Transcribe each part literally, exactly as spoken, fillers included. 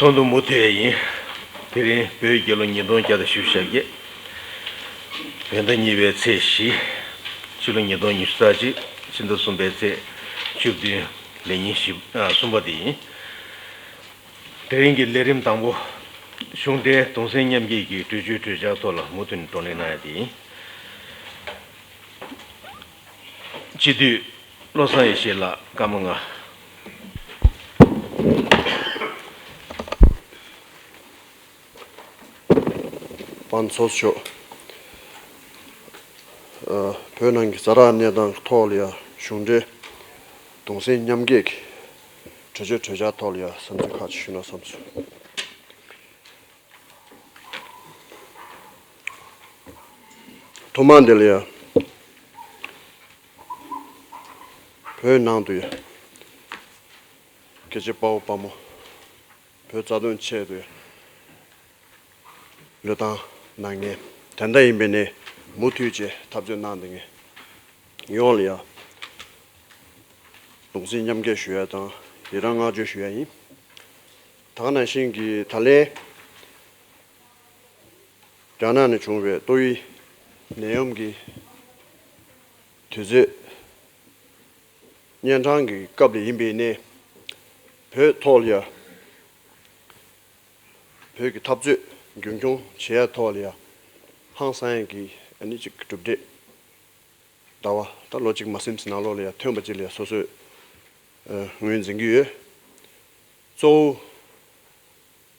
ཚོགས་འདུ་མུ་མཐུད་ཡིན། དེ་རིང་བོད་རྒྱལ་ལོ་ཉིས་སྟོང་བརྒྱ་དང་བཞི་བཅུ་ཞེ་བརྒྱད། བོད་ཟླ་གཉིས་པའི་ཚེས་བཞི། ཕྱི་ལོ་ཉིས་སྟོང་ཉི་ཤུ་རྩ་གཅིག་ཕྱི་ཟླ་གསུམ་པའི་ཚེས་བཅུ་བདུན། ལས་ཉིན་བཞི་ཨ་གསུམ་པ་དེ་ཡིན། དེ་རིང་གི་ལས་རིམ་དང་པོ། གཞུང་འབྲེལ་གདུང་སེམས་མཉམ་སྐྱེད་ཀྱི་གྲོས་ཆོད་གྲོས་འཆར་ཐོག་ལ་མུ་མཐུད་ནས་བགྲོ་གླེང་གནང་ཡ་དེ་ཡིན། སྤྱི་འཐུས་བློ་བཟང་ཡེ་ཤེས་ལགས། སྐར་མ་ལྔ། པ་ཚོགས་ཆོག་ཨ། བོད་ནང་གི་ཛ་དྲག་གནས་སྟངས་ཐོག་ལ་ཡ་གཞུང་འབྲེལ་གདུང་སེམས་མཉམ་སྐྱེད་ཀྱི་གྲོས་ཆོད་གྲོས་འཆར་ཐོག་ལ་ཡ་བསམ་ཚུལ་ཁག་ཅིག་ཞུ་ན་བསམ་སོང་། ཐོག་མ་འདི་ལ་ཡ། བོད་ནང་དུ་ཡ། སྐད་ཆ་དཔའ་བོ་དཔའ་མོ། བོད་རྩ་དོན་ཆེད་དུ་ཡ། བློས་བཏང་གནང་མཁན། དེ་འདྲ་ཡིན་པའི་ནས་མུ་མཐུད་བྱས་འཐབ་རྩོད་གནང་བསྡད་མཁན་ཡོངས་ལ་ཡ། གདུང་སེམས་མཉམ་སྐྱེད་ཞུ་ཡ་དང་ཡི་རང་བསྔགས་བརྗོད་ཞུ་ཡ་ཡིན། ད་ག་ནང་བཞིན་གྱི་ད་ལན། རྒྱ་ནག་ནས་བྱུང་བའི་ཏོག་དབྱིབས་ནད་ཡམས་ཀྱི་དུས་ཚོད་གཉན་འཕྲང་གི་སྐབས་ལ་ཡིན་པའི་ནས། བོད་ཐོག་ལ་ཡ། བོད་ཀྱི་འཐབ་རྩོད་རྒྱུན་འཁྱོངས་བྱེད་ཡ་ཐོག་ལ་ཡ། ཧང་སང་ཡ་གི་ཨ་ནི་ཅིག་གྲུབ་འབྲས། ཟླ་བ་ད་ལོ་གཅིག་མ་ཟིན་ཙམ་ནང་ལོགས་ལ་ཡ་ཐོན་པ་ཅིག་ལ་ཡ་སོ་སོས་ཨ་ངོས་འཛིན་གྱི་ཡོད། གཙོ་བོ་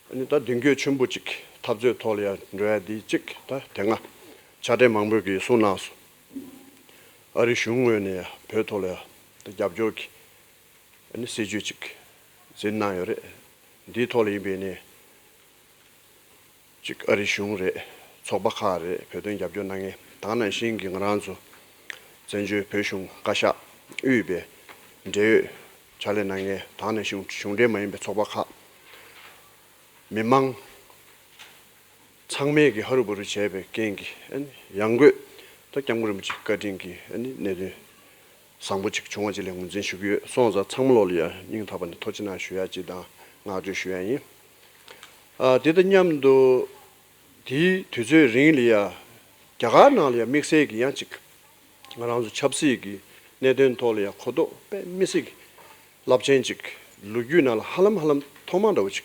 ཨ་ནི་ད་མདུན་སྐྱོད་ཆེན་པོ་ཅིག་འཐབ་རྩོད་ཐོག་ལ་ཡ་འགྲོ་ཡ་འདི་གཅིག་ད་དེ་སྔ་ཕྱག་སྦྲེལ་མང་པོས་ཀྱིས་གསུངས་གནང་སོང་། ཨ་རི་གཞུང་ངོས་ནས་ཡ་བོད་ཐོག་ལ་ཡ་ད་རྒྱབ་སྐྱོར་གྱི་ཨ་ནི་སྲིད་ཇུས་ཅིག་འཛིན་གནང་ཡོད་རེད། འདིའི་ཐོག་ལ་ཡིན་པའི་ནས། གཅིག་ཨ་རི་གཞུང་རེད། ཚོགས་པ་ཁག་རེད། བོད་དོན་རྒྱབ་སྐྱོར་གནང་མཁན་ད་ག་ནང་བཞིན་གྱི་ང་རང་ཚོ་བཙན་བྱོལ་བོད་གཞུང་བཀའ་ཤག་དབུས་པའི་འབྲེལ་ཡོད་ཕྱག་ལས་གནང་མཁན་ད་ག་ནང་བཞིན་གཞུང་འབྲེལ་མ་ཡིན་པའི་ཚོགས་པ་ཁག་མི་མང་ཚང་མས་ཀྱི་ཧ་རུ་བུ་རུ་བྱས་པའི་རྐྱེན་གྱིས་ཨ་ནི་ཡང་སྒོས་ད་སྐྱབས་མགོན་རིན་པོ་ཆེ་བཀའ་དྲིན་གྱིས་ཨ་ནི་གནད་དོན་བཟང་པོ་ཅིག་བྱུང་བ་ཅིག་ལ་ངོས་འཛིན་ཞུ་གི་ཡོད། སོང་ཙང་ཚང་མ་ལོག་ལ་ཡ་སྙིང་ཐག་པ་ནས་ཐུགས་རྗེ་གནང་ཞུ་ཡ་ཅིག་དང་བསྔགས་བརྗོད་ཞུ་ཡ་ཡིན། ཨ་དེ་དང་མཉམ་དུ་དེའི་དུས་ཚོད་རིང་ལ་ཡ་རྒྱ་གར་ནང་ལ་ཡ་དམིགས་བསལ་གྱི་ཡང་ཅིག་ང་རང་ཚོ་ཆབ་སྲིད་ཀྱི་གནད་དོན་ཐོག་ལ་ཡ་གོ་རྟོགས་དཔེ་མི་སྲིད་ཀྱི་རླབས་ཆེན་ཅིག་ལོ་རྒྱུས་ནང་ལ་ཧ་ལམ་ཧ་ལམ་ཐོག་མ་འདྲ་བོ་ཅིག་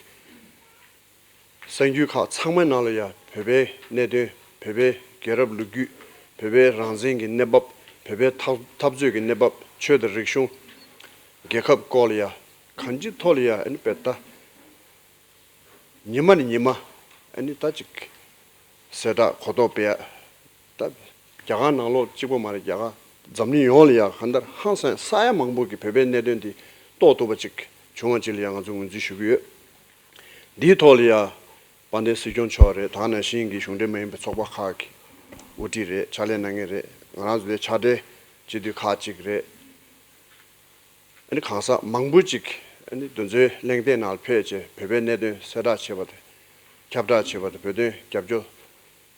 གསར་འགྱུར་ཁག་ཚང་མའི་ནང་ལ་ཡང་བོད་པའི་གནད་དོན། བོད་པའི་རྒྱལ་རབས་ལོ་རྒྱུས། བོད་པའི་རང་བཙན་གྱི་གནས་བབ། བོད་པའི་འཐབ་འཐབ་རྩོད་ཀྱི་གནས་བབ། ཆོས་དང་རིག་གཞུང་། རྒྱལ་ཁབ་སྐོར་ལ་ཡང་གང་ཅིའི་ཐོག་ལ་ཡང་ཨ་ནི་དཔེ་ལྟ། ཉི་མ་ནས་ཉི་མ་ཨ་ནི་ད་ཅིག་གསལ་བསྒྲགས་གོ་རྟོགས་སྤེལ་ཡ། ད་རྒྱ་གར་ནང་ལོགས་གཅིག་པོ་མ་རེད། རྒྱ་གར་འཛམ་གླིང་ཡོངས་ལ་ཡང་གང་ལྟར་ཧང་སང་ས་ཡ་མང་པོ་གི་བོད་པའི་གནད་དོན་འདི་རྟོགས་ཐུབ་པ་ཅིག་བྱུང་བ་ཅིག་ལ་ཡང་ང་ཚོ་ངོས་འཛིན་ཞུ་གི་ཡོད། འདིའི་ཐོག་ལ་ཡང་དཔལ་ལྡན་སྲིད་སྐྱོང་མཆོག་རེད། ད་ག་ནང་བཞིན་གྱི་གཞུང་འབྲེལ་མ་ཡིན་པའི་ཚོགས་པ་ཁག་གི་དབུ་ཁྲིད་རེད། ཕྱག་ལས་གནང་མཁན་རེད། ང་རང་ཚོ་དེ་ཕྱག་སྦྲེལ་སྤྱི་འཐུས་ཁག་ཅིག་རེད། ཨ་ནི་གང་ཟག་མང་པོ་ཅིག་ཨ་ནི་དེ་ཚོའི་གླེང་སྟེགས་ནང་ལ་ཕེབས་བྱས་བོད་པའི་གནད་དོན་གསལ་བསྒྲགས་བྱས་པ་དང་། ཁྱབ་བསྒྲགས་བྱས་པ་དང་། བོད་དོན་རྒྱབ་སྐྱོར་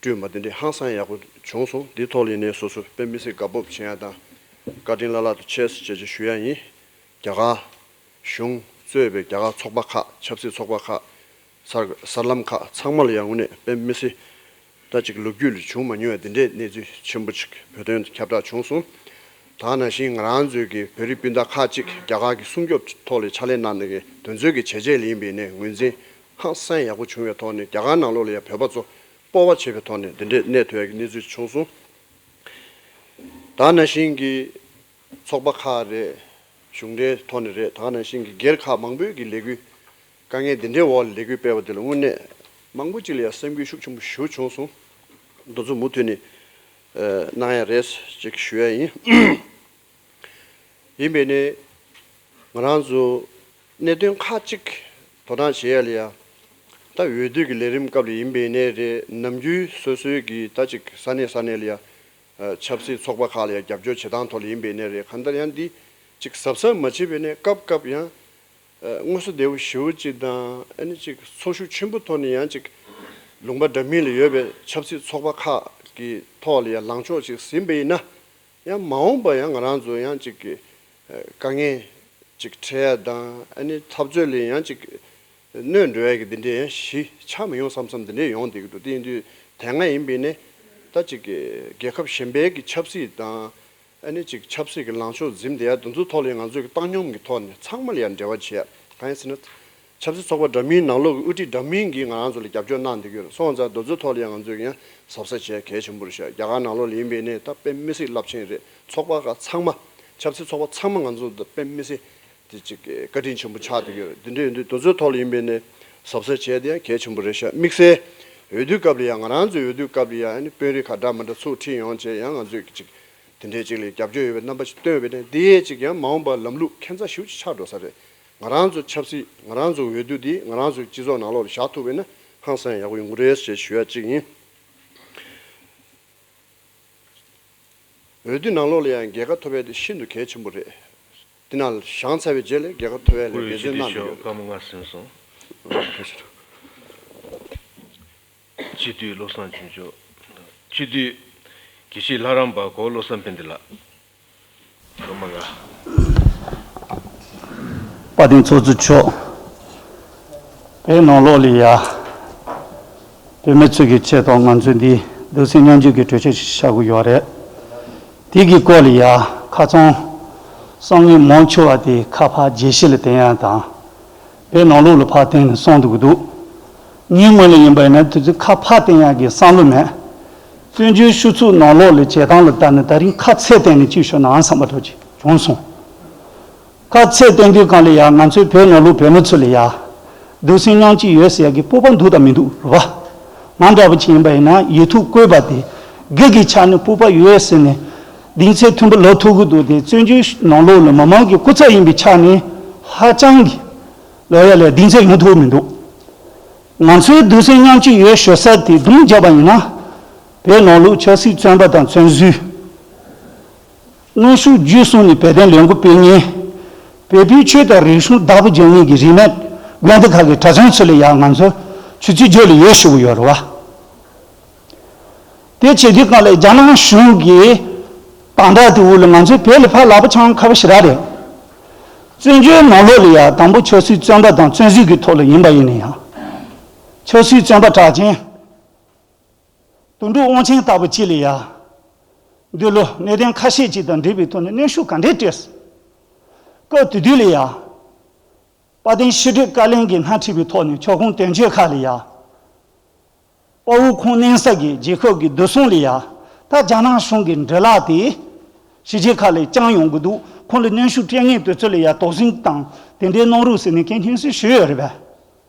བསྐྲུན་པ་དེ་འདྲ་ཧང་སང་ཡག་པོ་བྱུང་སོང་། འདིའི་ཐོག་ལ་ཡིན་ནའི་སོ་སོ་དཔེ་མི་སྲིད་དགའ་སྤོབས་བྱེད་ཡ་དང་། བཀའ་དྲིན་བླ་ལྷག་ཏུ་ཆེ་ཟེར་བྱས་བྱས་ཞུ་ཡ་ཡིན། རྒྱ་གར་གཞུང་གཙོས་པའི་རྒྱ་གར་ཚོགས་པ་ཁག་ཆབ་སྲིད་ཚོགས་པ་ཁག་གསར་གསར་ལམ་ཁག་ཚང་མ་ལ་ཡང་དངོས་གནས་དཔེ་མི་སྲིད། ད་ཅིག་ལོ་རྒྱུས་ལ་བྱུང་མ་མྱོང་བའི་འདི་འདྲའི་གནས་ཚུལ་ཆེན་པོ་ཅིག་བོད་དོན་དུ་ཁྱབ་བསྒྲགས་བྱུང་སོང་། ད་ག་ནང་བཞིན་ང་རང་ཚོའི་གི་བོད་རིགས་སྤུན་ཟླ་ཁག་ཅིག་རྒྱ་གར་གྱི་སྲུང་སྐྱོབ་ཐོག་ལ་ཕྱག་ལས་གནང་མཁན་དེ་ཚོའི་གི་བྱས་རྗེས་ལ་ཡིན་པའི་ནས་ངོས་འཛིན་ཧང་སང་ཡག་པོ་བྱུང་བའི་ཐོག་ནས་རྒྱ་གར་ནང་ལོགས་ལ་ཡང་བོད་པ་ཚོ་སྤོབས་པ་བྱེད་པའི་ཐོག་ནས་འདི་འདྲའི་གནས་ཐུབ་ཡག་གི་གནས་ཚུལ་བྱུང་སོང་། ད་ག་ནང་བཞིན་གྱི་ཚོགས་པ་ཁག་རེད། གཞུང་འབྲེལ་ཐོག་ནས་རེད། ད་ག་ནང་བཞིན་གྱི་སྒེར་ཁག་མང་པོས་ཀྱི་ལས་འགུལ་དཀའ་ངལ་འདི་འདྲའི་འོག་ལ་ལས་འགུལ་སྤེལ་བ་དེ་ལ་དངོས་གནས་མང་པོ་ཅིག་ལ་ཡང་སེམས་འགུལ་ཤུགས་ཆེན་པོ་ཞེ་པོ་བྱུང་སོང་། འདི་ཚོ་མུ་མཐུད་ནས་ཨ་གནང་ཡ་རེད་ཅིག་ཞུ་ཡ་ཡིན། ཡིན་པས་ནས་ང་རང་ཚོ་གནད་དོན་ཁག་ཅིག་ད་ དོ་སྣང་བྱེད་ཡ་ལ་ཡ། ད་འོས་བསྡུ་གི་ལས་རིམ་སྐབས་ལ་ཡིན་པའི་ནས་རེད། ནམ་རྒྱུན་སོ་སོའི་གི་ད་ཅིག་ས་གནས་ས་གནས་ལ་ཡ། ཨ། ཆབ་སྲིད་ཚོགས་པ་ཁག་ལ་ཡ་རྒྱབ་སྐྱོར་བྱེད་སྟངས་ཐོག་ལ་ཡིན་པའི་ནས་རེད། གང་ལྟར་ཡང་འདི་ཅིག་གཟབ་གཟབ་མ་བྱས་པའི་ནས་སྐབས་སྐབས་ཡང་། ཨ། དངོས་སུ་བདེ་བོ་ཞེ་པོ་ཅིག་དང་། ཨ་ནི་ཅིག་ཚོར་ཤུགས་ཆེན་པོ་ཐོག་ནས་ཡང་ཅིག་ལུང་པ་འདྲ་མིན་ལ་ཡོད་པའི་ཆབ་སྲིད་ཚོགས་པ་ཁག་གི་ཐོག་ལ་ཡང་ལངས་ཕྱོགས་ཅིག་ཟིན་པ་ཡིན་ན། ཡང་མ་འོངས་པ་ཡང་ང་རང་ཚོ་ཡང་ཅིག་གི་ཨ། དཀའ་ངལ་ཅིག་འཕྲད་ཡ་དང་། ཨ་ནི་འཐབ་རྩོད་ལ་ཡང་ཅིག་གནོད་འགྲོ་ཡ་གི་འདི་འདྲའི་ཡང་གཞི་ཆགས་མི་ཡོང་བསམ་བསམ་འདི་འདྲའི་ཡོང་བསྡད་ཀྱི་འདུག་དེ་ཡིན་དུས་དེ་སྔ་ཡིན་པའི་ནས་ད་ཅིག་གི་རྒྱལ་ཁབ་གཞན་པའི་གི་ཆབ་སྲིད་དང་། ཨ་ནི་ཅིག་ཆབ་སྲིད་ཀྱི་ལངས་ཕྱོགས་འཛིན་བསྡད་ཡ་དེ་ཚོའི་ཐོག་ལ་ཡང་ང་ཚོས་ཀྱི་བཏང་སྙོམས་ཀྱི་ཐོག་ནས་ཚང་མ་ལ་ཡང་འབྲེལ་བ་བྱེད་ཡ། གང་ཡིན་ཟེར་ན། ཆབ་སྲིད་ཚོགས་པ་འདྲ་མིན་ནང་ལོགས་ཀྱི་དབུ་ཁྲིད་འདྲ་མིན་གྱིས་ང་རང་ཚོ་ལ་རྒྱབ་སྐྱོར་གནང་བསྡད་ཀྱི་ཡོད་རེད། སོང་ཙང་དེ་ཚོའི་ཐོག་ལ་ཡང་ང་ཚོས་ཀྱི་ཡང་གཟབ་གཟབ་བྱེད་ཡ་གལ་ཆེན་པོ་རེད་ཤག་རྒྱ་གར་ནང་ལོགས་ལ་ཡིན་པའི་ནས་ད་དཔེ་མི་སྲིད་རླབས་ཆེན་རེད། ཚོགས་པ་ཁག་ཚང་མ། ཆབ་སྲིད་ཚོགས་པ་ཚང་མ་ང་ཚོ་ད་དཔེ་མི་སྲིད་དེ་ཅིག་བཀའ་དྲིན་ཆེན་པོ་ཆགས་བསྡད་ཀྱི་ཡོད་རེད། དེ་འདྲ་ཡིན་དུས་དེ་ཚོའི་ཐོག་ལ་ཡིན་པའི་ནས་གཟབ་གཟབ་བྱས་ཏེ་ཡང་གལ་ཆེན་པོ་རེད་ཤག་དམིགས་བསལ་འོས་བསྡུ་སྐབས་ལ་ཡང་ང་རང་ཚོའི་འོས་བསྡུ་སྐབས་ལ་ཡང་ཨ་ནི་དཔོན་རིགས་ཁག་འདྲ་མི་འདྲ་ཚུར་ཁྲིད་ཡོང་བྱས་ཡང་ང་ཚོས་ཀྱི་ཅིག་དེ་འདྲའི་ཅིག་ལ་རྒྱབ་སྐྱོར་ཡོད་པའི་རྣམ་པ་ཅིག་སྟོན་པའི་ནས་འདི་ཡས་ཅིག་ཡང་མ་འོངས་པར་ལམ་ལུགས་ཁྱད་མཚར་ཞེ་པོ་ཅིག་ཆགས་འགྲོ་ས་རེད། ང་རང་ཚོ་ཆབ་སྲིད། ང་རང་ཚོ་འོས་བསྡུ་འདི་ང་རང་ཚོའི་སྤྱི་ཚོགས་ནང་ལོགས་ལ་བཞག་ཐུབ་པ་ཡིན་ན་ཧང་སང་ཡག་པོ་ཡོང་གི་རེད་ཅེས་ཞུ་ཡ་གཅིག་ཡིན། འོས་བསྡུ་ནང་ལོགས་ལ་ཡང་རྒྱལ་ཁ་ཐོབ་ཡ་དེ་ཤིན་ཏུ་གལ་ཆེན་པོ་རེད། འདི་ནང་ལ་བཞེངས་ཚར་བའི་རྗེས་ལ་རྒྱལ་ཁ་ཐོབ་ཡ་ལ་འབད་བརྩོན་གནང་གི་ཡོད། སྐར་མ་ལྔ་ཟིན་སོང་། སྤྱི་འཐུས་བློ་བཟང་ཆོས་འབྱོར། སྤྱི་འཐུས་དགེ་བཤེས་ལྷ་རམས་པ་གོ་བློ་བཟང་ཕན་བདེ་ལགས། སྐར་མ་ལྔ། དཔལ་ལྡན་ཚོགས་གཙོ་མཆོག་བོད་ནང་ལོགས་ལ་ཡ། བོད་མི་ཚོ་གི་ཆེད་དུ་ང་ཚོས་འདི་གདུང་སེམས་མཉམ་སྐྱེད་ཀྱི་གྲོས་ཆོད་ཞིག་བཞག་གི་ཡོད་རེད། དེ་གི་སྐོར་ལ་ཡ་ཁ་ཚང་བསམ་ངན་མང་ཆེ་བ་དེ་ཁ་ཕར་རྒྱས་བཤད་ལ་བསྟན་ཡ་དང་། བོད་ནང་ལོགས་ལ་ཕར་བསྟན་ནས་གསུང་འདུག་གི་འདུག་ངའི་ངོས་ལ་ཡིན་པ་ཡིན་ན་དེ་ཚོ་ཁ་ཕར་བསྟན་ཡག་གི་བསམ་བློ་མེད། བཙན་བྱོལ་སྤྱི་ཚོགས་ནང་ལོགས་ལ་བྱེད་སྟངས་ལ་ལྟ་ན་ད་རིང་ཁ་ཚད་བསྟན་ནས་ཅིག་ཤོད་ནའང་བསམ་པ་འདྲ་ཅིག་བྱུང་སོང་། ཁ་ཚད་བསྟན་དུས་གང་ལ་ཡ་ང་ཚོའི་བོད་ནང་ལོགས་བོད་མི་ཚོ་ལ་ཡ། གདུང་སེམས་མཉམ་སྐྱེད་ཡོད་ཟེར་ཡག་གི་སྤོབས་པ་འདུག་དང་མི་འདུག་རེད་བ། ང་འདྲ་པོ་ཅིག་ཡིན་པ་ཡིན་ན་ཡིག་ཐོག་བཀོད་པ་དེ་སྒེར་གྱི་ཆ་ནས་སྤོབས་པ་ཡོད་ཟེར་ནས་གདེང་ཚོད་མཐོན་པོ་ལབ་ཐུབ་ཀྱི་འདུག་དེ་བཙན་བྱོལ་ནང་ལོགས་ལ་མི་མང་གི་སྐུ་ཚབ་ཡིན་པའི་ཆ་ནས་ཧ་ཅང་གི་ལབ་ཡ་ལ་གདེང་ཚོད་ཡོང་ཐུབ་མི་འདུག་ང་ཚོའི་གདུང་སེམས་མཉམ་སྐྱེད་ཡོད་ཞུ་ས་དེ་སྒྲུང་བརྒྱབ་པ་ཡིན་ན། བོད་ནང་ལོགས་ཆབ་སྲིད་བཙོན་པ་དང་བཙོན་ཟུར། གནོན་ཤུགས་བརྒྱུད་གསུམ་ནས་བོད་དོན་ལས་འགུལ་སྤེལ་མཁན། བོད་པའི་ཆོས་དང་རིག་གཞུང་བདག་པོ་རྒྱག་མཁན་གྱི་རིས་མེད་དགོན་སྡེ་ཁག་གི་གྲྭ་བཙུན་ཚོ་ལ་ཡང་ང་ཚོ་ཆུ་ཚོད་བརྗོད་ལ་ཡོད་ཞུ་གི་ཡོད་རེད་བ། དེ་བྱེད་དུས་གང་ལ་རྒྱ་ནག་གཞུང་གིས་དམ་དྲག་དེ་འུ་ལ་ང་ཚོའི་བོད་ལ་ཕར་ལག་པ་འཆང་ཁ་པོ་ཞེ་དྲག་རེད། བཙན་བྱོལ་ནང་ལོགས་ལ་ཡང་དང་པོ་ཆབ་སྲིད་བཙོན་པ་དང་བཙོན་ཟུར་གྱི་ཐོག་ལ་ཡིན་པ་ཡིན་ན་ཡང་། ཆབ་སྲིད་བཙོན་པ་གྲགས་ཅན། དོན་གྲུབ་དབང་ཆེན་ལྟ་བུ་གཅིག་ལ་ཡ། འདི་ལོ་གནད་དོན་ཁ་ཤས་ཅིག་དང་འབྲེལ་བའི་ཐོག་ནས་གནོན་ཤུགས་ག་འདྲས་སྤྲད་སོང་། སྐབས་དེ་དུས་ལ་ཡ། དཔལ་ལྡན་ཕྱི་དྲིལ་བཀའ་བློན་གྱིས་སྣེ་ཁྲིད་པའི་ཐོག་ནས་ཁྱབ་ཁོངས་དོན་གཅོད་ཁག་ལ་ཡ། དཔའ་བོ་ཁོང་གནས་ས་གི་རྒྱལ་ཁབ་ཀྱི་བདེ་སྲུང་ལ་ཡ། ད་རྒྱ་ནག་གཞུང་གི་འདྲི་ལག་དེ། ཕྱི་རྒྱལ་ཁག་ལ་བསྐྱངས་ཡོང་གི་འདུག་ཁོང་ལ་གནོན་ཤུགས་སྤྲད་མཁན་དེ་ཚོ་ལ་ཡ་དོགས་ཟོན་དང་དེ་འདྲའི་གནང་རོགས་ཟེར་ནས་སྐད་འཕྲིན་ཞིག་ཞུས་ཡོད་རེད་པས།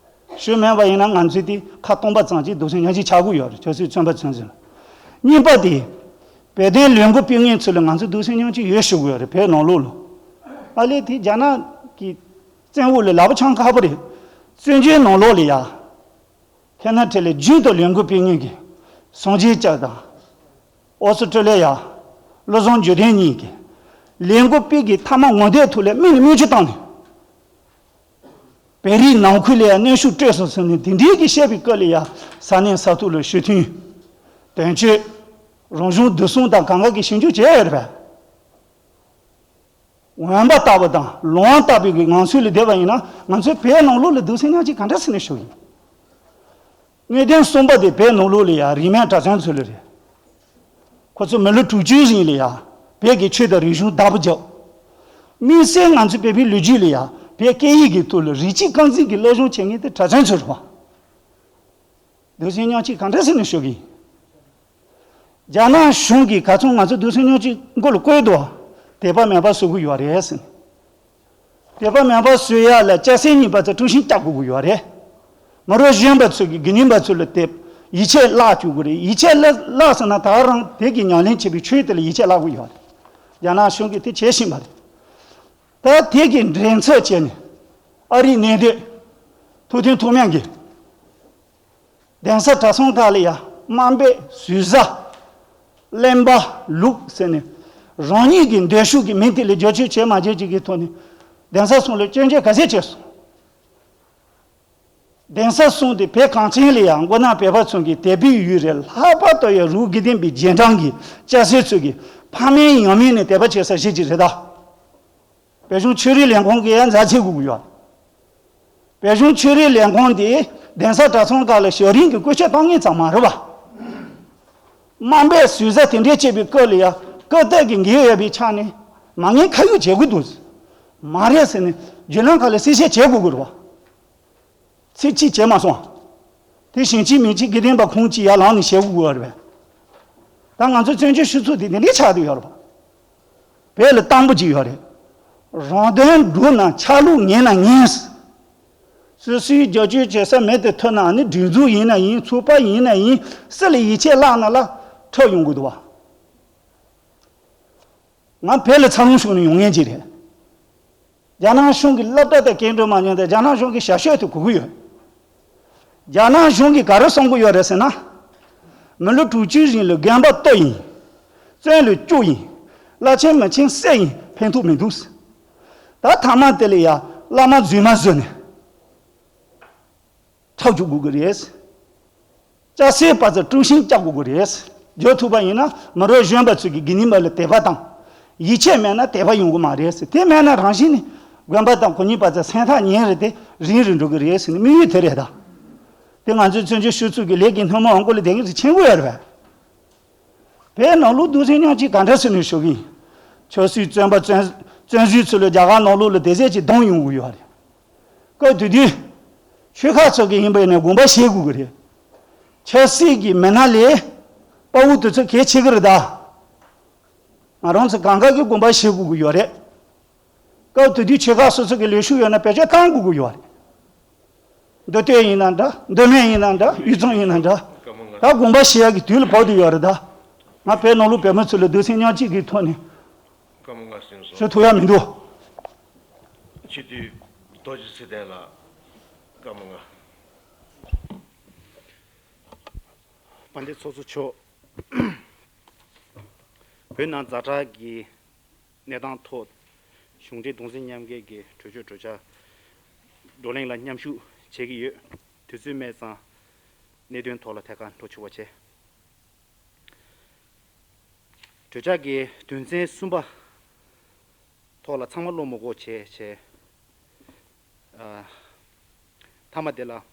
ཞུས་མེད་པ་ཡིན་ན་ང་ཚོས་དེ་ཁ་སྟོང་པ་ཙམ་གྱིས་གདུང་སེམས་མཉམ་སྐྱེད་ཆགས་ཀྱི་ཡོད་རེད། ཆབ་སྲིད་བཙོན་པ་ཚོ་ཚོ་ལ། གཉིས་པ་དེ། བོད་དོན་ལས་འགུལ་སྤེལ་མཁན་ཚོ་ལ་ང་ཚོས་གདུང་སེམས་མཉམ་སྐྱེད་ཡོད་ཞུ་གི་ཡོད་རེད། བོད་ནང་ལོགས་ལ། ཨ་ལས་དེ་རྒྱ་ནག་གི་བཙན་འོག་ལ་ལག་པ་འཆང་ཁག་པོ་རེད། བཙན་བྱོལ་ནང་ལོགས་ལ་ཡ། ཁེ་ན་ཌ་ལ་རྒྱུན་དུ་ལས་འགུལ་སྤེལ་མཁན་གྱི་སངས་རྒྱས་སྐྱབས་དང་། ཨོ་སི་ཀྲི་ལི་ཡ། བློ་བཟང་འཇིག་རྟེན་གཉིས་ཀྱིས་ལས་འགུལ་སྤེལ་གྱི་མཐའ་མ་ངོ་དེབ་ཐོག་ལ་དམིགས་ནས་དམིགས་ཆུ་བཏང་ནས། བོད་རིགས་ནང་ཁུལ་ལ་ཡང་གནོན་ཤུགས་སྤྲད་སོང་ཟེར་ནས་དེ་འདྲའི་གི་བཤད་པའི་སྐབས་ལ་ཡང་ས་གནས་ས་ཐོག་ལ་ཞི་མཐུན། དོན་གཅོད། རང་གཞུང་བདེ་སྲུང་དང་གང་ག་གི་ཞིབ་འཇུག་བྱས་ཡོད་རེད་པས། འོན་པ་ལྟ་བུ་དང་ལོང་བ་ལྟ་བུའི་གི་ངང་ཚུལ་ལ་བསྡད་པ་ཡིན་ན་ང་ཚོའི་བོད་ནང་ལོགས་ལ་གདུང་སེམས་མཉམ་སྐྱེད་ག་འདྲ་ཟེར་ནས་ཞུ་གི་ཡིན། གནད་དོན་གསུམ་པ་དེ་བོད་ནང་ལོགས་ལ་ཡང་རིས་མེད་གྲྭ་བཙུན་ཚོ་ལ་རེད། ཁོ་ཚོ་མི་ལོ་དྲུག་ཅུའི་རིང་ལ་ཡང་བོད་ཀྱི་ཆོས་དང་རིག་གཞུང་བདག་པོ་རྒྱབ། དམིགས་བསལ་ང་ཚོ་བོད་པའི་ལོ་རྒྱུས་ལ་ཡང་བོད་སྐད་ཡིག་གི་ཐོག་ལ་རིགས་གཅིག་རྐང་འཛིན་གྱི་སློབ་སྦྱོང་བྱེད་མཁན་དེ་གྲྭ་བཙུན་ཚོ་རེད་བ། གདུང་སེམས་མཉམ་སྐྱེད་ག་འདྲ་ཟེར་ནས་ཞུ་གི་ཡིན། རྒྱ་ནག་གཞུང་གིས་ག་ཚོད་ང་ཚོ་གདུང་སེམས་མཉམ་སྐྱེད་མགོ་ལ་བསྐོར་འདུག་དད་པ་མེད་པ་བཟོ་གི་ཡོད་རེད་ཟེར། དད་པ་མེད་པ་བཟོ་ཡ་ལ་སྐྱ་སེར་གཉིས་པ་ཚོ་དཀྲུག་ཤིང་རྒྱག་དགོས་ཀྱི་ཡོད་རེད། མི་རབས་གཞོན་པ་ཚོ་གིས་དགེ་འདུན་པ་ཚོ་ལ་དེ་ཡིད་ཆེས་བརླག་བཅུག་གི་རེད། ཡིད་ཆེས་བརླག་བརླག་ཟེར་ན་ད་རང་དེ་གི་ཉམས་ལེན་བྱེད་པའི་ཆོས་དེ་ལ་ཡིད་ཆེས་བརླག་གི་ཡོད་རེད། རྒྱ་ནག་གཞུང་གིས་དེ་བྱེད་བཞིན་པ་རེད། ད་དེ་གི་འགྲན་ཚོགས་བྱས་ནས་ཨ་རིའི་གནད་དོན། ཕུགས་མཐུན་ཐུགས་སྨོན་གྱིས། གདན་ས་གྲྭ་ཚང་ཁག་ལ་ཡང་དམའ་འབེབས་ཟུར་ཟ། གླེན་པ་ལུག་ཟེར་ནས། རང་ཉིད་ཀྱི་འདོད་ཤུགས་ཀྱི་མིང་དེ་ལ་བསྒྱུར་བཅོས་བྱས་མ་བྱས་ཀྱི་ཐོག་ནས། གདན་ས་གསུམ་ལ་སྐྱོན་བརྗོད་ག་ཚད་བྱས་སོང་། གདན་ས་གསུམ་དེ་བོད་གངས་ཅན་ལ་ཡང་མགོ་ནག་བོད་པ་ཚོ་གི་དད་པའི་ཡུལ་རེད། ལྷག་པར་དུ་ཡང་རུ་དགེ་ལྡན་པའི་རྗེས་འབྲང་གི་སྐྱ་སེར་ཚོ་གི་ཕ་མེས་ཡང་མེས་ནས་དད་པ་བྱེད་ས་གཞི་ཅིག་རེད་ད། བོད་གཞུང་ཆོས་རིག་ལས་ཁུངས་ཀྱིས་ཡང་མཛའ་བརྩེ་དགོས་ཀྱི་ཡོད། བོད་གཞུང་ཆོས་རིག་ལས་ཁུངས་དེ་གདན་ས་གྲྭ་ཚང་ཁག་ལ་ཞབས་རིམ་གྱི་བཀོལ་སྤྱོད་གཏོང་མཁན་ཙམ་མ་རེད་པ། དམའ་འབེབས་ཟུར་ཟ་དེ་འདྲས་བྱེད་པའི་སྐབས་ལ་ཡང་སྐབས་དེབ་ཀྱི་འགན་ཡོད་པའི་ཆ་ནས་མ་ངན་ཁ་གཡོགས་བྱེད་དགོས་འདུག་མ་རེད་ཟེར་ནས་བརྒྱུད་ལམ་ཁག་ལ་གསལ་བཤད་བྱེད་དགོས་ཀྱི་རེད་པ། ཚིག་གཅིག་བྱས་མ་སོང་། དེ་ཞིང་ཆེན་མི་ཆེན་དགེ་ལྡན་པ་ཁོང་གཅིག་ཡར་ལངས་ནས་བཤད་དགོས་ཀྱི་ཡོད་རེད་པས། ད་ང་ཚོ་བཙན་བྱོལ་སྤྱི་ཚོགས་འདི་འདི་འདྲའི་ཆགས་བསྡད་ཡོད་རེད་པ། བོད་ལ་དང་པོ་གཅིག་ཡོད་རེད། རང་དོན་སྒྲུབ་ན་ཆ་ལུགས་ངན་ན་ངན། སོ་སོའི་རྒྱབ་སྐྱོར་བྱེད་ས་མེད་དེ་ཐོན་ནའང་ནི་སྒྲིག་འཛུགས་ཡིན་ན་ཡིན། ཚོགས་པ་ཡིན་ན་ཡིན། སུ་ལ་ཡིད་ཆེས་བརླག་ན་ལ་འཁྲབ་ཡོང་གི་འདུག་བ། ང་བོད་ལ་འཚར་ལོངས་བྱུང་ནས་ཡོང་མཁན་ཅིག་རེད། རྒྱ་ནག་གཞུང་གི་སློབ་གྲྭ་དང་སྐྱེལ་འགྲོ་མ་མྱོང་སྟེ་རྒྱ་ནག་གཞུང་གི་ཞབས་ཞུ་དེ་དགོས་ཀྱི་ཡོད། རྒྱ་ནག་གཞུང་གིས་ག་རེ་གསུང་གི་ཡོད་རེད་ཟེར་ན། མི་ལོ་དྲུག་ཅུའི་རིང་ལ་རྒན་པ་ལྟོ་ཡིན། བཙོན་ལ་བཅུག་ཡིན། བླ་ཆེན་མི་ཆེན་བསད་ཡིན། ཕན་ཐོགས་མི་འདུག་ད་ཐ་མ་དེ་ལ་ཡ་བླ་མ་རྫུན་མ་བཟོས་ནས། འཁྲབ་བཅུག་དགོས་ཀྱི་རེད། སྐྱ་སེར་པ་ཚོ་དཀྲུག་ཤིང་རྒྱག་དགོས་ཀྱི་རེད། བརྗོད་ཐུབ་པ་ཡིན་ན་མི་རབས་གཞོན་པ་ཚོས་ཀྱི་དགེ་འདུན་པ་ལ་དད་པ་དང་། ཡིད་ཆེས་མེད་ན་དད་པ་ཡོང་གི་མ་རེད་ཟེར། དེ་མེད་ན་རང་བཞིན་ནི་དགོན་པ་དང་གུང་ཉིད་པ་ཚོ་སེམས་ཐག་ཉེ་རེད་དེ་རིང་རུ་འགྲོ་གི་རེད་ཟེར་ནས་དམིགས་ཡུལ་དེ་རེད་ད། དེ་ང་ཚོའི་བཙན་བྱོལ་སྤྱི་ཚོགས་ཀྱི་ལས་ཀྱི་སྣེ་མོ་འོང་སྐོར་ལ་བསྡད་མཁན་ཚོ་མཁྱེན་གྱི་ཡོད་རེད་པས། བོད་ནང་ལོགས་རྡོ་རྗེ་ཉག་གཅིག་ག་འདྲ་ཟེར་ནས་ཞུ་གི་ཡིན། ཆབ་སྲིད་བཙོན་པ་བཙོན་བཙོན་ཟུར་ཚོ་ལ་རྒྱ་གར་ནང་ལོགས་ལ་སྡེ་ཚན་གཅིག་བསྡོམས་ཡོང་གི་ཡོད་རེད། སྐབས་དེ་དུས། ཆོལ་ཁ་ཚོ་གི་ཡིན་པ་ཡིན་ན་དགོངས་པ་བཞེས་དགོས་ཀྱི་རེད། ཆབ་སྲིད་ཀྱི་མི་སྣ་ལས་དཔའ་བོ་དེ་ཚོ་གལ་ཆེ་གི་རེད་ད། ང་རང་ཚོ་གང་ག་གི་དགོངས་པ་བཞེས་དགོས་ཀྱི་ཡོད་རེད། སྐབས་དེ་དུས་ཆོལ་ཁ་སོ་སོ་གི་ལས་ཤུགས་ཡོད་ན་བེད་སྤྱོད་གཏང་དགོས་ཀྱི་ཡོད་རེད། མདོ་སྟོད་ཡིན་ན་འདྲ། མདོ་སྨད་ཡིན་ན་འདྲ། དབུས་གཙང་ཡིན་ན་འདྲ། ད་དགོངས་པ་བཞེས་ཡག་གི་དུས་ལ་བབ་བསྡད་ཡོད་རེད་ད། ང་བོད་ནང་ལོགས་བོད་མི་ཚོ་ལ་རྡོག་རྩ་གཉིས་གཅིག་གི་ཐོག་ནས་བཀའ་མོལ་ལྔ་གསན་སོང་། ཞུ་ཐུབ་ཡ་མི་འདུག་སྤྱི་འཐུས་རྡོ་རྗེ་ཚེ་བརྟན་ལགས། བཀའ་མོལ་ལྔ། དཔལ་ལྡན་ཚོགས་གཙོ་མཆོག་བོད་ནང་ཛ་དྲག་གི་གནས་སྟངས་ཐོག་གཞུང་འབྲེལ་གདུང་སེམས་མཉམ་སྐྱེད་ཀྱི་གྲོས་ཆོད་གྲོས་འཆར་བགྲོ་གླེང་ལ་མཉམ་ཞུགས་བྱེད་ཀྱི་ཡོད། དུས་ཚོད་མེད་ཙང་གནད་དོན་ཐོག་ལ་ཐད་ཀར་འགྲོ་ཆོག་པ་བྱས། གྲོས་འཆར་གྱི་དོན་ཚན་གསུམ་པ་ཐོག་ལ་ཚང་མ་བློ་མོས་པོ་བྱས་བྱས། ཨ། མཐའ་མ་དེ་ལ་བོད་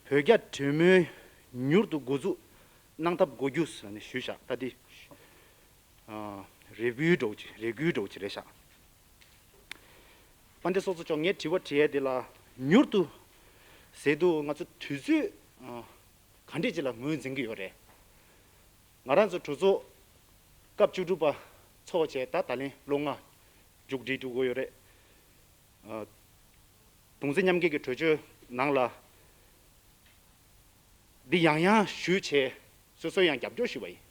རྒྱ་གྲོས་མོལ་མྱུར་དུ་འགོ་འཛུགས་གནང་ཐབས་དགོས་རྒྱུ་ཟེར་ནས་ཞུས་བཞག་ད་དེ། ཨ། རེ་སྐུལ་འདྲ་བོ་ཅིག་རེ་སྐུལ་འདྲ་བོ་ཅིག་རེད་བཞག་དཔལ་ལྡན་ཚོགས་གཙོ་མཆོག་ངས་དྲི་བ་དྲི་ཡས་དེ་ལ་མྱུར་དུ་ཟེར་དུས་ང་ཚོ་དུས་ཚོད་ཨ། ག་འདྲས་ཅིག་ལ་ངོས་འཛིན་གྱི་ཡོད་རེད། ང་རང་ཚོ་གྲོས་ཚོགས་སྐབས་བཅུ་དྲུག་པ་ཚོགས་བྱས་ད་ད་ལན་ལོ་ལྔ་མཇུག་སྒྲིལ་འགྲོ་གི་ཡོད་རེད། ཨ། གདུང་སེམས་མཉམ་སྐྱེད་ཀྱི་གྲོས་ཆོད་ནང་ལ་འདི་ཡང་ཡང་ཞུས་བྱས་སོ་སོས་ཡང་རྒྱབ་སྐྱོར་ཞུས་པ་ཡིན།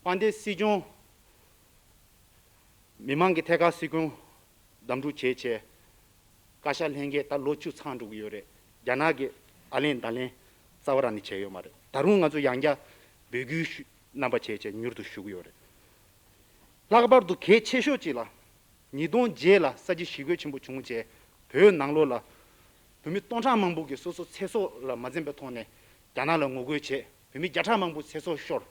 དཔལ་ལྡན་སྲིད་སྐྱོང་མི་མང་གི་ཐད་ཀར་སྲིད་སྐྱོང་བདམས་སྒྲུག་བྱས་བྱས་བཀའ་ཤག་ལྷན་རྒྱས་ད་ལོ་བཅུ་ཚང་འགྲོ་གི་ཡོད་རེད། རྒྱ་ནག་གིས་ཨ་ལན་ད་ལན་རྩ་བ་རང་ནས་བྱས་ཡོད་མ་རེད། ད་རུང་ང་ཚོ་ཡང་བསྐྱར་འབོད་སྐུལ་ཞུ་རྣམ་པ་བྱས་བྱས་མྱུར་དུ་ཞུ་གི་ཡོད་རེད། ལྷག་པར་དུ་གལ་ཆེ་ཤོས་གཅིག་ལ། ཉིས་སྟོང་བརྒྱད་ལ་ས་བྱི་ཞི་རྒོལ་ཆེན་པོ་བྱུང་རྗེས་བོད་ནང་ལོགས་ལ་བོད་མི་སྟོང་ཕྲག་མང་པོ་གིས་སོ་སོ་ཚེ་སྲོག་ལ་མ་འཛེམ་པའི་ཐོག་ནས་རྒྱ་ནག་ལ་ངོ་རྒོལ་བྱས་བོད་མི་བརྒྱ་ཕྲག་མང་པོ་ཚེ་སྲོག་ཤོར།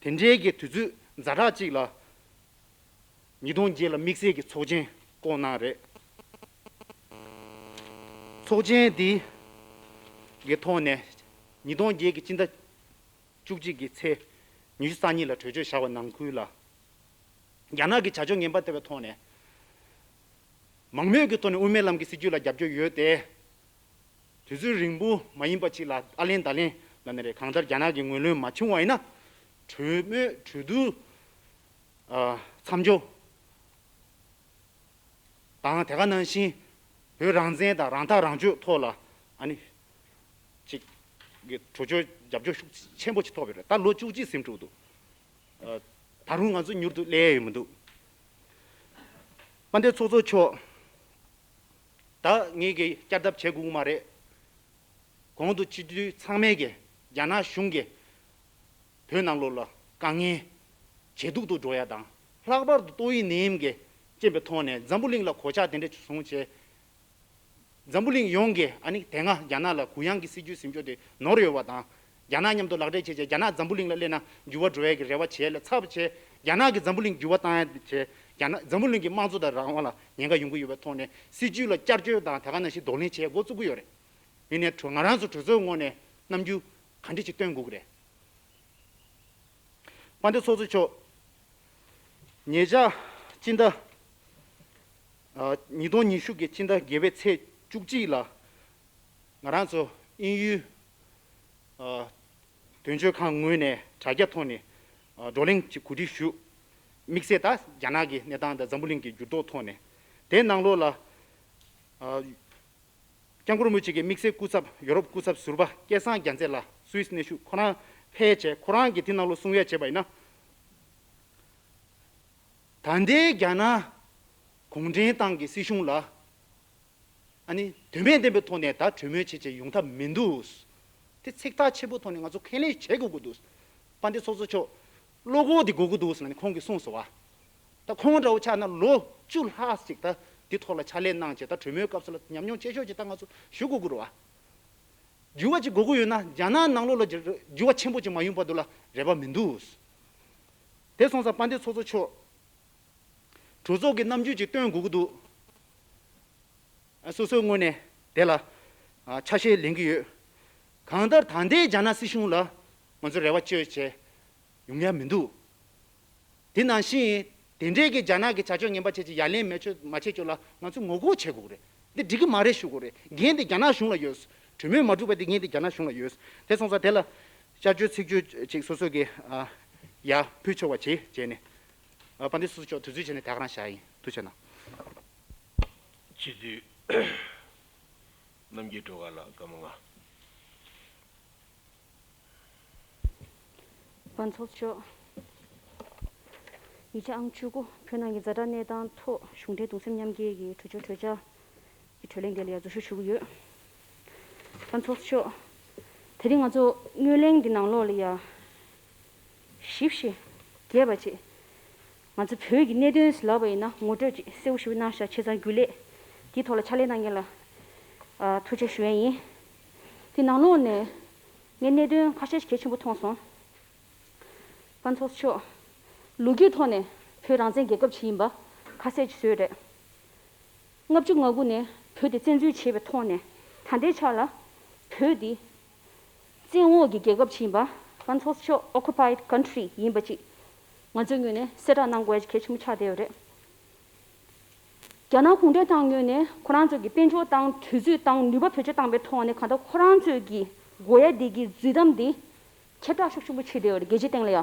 དེ་འདྲའི་གི་དུས་ཚོད་ཛ་དྲག་ཅིག་ལ་ཉིས་སྟོང་བརྒྱད་ལ་དམིགས་བསལ་གྱི་ཚོགས་ཆེན་བསྐོངས་གནང་རེད། ཚོགས་ཆེན་འདི་གི་ཐོག་ནས་ཉིས་སྟོང་བརྒྱད་ཀྱི་སྤྱི་ཟླ་བཅུ་གཅིག་གི་ཚེས་ཉི་ཤུ་རྩ་གཉིས་ལ་གྲོས་ཆོད་བཞག་པ་ནང་ཁུལ་ལ། རྒྱ་ནག་གི་བྱ་སྤྱོད་ངན་པ་དེ་བའི་ཐོག་ནས། མང་མོས་ཀྱི་ཐོག་ནས་དབུ་མའི་ལམ་གྱི་སྲིད་བྱུས་ལ་རྒྱབ་སྐྱོར་ཡོད་དེ། དུས་ཚོད་རིང་པོ་མ་ཡིན་པ་ཅིག་ལ་ཨ་ལན་ད་ལན་ལ་ནི་རེད། གང་ལྟར་རྒྱ་ནག་གི་ངོས་ལེན་མ་བྱུང་བ་ཡིན་ན། གྲོས་མོལ་གྲོས་བསྡུར། ཨ། མཚམས་འཇོག་དང་དེ་ག་ནང་བཞིན་བོད་རང་བཙན་དང་རང་ཐག་རང་གཅོད་ཐོག་ལ་ཨ་ནི་ཅིག་གི་གྲོས་ཆོད་རྒྱབ་སྐྱོར་ཤུགས་ཆེན་པོ་ཞིག་ཐོབ་ཡོད་རེད། ད་ལོ་བཅུ་གཅིག་ཟིན་འགྲོ་འདུག་ཨ། ད་རུང་ང་ཚོ་མྱུར་དུ་སླེབས་ཡ་ཡོད་མི་འདུག་དཔལ་ལྡན་ཚོགས་གཙོ་མཆོག་ད་ངེད་ཀྱིས་བསྐྱར་ལྡབ་བྱེད་དགོས་ཀྱི་མ་རེད། གོང་དུ་སྤྱི་འཐུས་ཚང་མས་ཀྱི་རྒྱ་ནག་གཞུང་གིས་བོད་ནང་ལོགས་ལ་དཀའ་ངལ་ཇེ་སྡུག་ཏུ་འགྲོ་ཡ་དང་། ལྷག་པར་དུ་ཏོག་དབྱིབས་ནད་ཡམས་ཀྱི་རྐྱེན་པའི་ཐོག་ནས་འཛམ་བུ་གླིང་ལ་གོད་ཆག་དེ་འདྲ་བྱུང་བྱས། འཛམ་བུ་གླིང་ཡོངས་ཀྱིས་ཨ་ནི་དེ་སྔ་རྒྱ་ནག་ལ་གུ་ཡངས་ཀྱི་སྲིད་ཇུས་ཟིན་ཕྱོགས་དེ་ནོར་ཡོད་པ་དང་། རྒྱ་ནག་མཉམ་དུ་ལག་འབྲེལ་བྱས་བྱས། རྒྱ་ནག་འཛམ་བུ་གླིང་ལ་སླེབས་ན་འགྱུར་བ་འགྲོ་ཡས་ཀྱི་རེ་བ་བྱས་ལ་ཚབ་བྱས། རྒྱ་ནག་གིས་འཛམ་བུ་གླིང་འགྱུར་བ་བཏང་ཡ་དེ་བྱས། རྒྱ་ནག་འཛམ་བུ་གླིང་གི་དམངས་གཙོ་དང་རང་དབང་ལ་ཉེན་ཁ་ཡོང་གི་ཡོད་པའི་ཐོག་ནས། སྲིད་ཇུས་ལ་བསྐྱར་བཅོས་དང་དེ་ག་ནང་བཞིན་གདོང་ལེན་བྱེད་འགོ་བཙུགས་ཀྱི་ཡོད་རེད། ཡིན་ནའི་གྲོས་ང་རང་ཚོ་གྲོས་ཚོགས་ངོས་ནས་རྣམ་འགྱུར་ག་འདྲ་ཞིག་སྟོན་དགོས་ཀྱི་རེད། དཔལ་ལྡན་ཚོགས་གཙོ་མཆོག་ཉེ་ཆར་སྤྱི་ཟླ། ཨ། ཉིས་སྟོང་ཉི་ཤུ་གི་སྤྱི་ཟླ་བརྒྱད་པའི་ཚེས་བཅུ་གཅིག་ལ། ང་རང་ཚོ་དབྱིན་ཡུལ། ཨ། དོན་གཅོད་ཁང་ངོས་ནས་དྲ་རྒྱ་ཐོག་ནས། ཨ། བགྲོ་གླེང་ཅིག་གོ་སྒྲིག་ཞུ། དམིགས་བསལ་ད་རྒྱ་ནག་གི་གནས་སྟངས་དང་འཛམ་བུ་གླིང་གི་འགྱུར་ལྡོག་ཐོག་ནས། དེའི་ནང་ལོགས་ལ། ཨ། སྐྱབས་མགོན་རིན་པོ་ཆེ་གི་དམིགས་བསལ་སྐུ་ཚབ། ཡོ་རོབ་སྐུ་ཚབ་ཟུར་པ་སྐལ་བཟང་རྒྱལ་མཚན་ལགས་སུད་སི་གནས་བཞུགས། ཁོ་རང་ཕེབས་བྱས་ཁོ་རང་གིས་དེ་ནང་ལོགས་གསུང་ཡ་བྱས་པ་ཡིན་ན། ད་ལྟའི་རྒྱ་ནག་གུང་ཁྲན་ཏང་གི་སྲིད་གཞུང་ལ། ཨ་ནི་དོན་ཕན་ལྡན་པའི་ཐོག་ནས་ད་གྲོས་མོལ་བྱེད་ཆེད་ཡོང་ཐབས་མི་འདུག། དེ་ཚིག་ཐག་ཆོད་པོའི་ཐོག་ནས་ང་ཚོ་ཁས་ལེན་བྱེད་དགོས་ཀྱི་འདུག། དཔལ་ལྡན་ཚོགས་གཙོ་མཆོག་བློ་ཁོག་དེ་དགོས་ཀྱི་འདུག་ཟེར་ནས་ཁོང་གིས་གསུངས་སོང་བ། ད་ཁོང་འདྲ་བོ་ཆགས་ན་ལོ་བཅུ་ལྷག་ཅིག་ད་འདི་ཐོག་ལ་ཕྱག་ལས་གནང་བྱས། ད་གྲོས་མོལ་སྐབས་སུ་ལ་ཉམས་མྱོང་ཆེ་ཤོས་ཅིག་ད་ང་ཚོ་ཞུ་དགོས་ཀྱི་རེད་བ། འགྱུར་བ་ཅིག་དགོས་ཀྱི་ཡོད་ན་རྒྱ་ནག་ནང་ལོགས་ལ་འགྱུར་བ་ཆེན་པོ་ཅིག་མ་ཡོང་བར་དུ་ལ་རེ་བ་མི་འདུག། དེ་སོང་ཙང་དཔལ་ལྡན་ཚོགས་གཙོ་མཆོག། གྲོས་ཚོགས་ཀྱི་རྣམ་འགྱུར་ཅིག་སྟོན་དགོས་ཀྱི་འདུག། ཨ། སོ་སོའི་ངོས་ནས་དེ་ལ། ཨ། ཆ་ཤས་ལེན་གྱི་ཡོད། གང་ལྟར་ད་ལྟའི་རྒྱ་ནག་སྲིད་གཞུང་ལ་ང་ཚོ་རེ་བ་བཅོལ་བྱས་ཡོང་ཡ་མི་འདུག། དེ་ནང་བཞིན་དེ་འདྲའི་གི་རྒྱ་ནག་གི་བྱ་སྤྱོད་ངན་པ་བྱས་ཅིག་ཡ་ལན་མ་བྱེད་མ་བྱེད་ཅོག་ལ་ང་ཚོས་ངོ་རྒོལ་བྱེད་དགོས་རེད། འདི་འགྲིག་གི་མ་རེད་ཞུ་དགོས་རེད། འགན་དེ་རྒྱ་ནག་གཞུང་ལ་ཡོད། གྲོས་མོལ་མ་གྲུབ་པ་དེ་འགན་དེ་རྒྱ་ནག་གཞུང་ལ་ཡོད། དེ་སོང་ཙང་དེ་ལ་སྐྱབས་བཅོལ་ཚིག་བརྗོད་ཅིག་སོ་སོ་གི། ཨ། ཡར་ཕུལ་ཆོག་པ་བྱེད་བྱས་ནས། ཨ། དཔལ་ལྡན་ཚོགས་གཙོ་མཆོག་དུས་ཚོད་བྱས་ནས་ད་ག་རང་བཞག་ཡིན། ཐུགས་རྗེ་གནང་། སྤྱི་འཐུས་རྣམ་རྒྱལ་སྒྲོལ་དཀར་ལགས་སྐར་མ་ལྔ། དཔལ་ཚོགས་གཙོ་མཆོག། ཉེ་ཆར་ཨང་བཅུ་དགུ་བོད་ནང་གི་ཛ་དྲག་གནས་སྟངས་ཐོག་གཞུང་འབྲེལ་གདུང་སེམས་མཉམ་སྐྱེད་ཀྱི་གྲོས་ཆོད་གྲོས་འཆར་གྱི་གྲོས་གླེང་དེ་ལ་ཡང་འཛུལ་ཞུགས་ཞུ་གི་ཡོད། དཔལ་ཚོགས་གཙོ་མཆོག། དེ་རིང་ང་ཚོ་སྔོན་གླེང་གི་ནང་ལོགས་ལ་ཡ། ཞིབ་ཞིབ་རྒྱས་པ་ཅིག་ང་ཚོ་བོད་ཀྱི་གནད་དོན་ཟེར་ལབ་པ་ཡིན་ན་ངོ་སྤྲོད་ཅིག་གསལ་པོ་ཞེ་པོ་གནང་ཤག། བྱས་ཙང་རྒྱུན་ལས་དེའི་ཐོག་ལ་ཕྱག་ལས་གནང་མཁན་ལ། ཨ། ཐུགས་རྗེ་ཞུ་ཡ་ཡིན། དེ་ནང་ལོགས་ནས་ངས་གནད་དོན་ཁ་ཤས་ཤིག་གལ་ཆེན་པོ་མཐོང་སོང་། དཔལ་ཚོགས་གཙོ་མཆོག། ལོ་རྒྱུས་ཐོག་ནས་བོད་རང་བཙན་རྒྱལ་ཁབ་ཅིག་ཡིན་པ་ཁ་གསལ་ཅིག་བཟོས་རེད། ལྔ་བཅུ་ང་དགུ་ནས་བོད་དེ་བཙན་འཛུལ་བྱས་པའི་ཐོག་ནས་ད་ལྟའི་ཆ་ལ་བོད་འདི་བཙན་འོག་གི་རྒྱལ་ཁབ་ཅིག་ཡིན་པ། དཔལ་ཚོགས་གཙོ་མཆོག། Occupied country ཡིན་པ་ཅིག་ང་ཚོའི་ངོས་ནས་གསལ་བསྒྲགས་གནང་དགོས་ཀྱི་གལ་ཆེན་པོ་ཆགས་བསྡད་ཡོད་རེད། རྒྱ་ནག་གུང་ཁྲན་ཏང་ངོས་ནས་ཁོ་རང་ཚོ་གི་དཔལ་འབྱོར་བཏང་། དུས་ཚོད་བཏང་། ནུས་པ་བེད་སྤྱོད་བཏང་པའི་ཐོག་ནས་གང་ལྟར་ཁོ་རང་ཚོས་ཀྱི་དགོས་ཡ་དེ་གི་འཛུལ་གཏམ་དེ་ཁྱབ་བསྒྲགས་ཤུགས་ཆེན་པོ་བྱས་བསྡད་ཡོད་རེད། རྒྱལ་སྤྱིའི་སྟེང་ལ་ཡ་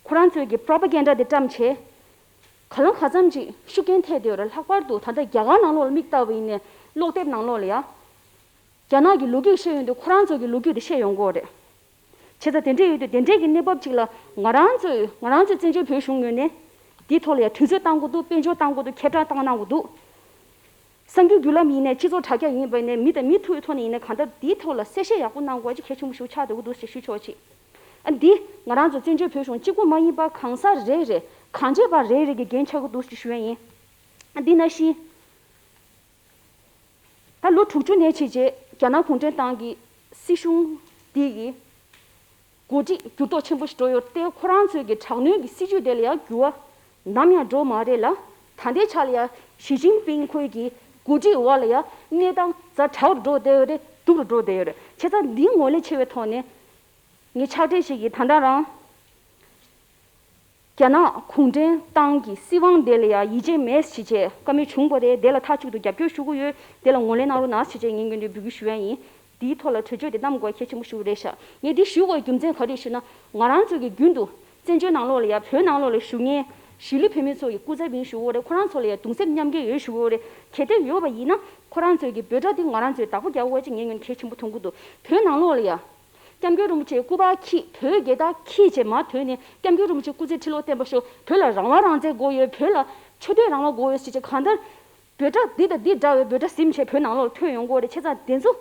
ཁོ་རང་ཚོས་ཀྱི་propaganda དེ་བཀྲམ་བྱས། ག་ལ་གང་འཚམ་ཅིག་ཤུགས་རྐྱེན་ཐེབས་བསྡད་ཡོད་རེད། ལྷག་པར་དུ་ད་ལྟ་རྒྱ་གར་ནང་ལོགས་ལ་མིག་ལྟ་བ་ཡིན་ནའི་ཀློག་དེབ་ནང་ལོགས་ལ་ཡ། རྒྱ་ནག་གི་ལོ་རྒྱུས་བཤད་ཡོང་དུས་ཁོ་རང་ཚོ་གི་ལོ་རྒྱུས་དེ་བཤད་ཡོང་གི་ཡོད་རེད། བྱས་ཙང་དེ་འདྲ་ཡོད་དུས་དེ་འདྲའི་གི་གནས་བབ་ཅིག་ལ་ང་རང་ཚོས་ང་རང་ཚོའི་བཙན་བྱོལ་བོད་གཞུང་ངོས་ནས་དེའི་ཐོག་ལ་ཡ་དུས་ཚོད་བཏང་དགོས་འདུག། དཔལ་འབྱོར་བཏང་དགོས་འདུག། ཁྱབ་བསྒྲགས་བཏང་གནང་དགོས་འདུག། གསར་འགྱུར་བརྒྱུད་ལམ་ཡིན་ནའི་སྤྱི་ཚོགས་དྲ་རྒྱ་ཡིན་པ་ཡིན་ནའི་མི་དང་མི་ཐུག་པའི་ཐོག་ནས་ཡིན་ནའི་གང་ལྟར་དེའི་ཐོག་ལ་གསལ་བཤད་ཡག་པོ་གནང་དགོས་ཀྱི་གལ་ཆེན་པོ་ཞིག་ཆགས་བསྡད་ཀྱི་འདུག་ཅེས་ཞུ་ཆོག་ཅིག། ཨ། འདི་ང་རང་ཚོ་བཙན་བྱོལ་བོད་གཞུང་གཅིག་པུ་མ་ཡིན་པར་གང་ཟག་རེ་རེ་གང་བྱས་པ་རེ་རེ་གི་འགན་ཆགས་ཀྱི་འདུག་ཅེས་ཞུ་ཡ་ཡིན། ཨ། འདི་ནང་བཞིན། ད་ལོ་དྲུག་ཅུ་ནས་བྱས་རྗེས་རྒྱ་ནག་གུང་ཁྲན་ཏང་གི་སྲིད་གཞུང་འདི་ཡི་འགོ་ཁྲིད་འགྱུར་ལྡོག་ཆེན་པོ་ཞིག་འགྲོ་ཡོད་དེ། ཁོ་རང་ཚོའི་གི་དྲག་གནོན་གྱི་སྲིད་བྱུས་དེ་ལ་ཡང་འགྱུར་བ་ནམ་ཡང་འགྲོ་མ་རེད་ལ། ད་ལྟའི་ཆ་ལ་ཡང་ཞི་ཅིན་ཕིང་ཁོའི་གི་འགོ་ཁྲིད་འོག་ལ་ཡང་གནས་སྟངས་ཛ་དྲག་རུ་འགྲོ་བསྡད་ཡོད་རེད། སྡུག་རུ་འགྲོ་བསྡད་ཡོད་རེད། བྱས་ཙང་འདི་ངོས་ལེན་བྱེད་པའི་ཐོག་ནས་ངས་ཕྱག་སྦྲེལ་ཞིག་གིས་ད་ལྟ་རང་རྒྱ་ནག་གུང་ཁྲན་ཏང་གི་སྲིད་དབང་དེ་ལ་ཡང་ཡིད་ཆེས་མེད་ཞེས་བྱས་བཀའ་མོལ་བྱུང་བ་རེད། དེ་ལ་མཐའ་གཅིག་ཏུ་རྒྱབ་སྐྱོར་ཞུ་གི་ཡོད། དེ་ལ་ངོས་ལེན་གནང་རོགས་གནང་ཞེས་བྱས་ངས་ངོས་ནས་འབོད་སྐུལ་ཞུ་ཡ་ཡིན། དེའི་ཐོག་ལ་གྲོས་ཆོད་དེ་བསྣམས་དགོས་གལ་ཆེན་པོ་ཞིག་རེད་ཤག། ངས་འདི་ཞུ་དགོས་རྒྱུ་མཚན་ག་རེ་ཞུ་ན། ང་རང་ཚོ་གི་རྒྱུན་དུ་བཙན་བྱོལ་ནང་ལོགས་ལ་ཡ་བོད་ནང་ལོགས་ལ་བཞུགས་མཁན་གཞིས་ལུས་བོད་མི་ཚོ་ཡི་སྐུ་ཚབ་ཡིན་ཞུ་གི་ཡོད་རེད། ཁོ་རང་ཚོ་ལ་ཡ་གདུང་སེམས་མཉམ་སྐྱེད་ཡོད་ཞུ་གི་ཡོད་རེད། གལ་ཏེ་ཡོད་པ་ཡིན་ན་ཁོ་རང་ཚོའི་གི་འབོད་སྒྲ་འདི་ང་རང་ཚོས་བདག་པོ་རྒྱག་དགོས་ཀྱི་ངས་ངོས་ནས་གལ་ཆེན་པོ་མཐོང་གི་འདུག། བོད་ནང་ལོགས་ལ་ཡ་སྐྱབས་མགོན་རིན་པོ་ཆེ་སྐུ་པར་འཁྱེར། བོད་རྒྱལ་དར་འཁྱེར་བྱས་མར་ཐོན་ནས་སྐྱབས་མགོན་རིན་པོ་ཆེ་སྐུ་ཚེ་ཁྲི་ལོ་བརྟན་པར་ཤོག། བོད་ལ་རང་དབང་རང་བཙན་དགོས་ཡོད། བོད་ལ་ཆོས་དད་རང་དབང་དགོས་ཡོད་ཟེར་བྱས་གང་ལྟར་ འབོད་སྒྲ་འདི་དང་འདི་འདྲ་བའི་འབོད་སྒྲ་ཟིན་བྱས་བོད་ནང་ལོགས་ལ་ཐོན་ཡོང་གི་ཡོད་རེད། བྱས་ཙང་དེ་ཚོ་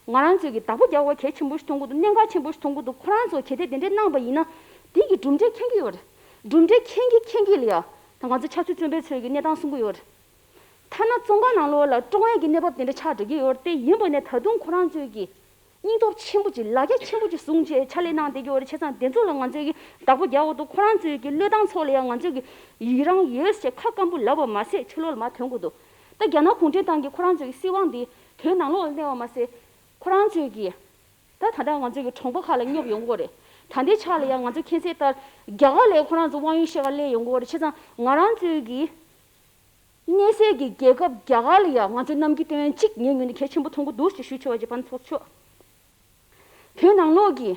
ང་རང་ཚོས་ཀྱི་བདག་པོ་རྒྱག་དགོས་གལ་ཆེན་པོ་ཞིག་མཐོང་གི་འདུག་གནད་འགག་ཆེན་པོ་ཞིག་མཐོང་གི་འདུག་ཁོ་རང་ཚོ་གལ་ཏེ་དེ་འདྲས་གནང་པ་ཡིན་ན་དེ་གི་གྲུབ་འབྲས་མཁྱེན་གྱི་ཡོད་རེད། གྲུབ་འབྲས་མཁྱེན་གྱི་མཁྱེན་གྱི་ལ་ཡ་ད་ང་ཚོ་ཕྱག་ཚོད་བཙོན་པའི་ཚོས་ཀྱི་གནས་སྟངས་གསུང་གི་ཡོད་རེད། ཐ་ན་བཙོན་ཁང་ནང་ལོགས་ལ་བཀྲོངས་ཡས་ཀྱི་གནས་བབ་དེ་འདྲ་ཆགས་འགྲོ་གི་ཡོད་རེད། དེ་ཡིན་པ་ནས་ད་དུང་ཁོ་རང་ཚོས་ཀྱི་སྙིང་སྟོབས་ཆེན་པོ་ཅིག་ལ་རྒྱ་ཆེན་པོ་ཅིག་བཟུང་བྱས་ཕྱག་ལས་གནང་བསྡད་ཀྱི་ཡོད་རེད། བྱས་ཙང་དེ་ཚོ་ལ་ང་ཚོས་ཀྱི་བདག་པོ་རྒྱག་དགོས་འདུག་ཁོ་རང་ཚོས་ཀྱི་བློས་བཏང་ཚོགས་ལ་ཡང་ང་ཚོས་ཀྱི་ཡི་རང་ཡོད་ཅེས་ཁ་སྐམ་པོ་ལབ་པ་མ་ཟད་ཕྱི་ལོགས་ལ་མར་ཐོན་དགོས་འདུག་ད་རྒྱ་ནག་གུང་ཁྲན་ཏང་གིས་ཁོ་རང་ཚོའི་སྲིད་དབང་འདི་བོད་ནང་ལོགས་ལ་གནས་པ་མ་ཟད། ཁོ་རང་ཚོས་ཀྱིས་ད་ད་ལྟ་ང་ཚོའི་གི་གྲོང་པ་ཁག་ལ་སྙོབ་ཡོང་གི་རེད། ད་ལྟའི་ཆ་ལ་ཡང་ང་ཚོ་མཁྱེན་གསལ་ལྟར་རྒྱ་གར་ལ་ཁོ་རང་ཚོ་དབང་ཡོད་ཤེས་ག་སླེབས་ཡོང་གི་རེད། བྱས་ཙང་ང་རང་ཚོའི་གི་གནས་སའི་གི་རྒྱལ་ཁབ་རྒྱ་གར་ལ་ཡང་ང་ཚོའི་གནམ་གྱི་སྟེང་གཅིག་ངའི་ངོས་ནས་གལ་ཆེན་པོ་མཐོང་གི་འདུག་ཅེས་ཞུ་ཆོག་པ་ཅིག་ཕན་ཚོགས་ཆོག་བོད་ནང་ལོགས་ཀྱི་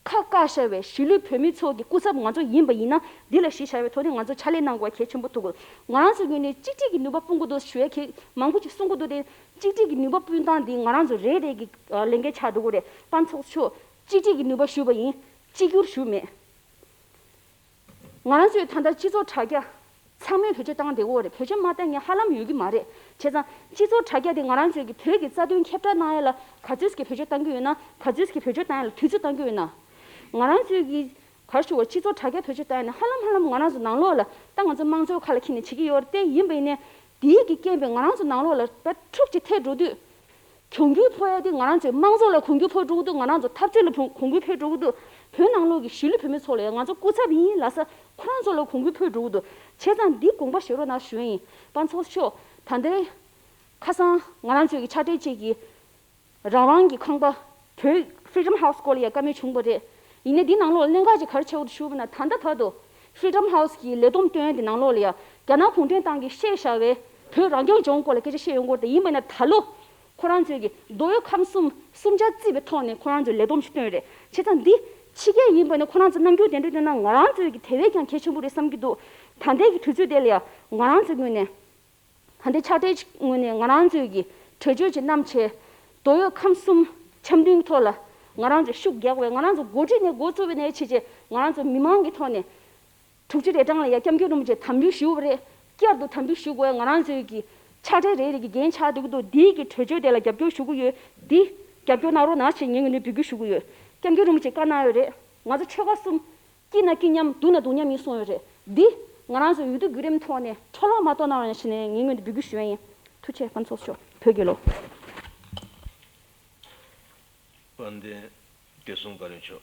ཁ་བཀག་བཞག་པའི་གཞིས་ལུས་བོད་མི་ཚོ་གི་སྐུ་ཚབ་ང་ཚོ་ཡིན་པ་ཡིན་ན་འདི་ལ་གཞི་བཞག་པའི་ཐོག་ནས་ང་ཚོ་ཕྱག་ལས་གནང་དགོས་པ་གལ་ཆེན་པོ་ཐུག་གི་འདུག་ང་རང་ཚོའི་ངོས་ནས་གཅིག་སྒྲིལ་གྱི་ནུས་པ་སྤུངས་ཀྱི་འདུག་ཞུ་ཡ་གལ་མང་པོ་ཅིག་གསུང་གི་འདུག་དེ་གཅིག་སྒྲིལ་གྱི་ནུས་པ་སྤུངས་སྟངས་འདི་ང་རང་ཚོ་རེ་རེ་གི་ལས་འགན་ཆགས་འགྲོ་གི་རེད། ཕན་ཚོགས་ཆོག་གཅིག་སྒྲིལ་གྱི་ནུས་པ་ཞུས་པ་ཡིན། གཅིག་གྱུར་ཞུས་མེད། ང་རང་ཚོས་ད་ལྟ་སྤྱི་ཚོགས་དྲ་རྒྱ་ཚང་མས་བེད་སྤྱོད་བཏང་བསྡད་ཡོད་རེད། བེད་སྤྱོད་མ་བཏང་མཁན་ཧ་ལམ་ཡོད་ཀྱི་མ་རེད། བྱས་ཙང་སྤྱི་ཚོགས་དྲ་རྒྱ་དེ་ང་རང་ཚོས་ཀྱི་བོད་ཀྱི་རྩ་དོན་ཁྱབ་བསྒྲགས་གནང་ཡ་ལ་ག་ཚོད་ཀྱི་བེད་སྤྱོད་བཏང་གི་ཡོད་ན་ག་ཚོད་ཀྱི་བེད་སྤྱོད་བཏང་ཡ་ལ་དུས་ཚོད་བཏང་གི་ཡོད་ན། ང་རང་ཚོས་ཀྱི་ག་རེ་ཞུ་བ་སྤྱི་ཚོགས་དྲ་རྒྱ་བེད་སྤྱོད་བཏང་ཡ་ནི་ཧ་ལམ་ཧ་ལམ་ང་རང་ཚོ་ནང་ལོགས་ལ་ད་ང་ཚོ་དམངས་གཙོའི་ཁ་ལ་འཁྱེར་ནས་བྱེད་ཀྱི་ཡོད་རེད། དེ་ཡིན་པ་ཡིན་ནའི་དེའི་གི་རྐྱེན་པས་ང་རང་ཚོ་ནང་ལོགས་ལ་བ་འཁྲུག་ཅིག་ཐེབས་འགྲོ་དུས། གྱོང་གུན་ཕོག་ཡ་དེ་ང་རང་ཚོའི་དམངས་གཙོ་ལ་གྱོང་གུན་ཕོག་འགྲོ་གི་འདུག་ང་རང་ཚོ་འཐབ་རྩོད་ལ་གྱོང་གུན་ཕོག་འགྲོ་གི་འདུག་བོད་ནང་ལོགས་ཀྱི་གཞིས་ལུས་བོད་མི་ཚོ་ལ་ཡང་ང་ཚོ་སྐུ་ཚབ་ཡིན་ལབ་ས་ཁོ་རང་ཚོ་ལ་གྱོང་གུན་ཕོག་འགྲོ་གི་འདུག་བྱས་ཙང་འདི་དགོངས་པ་བཞེས་རོགས་གནང་ཞུ་ཡ་ཡིན། ཕན་ཚོགས་ཤོག་ད་ལྟའི་ཁ་སང་ང་རང་ཚོའི་གི་ཕྱག་སྦྲེལ་གཅིག་གིས་རང་དབང་གི་ཁང་པ་བོད་Freedom House་སྐོར་ལ་ཡང་བཀའ་མོལ་བྱུང་བ་རེད། ཡིན་ནའི་འདི་ནང་ལོགས་ལ་གནད་འགག་ཅིག་ག་རེ་ཆགས་ཡོད་ཞུས་པ་ན། ད་ལྟ་བར་དུ་Freedom House་གི་ལས་བསྡོམས་བཏོན་ཡ་འདི་ནང་ལོགས་ལ་ཡང་རྒྱ་ནག་གུང་ཁྲན་ཏང་གིས་བཤད་བཞག་པའི་བོད་རང་སྐྱོང་ལྗོངས་སྐོར་ལ་སྐད་ཆ་བཤད་ཡོང་གི་ཡོད་རེད། ད་ཡིན་པ་ན་ད་ལོ་ཁོ་རང་ཚོས་ཀྱི་མདོ་དབུས་ཁམས་གསུམ་གསུམ་ཆ་བརྩིས་པའི་ཐོག་ནས་ཁོ་རང་ཚོས་ལས་བསྡོམས་ཤིག་བཏོན་ཡོད་རེད། བྱས་ཙང་འདི་ཕྱི་རྒྱལ་ཡིན་པ་ན་ཁོ་རང་ཚོ་རྣམ་འགྱུར་དེ་འདྲ་བཏོན་ན་ང་རང་ཚོས་ཀྱི་དེ་བས་ཀྱང་གལ་ཆེན་པོ་རེད་བསམ་གྱི་འདུག་ད་ལྟའི་གི་དུས་ཚོད་དེ་ལ་ཡང་ང་རང་ཚོའི་ངོས་ནས། ད་ལྟའི་ཕྱག་སྦྲེལ་ངོས་ནས་ང་རང་ཚོས་ཀྱི་གྲོས་ཆོད་ཅིག་བསྣམས་བྱས། མདོ་དབུས་ཁམས་གསུམ་འཆམ་མཐུན་ཐོག་ལ་ང་རང་ཚོས་ཤུགས་རྒྱག་དགོས། ང་རང་ཚོ་འགོ་ཁྲིད་ནས་འགོ་བཙུགས་པ་ནས་བྱས་བྱས་ང་རང་ཚོ་མི་མང་གི་ཐོག་ནས་དྲུག་ཅུ་རེ་གྲངས་ལ་ཡ་སྐྱབས་མགོན་རིན་པོ་ཆེ་དམ་འབུལ་ཞུ་བ་རེད། བསྐྱར་དུ་དམ་འབུལ་ཞུ་དགོས། ང་རང་ཚོའི་ཀྱི་ཕྱག་སྦྲེལ་རེ་རེ་གི་འགན་ཆགས་འདུག་གི་འདུག་འདིའི་གི་གྲོས་ཆོད་དེ་ལ་རྒྱབ་སྐྱོར་ཞུ་གི་ཡོད། འདི་རྒྱབ་སྐྱོར་གནང་རོགས་གནང་ཞེས་ངས་ངོས་ནས་འབོད་སྐུལ་ཞུ་གི་ཡོད། སྐྱབས་མགོན་རིན་པོ་ཆེས་བཀའ་གནང་ཡོད་རེད། ང་ཚོ་ཆོལ་ཁ་གསུམ། སྐྱིད་ན་སྐྱིད་མཉམ་སྡུག་ན་སྡུག་མཉམ་ཡིན་གསུངས་ཡོད་རེད། འདི་ང་རང་ཚོ་འོས་བསྡུ་བརྒྱུད་རིམ་ཐོག་ནས་འཕྲོ་བརླག་མ་གཏོང་གནང་རོགས་གནང་ཞེས་ནས་ངས་ངོས་ནས་འབོད་སྐུལ་ཞུ་ཡ་ཡིན། ཐུགས་རྗེ་ཆེ། ཕར་ཚུར་ཤོག་བོད་རྒྱལ་ལོ། དཔལ་ལྡན་བདེ་སྲུང་བཀའ་བློན་མཆོག་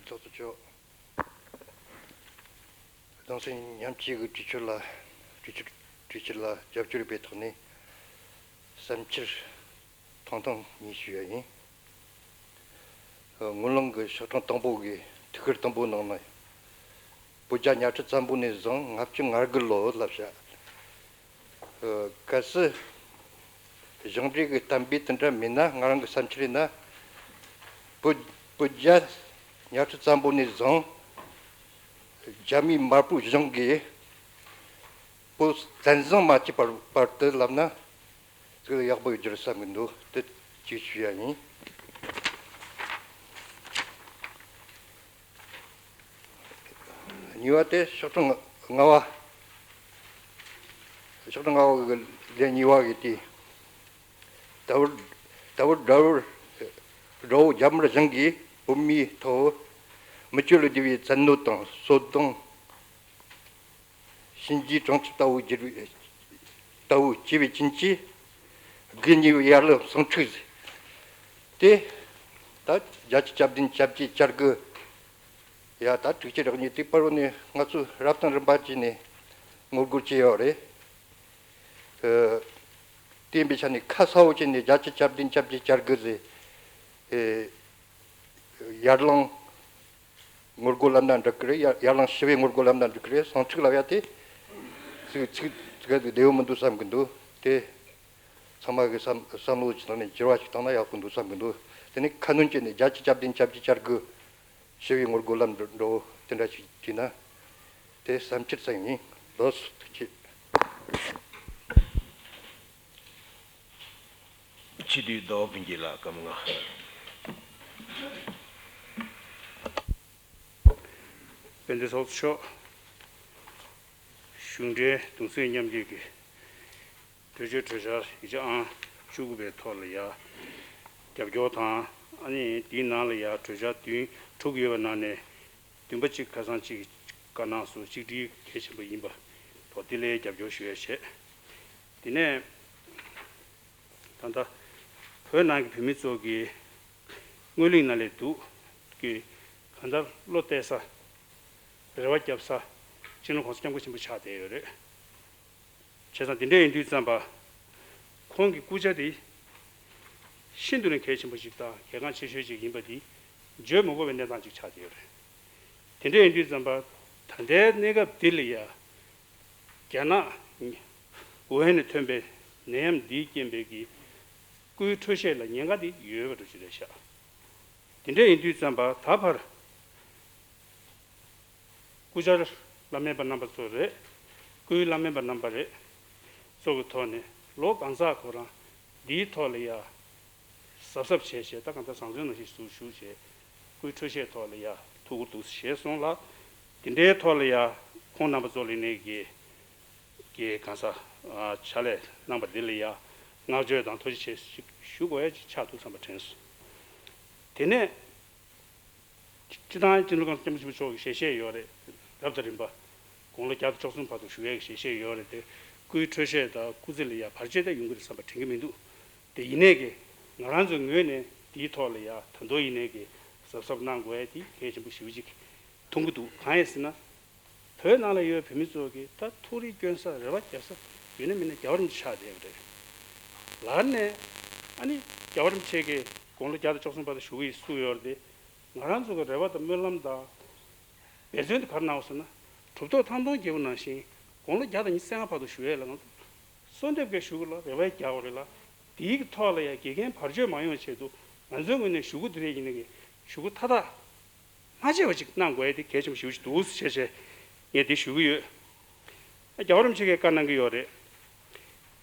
ཚོགས་གཙོ་མཆོག་གདུང་སེམས་མཉམ་སྐྱེད་ཀྱི་གྲོས་ཆོད་ལ་གྲོས་ཆོད་གྲོས་ཆོད་ལ་རྒྱབ་སྐྱོར་སྤེལ་ཐོག་ནས་བསམ་འཆར་ཐུང་ཐུང་གཉིས་ཞུ་ཡ་ཡིན། སྔོན་གླེང་གི་ཤོག་གྲངས་དང་པོ་གི་ཐིག་ཤར་དང་པོ་ནང་ན་བོད་རྒྱ་གཉའ་ཁྲི་བཙན་པོ་ནས་བཟུང་ལྔ་བཅུ་ང་དགུ་ལོ་ལབ་བྱ། གལ་སྲིད་ཞིང་འབྲེལ་གྱི་གཏན་འབེབས་དེ་འདྲ་མེད་ན་ང་རང་གི་བསམ་འཆར་ཡིན་ན། བོད་བོད་རྒྱ་གཉའ་ཁྲི་བཙན་པོ་ནས་བཟུང་རྒྱ་མིའི་དམར་པོའི་གཞུང་གིས་བོད་བཙན་བཟུང་མ་བྱས་པར་བར་དུ་ལབ་ན་ཅིག་ཡག་པོ་ཡོད་རྒྱུ་རེད་བསམ་གྱི་འདུག་དེ་གཅིག་ཞུ་ཡ་ཡིན། གཉིས་པ་དེ་ཤོག་གྲངས་ལྔ་པ། ཤོག་གྲངས་ལྔ་པ་གི་ལན་གཉིས་པ་གི་དེ། ད་བར་ད་བར་དགྲ་བོ་དགྲ་བོ་རྒྱ་དམར་གཞུང་གིས་བོད་མིའི་ཐོག་མི་སྤྱོད་ལས་འདས་པའི་བཙན་གནོན་དང་གསོད་རྡུང་། གཤིན་རྗེའི་གྲོང་ཁྱེར་ལྟ་བུ་བསྒྱུར་བའི་ལྟ་བུ་བྱས་པའི་རྐྱེན་གྱིས། དགུ་གཉིས་པའི་ཡར་ལངས་ཟིང་འཁྲུག་དེ། ད་བརྒྱད་ཅུ་གྱ་བདུན་གྱ་བརྒྱད་གྱ་དགུ། ཡ་ད་དྲུག་ཅུ་རེ་གཉིས་དེ་བར་བ་ནས་ང་ཚོས་རབ་དང་རིམ་པ་བྱས་ནས་ངོ་རྒོལ་བྱས་ཡོད་རེད། ཨ། དེ་ཡིན་པའི་ཆ་ནས་ཁ་གསལ་བོ་བྱས་ནས་བརྒྱད་ཅུ་གྱ་བདུན་གྱ་བརྒྱད་གྱ་དགུ་ཟེར། ཨེ། ཡར་ལངས་ངོ་རྒོལ་ལབ་ན་འགྲིག་གི་རེད། ཡར་ཡར་ལངས་ཞི་བའི་ངོ་རྒོལ་ལབ་ན་འགྲིག་གི་རེད། ཟིང་འཁྲུག་ལབ་ཡ་དེ་ཚིག་ཚིག་ཚིག་བདེ་བོ་མི་འདུག་བསམ་གི་འདུག་དེ་ཚང་མ་གི་བསམ་བསམ་བློ་ཅིག་བཏང་ནས་འགྱུར་བ་ཞིག་བཏང་ན་ཡག་པོ་འདུག་བསམ་གི་འདུག་དེ་ནས་ཁ་སྣོན་བྱས་ནས་བརྒྱད་ཅུ་གྱ་བདུན་གྱ་བརྒྱད་གྱ་དགུ་ཞི་བའི་ངོ་རྒོལ་ལམ་འགྲོ་འགྲོ་དེ་འདྲ་ཞིག་བྲིས་ན་དེ་བསམ་འཆར་ཙམ་ཡིན། ལགས་སོ། ཐུགས་རྗེ་ཆེ། སྤྱི་འཐུས་ཟླ་བ་ཕུན་སྐྱིད་ལགས་སྐར་མ་ལྔ། དཔལ་ལྡན་ཚོགས་གཙོ་མཆོག་གཞུང་འབྲེལ་གདུང་སེམས་མཉམ་སྐྱེད་ཀྱི་གྲོས་ཆོད་གྲོས་འཆར་ཡིག་ཆ་ཨང་བཅུ་དགུ་པའི་ཐོག་ལ་ཡ་རྒྱབ་སྐྱོར་དང་། ཨ་ནི་དེའི་ནང་ལ་ཡ་གྲོས་འཆར་བདུན་དྲུག་ཡོད་པ་ནང་ནས་བདུན་པ་གཅིག་ཁ་སང་གཅིག་བཀའ་གནང་སོང་། གཅིག་སྒྲིལ་གལ་ཆེན་པོ་ཡིན་པ་ཐོག་དེ་ལ་རྒྱབ་སྐྱོར་ཞུ་ཡ་བྱས། དེ་ནས་ད་ལྟ་བོད་ནང་གི་བོད་མི་ཚོ་གི་སྔོན་གླེང་ནང་ལས་སྡུག་གི་གང་ལྟར་བློ་གཏད་ས། རེ་བ་བརྒྱབ་ས། སྤྱི་ནོར་༸གོང་ས་༸སྐྱབས་མགོན་ཆེན་པོ་ཆགས་བསྡད་ཡོད་རེད། བྱས་ཙང་དེ་འདྲ་ཡིན་དུས་ཙམ་པ། ཁོང་གི་སྐུ་ཕྱྭ་དེ་ཤིན་ཏུ་ནས་གལ་ཆེན་པོ་ཞིག་དང་གལ་འགངས་ཆེ་ཤོས་ཅིག་ཡིན་པ་འདི་བརྗོད་མི་དགོས་པའི་གནས་སྟངས་ཅིག་ཆགས་བསྡད་ཡོད་རེད། དེ་འདྲ་ཡིན་དུས་ཙམ་པ། ད་ལྟའི་གནས་སྐབས་འདི་ལ་ཡ། རྒྱ་ནག་ཝུ་ཧན་ནས་ཐོན་པའི་ནད་ཡམས་འདིའི་རྐྱེན་པས་ཀྱི་སྐུའི་འཕྲོ་བཤད་ལ་ཉེན་ཁ་འདི་ཡོད་པ་འདྲ་ཅིག་རེད་ཤག་དེ་འདྲ་ཡིན་དུས་ཙམ་པ། ད་བར་སྐུ་བཅར་བླ་སྨན་པ་རྣམ་པ་ཚོ་རེད། སྐུའི་བླ་སྨན་པ་རྣམ་པ་རེད། ཚོ་གི་ཐོག་ནས་ལོ་གང་ཟག་ཁོ་རང་འདིའི་ཐོག་ལ་ཡ་གཟབ་གཟབ་བྱས་བྱས། ད་གང་ལྟར་བཟང་བཙོན་ནང་བཞིན་ཞུ་ཞུ་བྱས། སྐུའི་འཕྲོ་བཤད་ཐོག་ལ་ཡ་ཐུགས་ཁུར་འདུག་བཞེས་སོང་ལ། དེ་འདྲའི་ཐོག་ལ་ཡ་ཁོང་རྣམ་པ་ཚོ་ལ་ནས་ཀྱི་ཀྱི་གང་ཟག་ཕྱག་ལས་གནང་པ་འདི་ལ་ཡ་བསྔགས་བརྗོད་དང་ཐུགས་རྗེ་ཆེ་ཞུ་དགོས་ཡ་ཅིག་ཆགས་འདུག་བསམ་པ་དྲན་སོང་། དེ་ནས། སྤྱི་བཏང་སྤྱི་ནོར་༸གོང་ས་༸སྐྱབས་མགོན་ཆེན་པོ་མཆོག་གི་ཞལ་བཞེས་ཡོད་རེད། རབ་དང་རིམ་པ། དགུང་ལོ་བརྒྱ་དང་བཅུ་གསུམ་བར་དུ་བཞུགས་ཡས་ཀྱི་ཞལ་བཞེས་ཡོད་རེད་དེ། སྐུའི་འཕྲོ་བཤད་དང་སྐུ་ཚེ་ལ་ཡ་བར་ཆད་དེ་ཡོང་གི་རེད་བསམ་པ་དྲན་གྱི་མི་འདུག་དེ་ཡིན་ནས་ཀྱི་ང་རང་ཚོའི་ངོས་ནས་དེའི་ཐོག་ལ་ཡ་ད་དུང་ཡིན་ནས་ཀྱི་གཟབ་གཟབ་གནང་དགོས་ཡ་དེ་གལ་ཆེན་པོ་ཞེ་པོ་ཅིག་མཐོང་གི་འདུག་གང་ཡིན་ཟེར་ན། བོད་ནང་ལ་ཡོད་བོད་མི་ཚོ་གིས་ད་ཐུགས་རེ་བསྐྱོན་ས། རེ་བ་བརྒྱབ་ས་ཡོད་ན་མེད་ན་རྒྱལ་བ་རིན་པོ་ཆེ་ཆགས་བསྡད་ཡོད་རེད། ལར་ནས་ཨ་ནི་རྒྱལ་བ་རིན་པོ་ཆེ་གིས་དགུང་ལོ་བརྒྱ་དང་བཅུ་གསུམ་བར་དུ་བཞུགས་ཡས་གསུངས་ཡོད་རེད་དེ། ང་རང་ཚོ་གི་རེ་བ་དང་སྨོན་ལམ་དང་འབད་བརྩོན་དེ་ག་རེ་གནང་བ་ཟེར་ན། གྲུབ་ཐོབ་ཐང་སྟོང་རྒྱལ་པོ་ནང་བཞིན་དགུང་ལོ་བརྒྱ་དང་ཉི་ཤུ་རྩ་ལྔ་བར་དུ་བཞུགས་ཡས་ལ་ང་ཚོ་གསོལ་འདེབས་ཀྱི་ཞུ་གི་ལ་རེ་བ་རྒྱག་དགོས་རེད་ལ། དེའི་ཐོག་ལ་ཡང་འགལ་རྐྱེན་བར་ཆད་མ་ཡོང་ཆེད་དུ་ང་ཚོའི་ངོས་ནས་ཞུ་སྐུལ་དེ་རེད། ཡིན་ནའི་ཞུ་སྐུལ་མཐའ་དག་མ་བརྗེད་པ་ཅིག་གནང་དགོས་ཡ་དེ་གལ་ཆེན་པོ་ཞེ་པོ་ཅིག་འདུག་ཟེར་བྱས་བྱས་ངས་དེ་ཞུ་གི་ཡོད། རྒྱལ་བ་རིན་པོ་ཆེ་གིས་བཀའ་གནང་གི་ཡོད་རེད།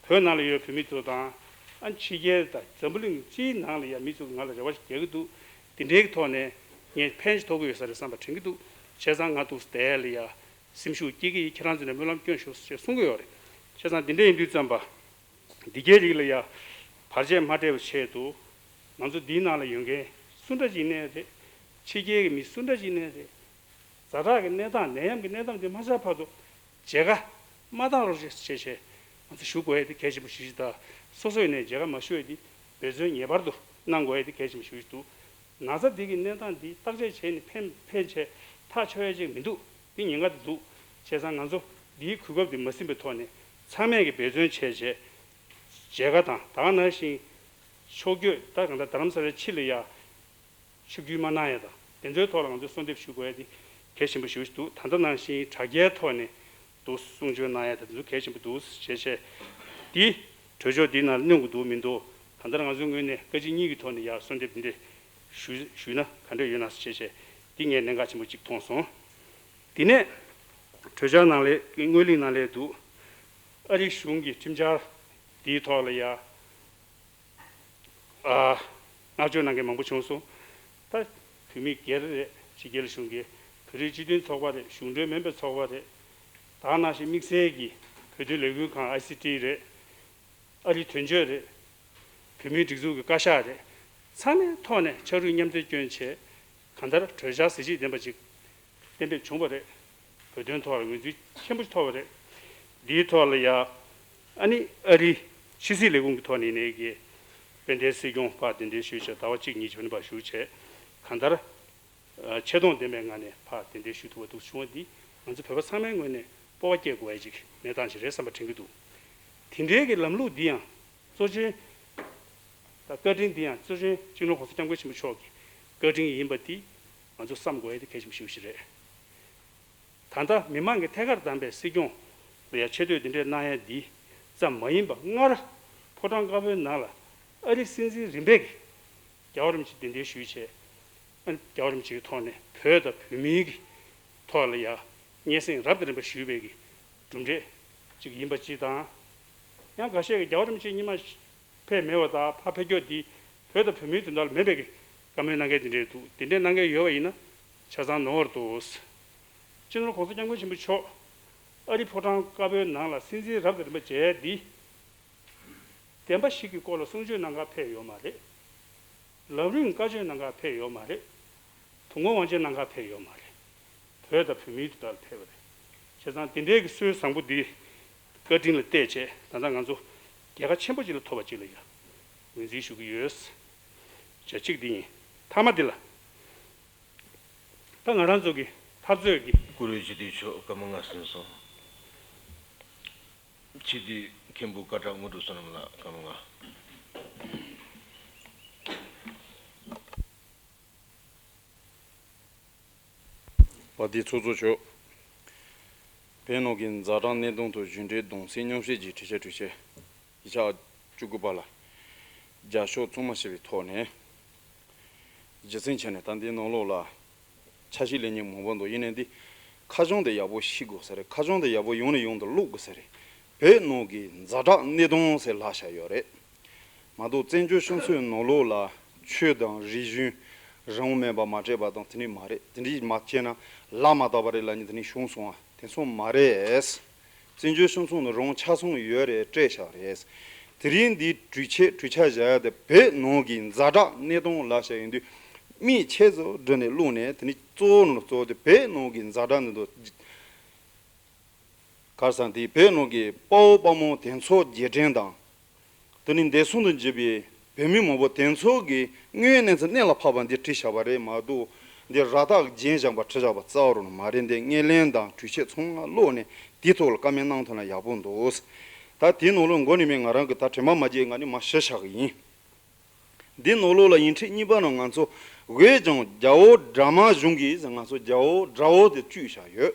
བོད་ནང་ལ་ཡོད་བོད་མི་ཚོ་དང་། ཨ། ཕྱི་རྒྱལ་དང་འཛམ་བུ་གླིང་སྤྱིའི་ནང་ལ་ཡ་མི་ཚོ་གིས་ང་ལ་རེ་བ་ཞིག་རྒྱག་གི་འདུག་དེ་འདྲའི་གི་ཐོག་ནས་ངས་ཕན་ཞིག་ཐོགས་ཀྱི་ཡོད་ས་རེད་བསམ་པ་དྲན་གྱི་འདུག་བྱས་ཙང་ང་འདུག་སེ་བསྡད་ཡ་ལ་ཡ་སེམས་ཤུགས་སྐྱེད་ཀྱི་ཡིན། ཁྱེད་རང་ཚོ་ནས་སྨོན་ལམ་སྐྱོན་ཤོག་ཅེས་གསུང་གི་ཡོད་རེད། བྱས་ཙང་འདི་འདྲ་ཡིན་དུས་ཙམ་པ། འདི་གའི་རིགས་ལ་ཡ་བར་ཆད་མ་སྤྲད་པའི་ཆེད་དུ། ང་ཚོ་འདིའི་ནང་ལ་ཡོད་མཁན་སུ་འདྲ་ཅིག་ཡིན་ནའི་རེད། ཕྱི་རྒྱལ་གྱི་མི་སུ་འདྲ་ཅིག་ཡིན་ནའི་རེད། ཛ་དྲག་གི་གནས་སྟངས། ནད་ཡམས་ཀྱི་གནས་སྟངས་དེ་མ་ཆགས་བར་དུ་མཇལ་ཁ་མ་བཏང་རོགས་ཞེས་བྱས་བྱས་ང་ཚོ་ཞུ་དགོས་ཡ་དེ་གལ་ཆེན་པོ་ཞེ་པོ་ཅིག་དང་། སོ་སོ་ཡིན་ནའི་མཇལ་ཁ་མ་ཞུ་ཡ་དེ་འབད་བརྩོན་ངེས་པར་དུ་གནང་དགོས་ཡ་དེ་གལ་ཆེན་པོ་ཞེ་པོ་ཅིག་འདུག་ན་ཚ་འདི་གི་གནས་སྟངས་འདི་བརྟག་དཔྱད་བྱས་ནས་ཕན་ཕན་ཆད་ཐག་ཆོད་ཡ་ཅིག་མི་འདུག་འདི་ཉེན་ཁ་འདི་འདུག་བྱས་ཙང་ང་ཚོ་འདིའི་གོ་སྐབས་འདི་མ་ཟིན་པའི་ཐོག་ནས་ཚང་མས་ཀྱི་འབད་བརྩོན་བྱས་བྱས་མཇལ་ཁ་དང་། ད་ག་ནང་བཞིན་ཕྱོགས་བསྐྱོད། ད་གང་ལྟར་རྡ་རམ་ས་ལའི་ཕྱི་ལ་ཡ་ཆིབས་བསྒྱུར་མ་གནང་ཡ་དང་། དེ་ཚོའི་ཐོག་ལ་ང་ཚོས་གསོལ་འདེབས་ཞུ་དགོས་ཡ་དེ་གལ་ཆེན་པོ་ཞེ་པོ་ཞིག་འདུག་ད་ལྟ་ནང་བཞིན་དྲ་རྒྱའི་ཐོག་ནས་འདུག་གསུང་ཆོས་གནང་ཡ་དང་། དེ་ཚོ་གལ་ཆེན་པོ་འདུག་ཞེས་བྱས། འདི་གྲོས་ཆོད་འདི་ནང་གནོན་དགོས་འདུག་མི་འདུག་ད་ལྟ་ང་ཚོའི་ངོས་ནས་བཀའ་སྤྱི་གཉིས་ཀྱི་ཐོག་ནས་ཡར་གསོལ་འདེབས་འདི་འདྲ་ཞུ་ཞུས་ན་ག་འདྲ་ཡོད་ན་ཞེས་བྱས། འདི་ངས་གནད་འགག་ཆེན་པོ་གཅིག་མཐོང་སོང་། དེ་ནས་གྲོས་འཆར་ནང་ལས། སྔོན་གླེང་ནང་ལས་འདུག་ཨ་རིའི་གཞུང་གི་ཁྲིམས་འཆར་འདིའི་ཐོག་ལ་ཡ། ཨ། བསྔགས་བརྗོད་གནང་མཁན་མང་པོ་བྱུང་སོང་། ད་བོད་མི་སྒེར་རེད། ཕྱི་རྒྱལ་གཞུང་གི། བོད་རིགས་སྤྱི་མཐུན་ཚོགས་པ་རེད། གཞུང་འབྲེལ་མིན་པའི་ཚོགས་པ་རེད། ད་ག་ནང་བཞིན་དམིགས་བསལ་གྱི་བོད་དོན་ལས་འགུལ་ཁང་། ཨའི་སི་ཊི་རེད། ཨ་རིའི་དོན་གཅོད་རེད། བོད་མིའི་སྒྲིག་འཛུགས་ཀྱི་བཀའ་ཤག་རེད། ཚང་མའི་ཐོག་ནས་ཕྱག་རོགས་མཉམ་འདེགས་སྐྱོན་བྱས། གང་ལྟར་གྲོས་འཆར་གཟི་བརྗིད་ལྡན་པ་ཅིག་གཏན་འབེབས་བྱུང་བ་རེད། བོད་དོན་ཐོག་ལ་ངོས་འཛིན་ཆེན་པོ་ཐོབ་པ་རེད། འདིའི་ཐོག་ལ་ཡ། ཨ་ནི་ཨ་རིའི་ཕྱི་སྲིད་ལས་ཁུངས་ཀྱི་ཐོག་ནས་ནས་ཀྱི་དཔལ་ལྡན་སྲིད་སྐྱོང་ཕར་གདན་འདྲེན་ཞུས་བྱས་ཟླ་བ་གཅིག་གཉིས་ཅིག་བྱས་ནས་ཕར་བཞུགས་བྱས། གང་ལྟར་ཆེ་མཐོང་ལྡན་པའི་ངང་ནས་ཕར་གདན་འདྲེན་ཞུ་ཐུབ་པ་འདུག་བྱུང་བ་འདི་ང་ཚོ་བོད་པ་ཚང་མའི་ངོས་ནས་སྤོབས་པ་སྐྱེ་དགོས་ཡ་ཅིག་གནས་སྟངས་ཤིག་རེད་བསམ་པ་དྲན་གྱི་འདུག་དེ་འདྲའི་གི་ལམ་ལུགས་འདི་ཡང་གཙོ་ཆེན། ད་བཀའ་དྲིན་འདི་ཡང་གཙོ་ཆེན་སྤྱི་ནོར་༸གོང་ས་༸སྐྱབས་མགོན་ཆེན་པོ་མཆོག་གི་བཀའ་དྲིན་ཡིན་པ་འདི་ང་ཚོ་བསམ་དགོས་ཡ་དེ་གལ་ཆེན་པོ་ཞེ་པོ་ཞིག་རེད། ད་ལྟ་མི་མང་གིས་ཐད་ཀར་བདམས་པའི་སྲིད་སྐྱོང་ལ་ཡང་ཆེ་བསྟོད་འདི་འདྲས་གནང་ཡ་འདི་ཙམ་མ་ཡིན་པ། སྔར་ཕོ་བྲང་དཀར་པོའི་ནང་ལ་ཨ་རི་སྲིད་འཛིན་རིམ་པས་ཀྱིས་རྒྱལ་བ་རིན་པོ་ཆེ་གདན་འདྲེན་ཞུས་བྱས། ཨ་ནི་རྒྱལ་བ་རིན་པོ་ཆེའི་ཐོག་ནས་བོད་དང་བོད་མིའི་གི་ཐོག་ལ་ཡ་སྙན་སེང་རབ་དང་རིམ་པ་ཞུས་པའི་གི་གྲུབ་འབྲས་ཅིག་ཡིན་པ་ཅིག་དང་། ཡང་འགའ་ཤས་ཀྱིས་རྒྱལ་བ་རིན་པོ་ཆེ་རྙིང་མ་ཕེབས་མེད་པ་དང་། ཕར་ཕེབས་སྐྱོར་འདི་བོད་དང་བོད་མིའི་དོན་དག་ལ་མིན་པའི་གི་བཀའ་མོལ་གནང་མཁན་དེ་འདྲས་འདུག་དེ་འདྲས་གནང་མཁན་ཡོད་པ་ཡིན་ན་ཆ་ཚང་ནོར་འདུག་སྤྱི་ནོར་༸གོང་ས་༸སྐྱབས་མགོན་ཆེན་པོ་མཆོག་ཨ་རིའི་ཕོ་བྲང་དཀར་པོའི་ནང་ལ་སྲིད་འཛིན་རབ་དང་རིམ་པ་མཇལ་འདི། བདེན་པ་ཞིག་གི་སྐོར་ལ་གསུང་ཆོས་གནང་གར་ཕེབས་ཡོད་མ་རེད། ལམ་རིམ་བཀའ་ཆོས་གནང་གར་ཕེབས་ཡོད་མ་རེད། དུས་འཁོར་དབང་ཆེན་གནང་གར་ཕེབས་ཡོད་མ་རེད། བོད་དང་བོད་མིའི་དོན་དག་ལ་ཕེབས་པ་རེད། བྱས་ཙང་འདི་འདྲའི་གི་སྲོལ་བཟང་པོ་འདི་བཀའ་དྲིན་ལ་བལྟས་བྱས་ད་ལྟ་ང་ཚོ་རྒྱལ་ཁ་ཆེན་པོ་ཅིག་ལ་ཐོབ་པ་ཅིག་ལ་ཡང་ངོས་འཛིན་ཞུ་གི་ཡོད། བྱ་གཅིག་འདི་ཡིན། མཐའ་མ་འདི་ལ། ད་ང་རང་ཚོ་གི་འཐབ་རྩོད་ཀྱི། བཀུར་འོས་སྤྱི་འཐུས་མཆོག་བཀའ་མོལ་ལྔ་གསན་སོང་། སྤྱི་འཐུས་མཁན་པོ་སྐད་གྲགས་དངོས་གྲུབ་བསོད་ནམས་ལགས་བཀའ་མོལ་ལྔ། པ་ཏི་ཚོགས་གཙོ་མཆོག་བོད་ནང་གི་ཛ་དྲག་གནད་དོན་ཐོག་གཞུང་འབྲེལ་གདུང་སེམས་མཉམ་བསྐྱེད་ཀྱི་གྲོས་འཆར་གྲོས་ཆོད་ཡིག་ཆ་བཅུ་དགུ་པ་ལ་རྒྱབ་སྐྱོར་གཙང་མ་བྱས་པའི་ཐོག་ནས། རྒྱུ་མཚན་བྱས་ནས་ད་འདིའི་ནང་ལོགས་ལ་ཆ་ཤས་ལེན་མཁན་མང་པོ་འདུག་ཡིན་ནའི་འདི་ཁ་བྱང་དེ་ཡག་པོ་ཤེས་དགོས་ས་རེད། ཁ་བྱང་དེ་ཡག་པོ་ཡང་ནས་ཡང་དུ་ཀློག་དགོས་ས་རེད། བོད་ནང་གི་ཛ་དྲག་གནད་དོན་ཟེར་ལབ་བཞག་ཡོད་རེད། མ་གཏོགས་བཙན་བྱོལ་སྤྱི་ཚོགས་ནང་ལོགས་ལ་ཆོས་དང་རིག་གཞུང་རང་དབང་མེད་པ་མ་སྤྲད་པ་དང་དེ་འདྲ་མ་རེད། དེ་འདྲ་མ་བྱས་ན་ལག་མ་བརྡབས་པ་རེད་ལབ་མཁན་དེ་འདྲ་བྱུང་སོང་བ་དེ་ཚོ་མ་རེད། བཙན་བྱོལ་སྤྱི་ཚོགས་ནང་རང་དབང་ཆ་ཚང་ཡོད་རེད། སྤྲད་བཞག་རེད། དེ་རིང་འདི་གྲོས་ཆོད་གྲོས་འཆར་བཞག་ཡ་དེ་བོད་ནང་གི་ཛ་དྲག་གནད་དོན་ལབ་བཞག་ཡིན་དུས་མིག་ཆེ་ཙམ་བསྒྲིལ་ནས་ཀློག་ནས་དེ་ནི་གཙོ་བོ་ནང་ལ་གཙོ་བོ་དེ་བོད་ནང་གི་ཛ་དྲག་གནད་དོན། གར་སང་དེ་བོད་ནང་གི་དཔའ་བོ་དཔའ་མོ་དེ་ཚོ་རྗེས་དྲན་དང་། དེ་ནི་འདས་སོང་དུ་གྱུར་པའི་བོད་མི་མང་པོ་དེ་ཚོ་གི་དངོས་གནས་ཚུལ་གནད་ལ་ཕབ་པ་འདི་བྲིས་བཞག་པ་རེད་མ་གཏོགས་འདི་ར་ཐག་རྒྱན་བཞག་པ་བྲིས་བཞག་པ་རྩ་བ་རུ་མ་རེད། འདི་སྣེ་ལེན་དང་གྲོས་ཆོད་ཚང་མ་ཀློག་ནས་དེའི་ཐོག་ལ་བཀའ་མོལ་གནང་ཐུབ་ན་ཡག་པོ་འདུག་ད་དེའི་ནང་ལོགས་མགོ་ནས་མིན་ང་རང་གི་ད་དྲན་པ་མ་བརྗེད་ང་ནི་མ་ཞུ་བཞག་གི་ཡིན། འདི་ནང་ལོགས་ལ་ཡིག་ཕྲེང་གཉིས་པ་ནང་ང་ཚོ་བོད་ལྗོངས་རྒྱལ་བོ་དགྲ་མ་གཞུང་གིས་ང་ཚོ་རྒྱལ་བོ་དགྲ་བོ་དེ་བཅོས་བཞག་ཡོད།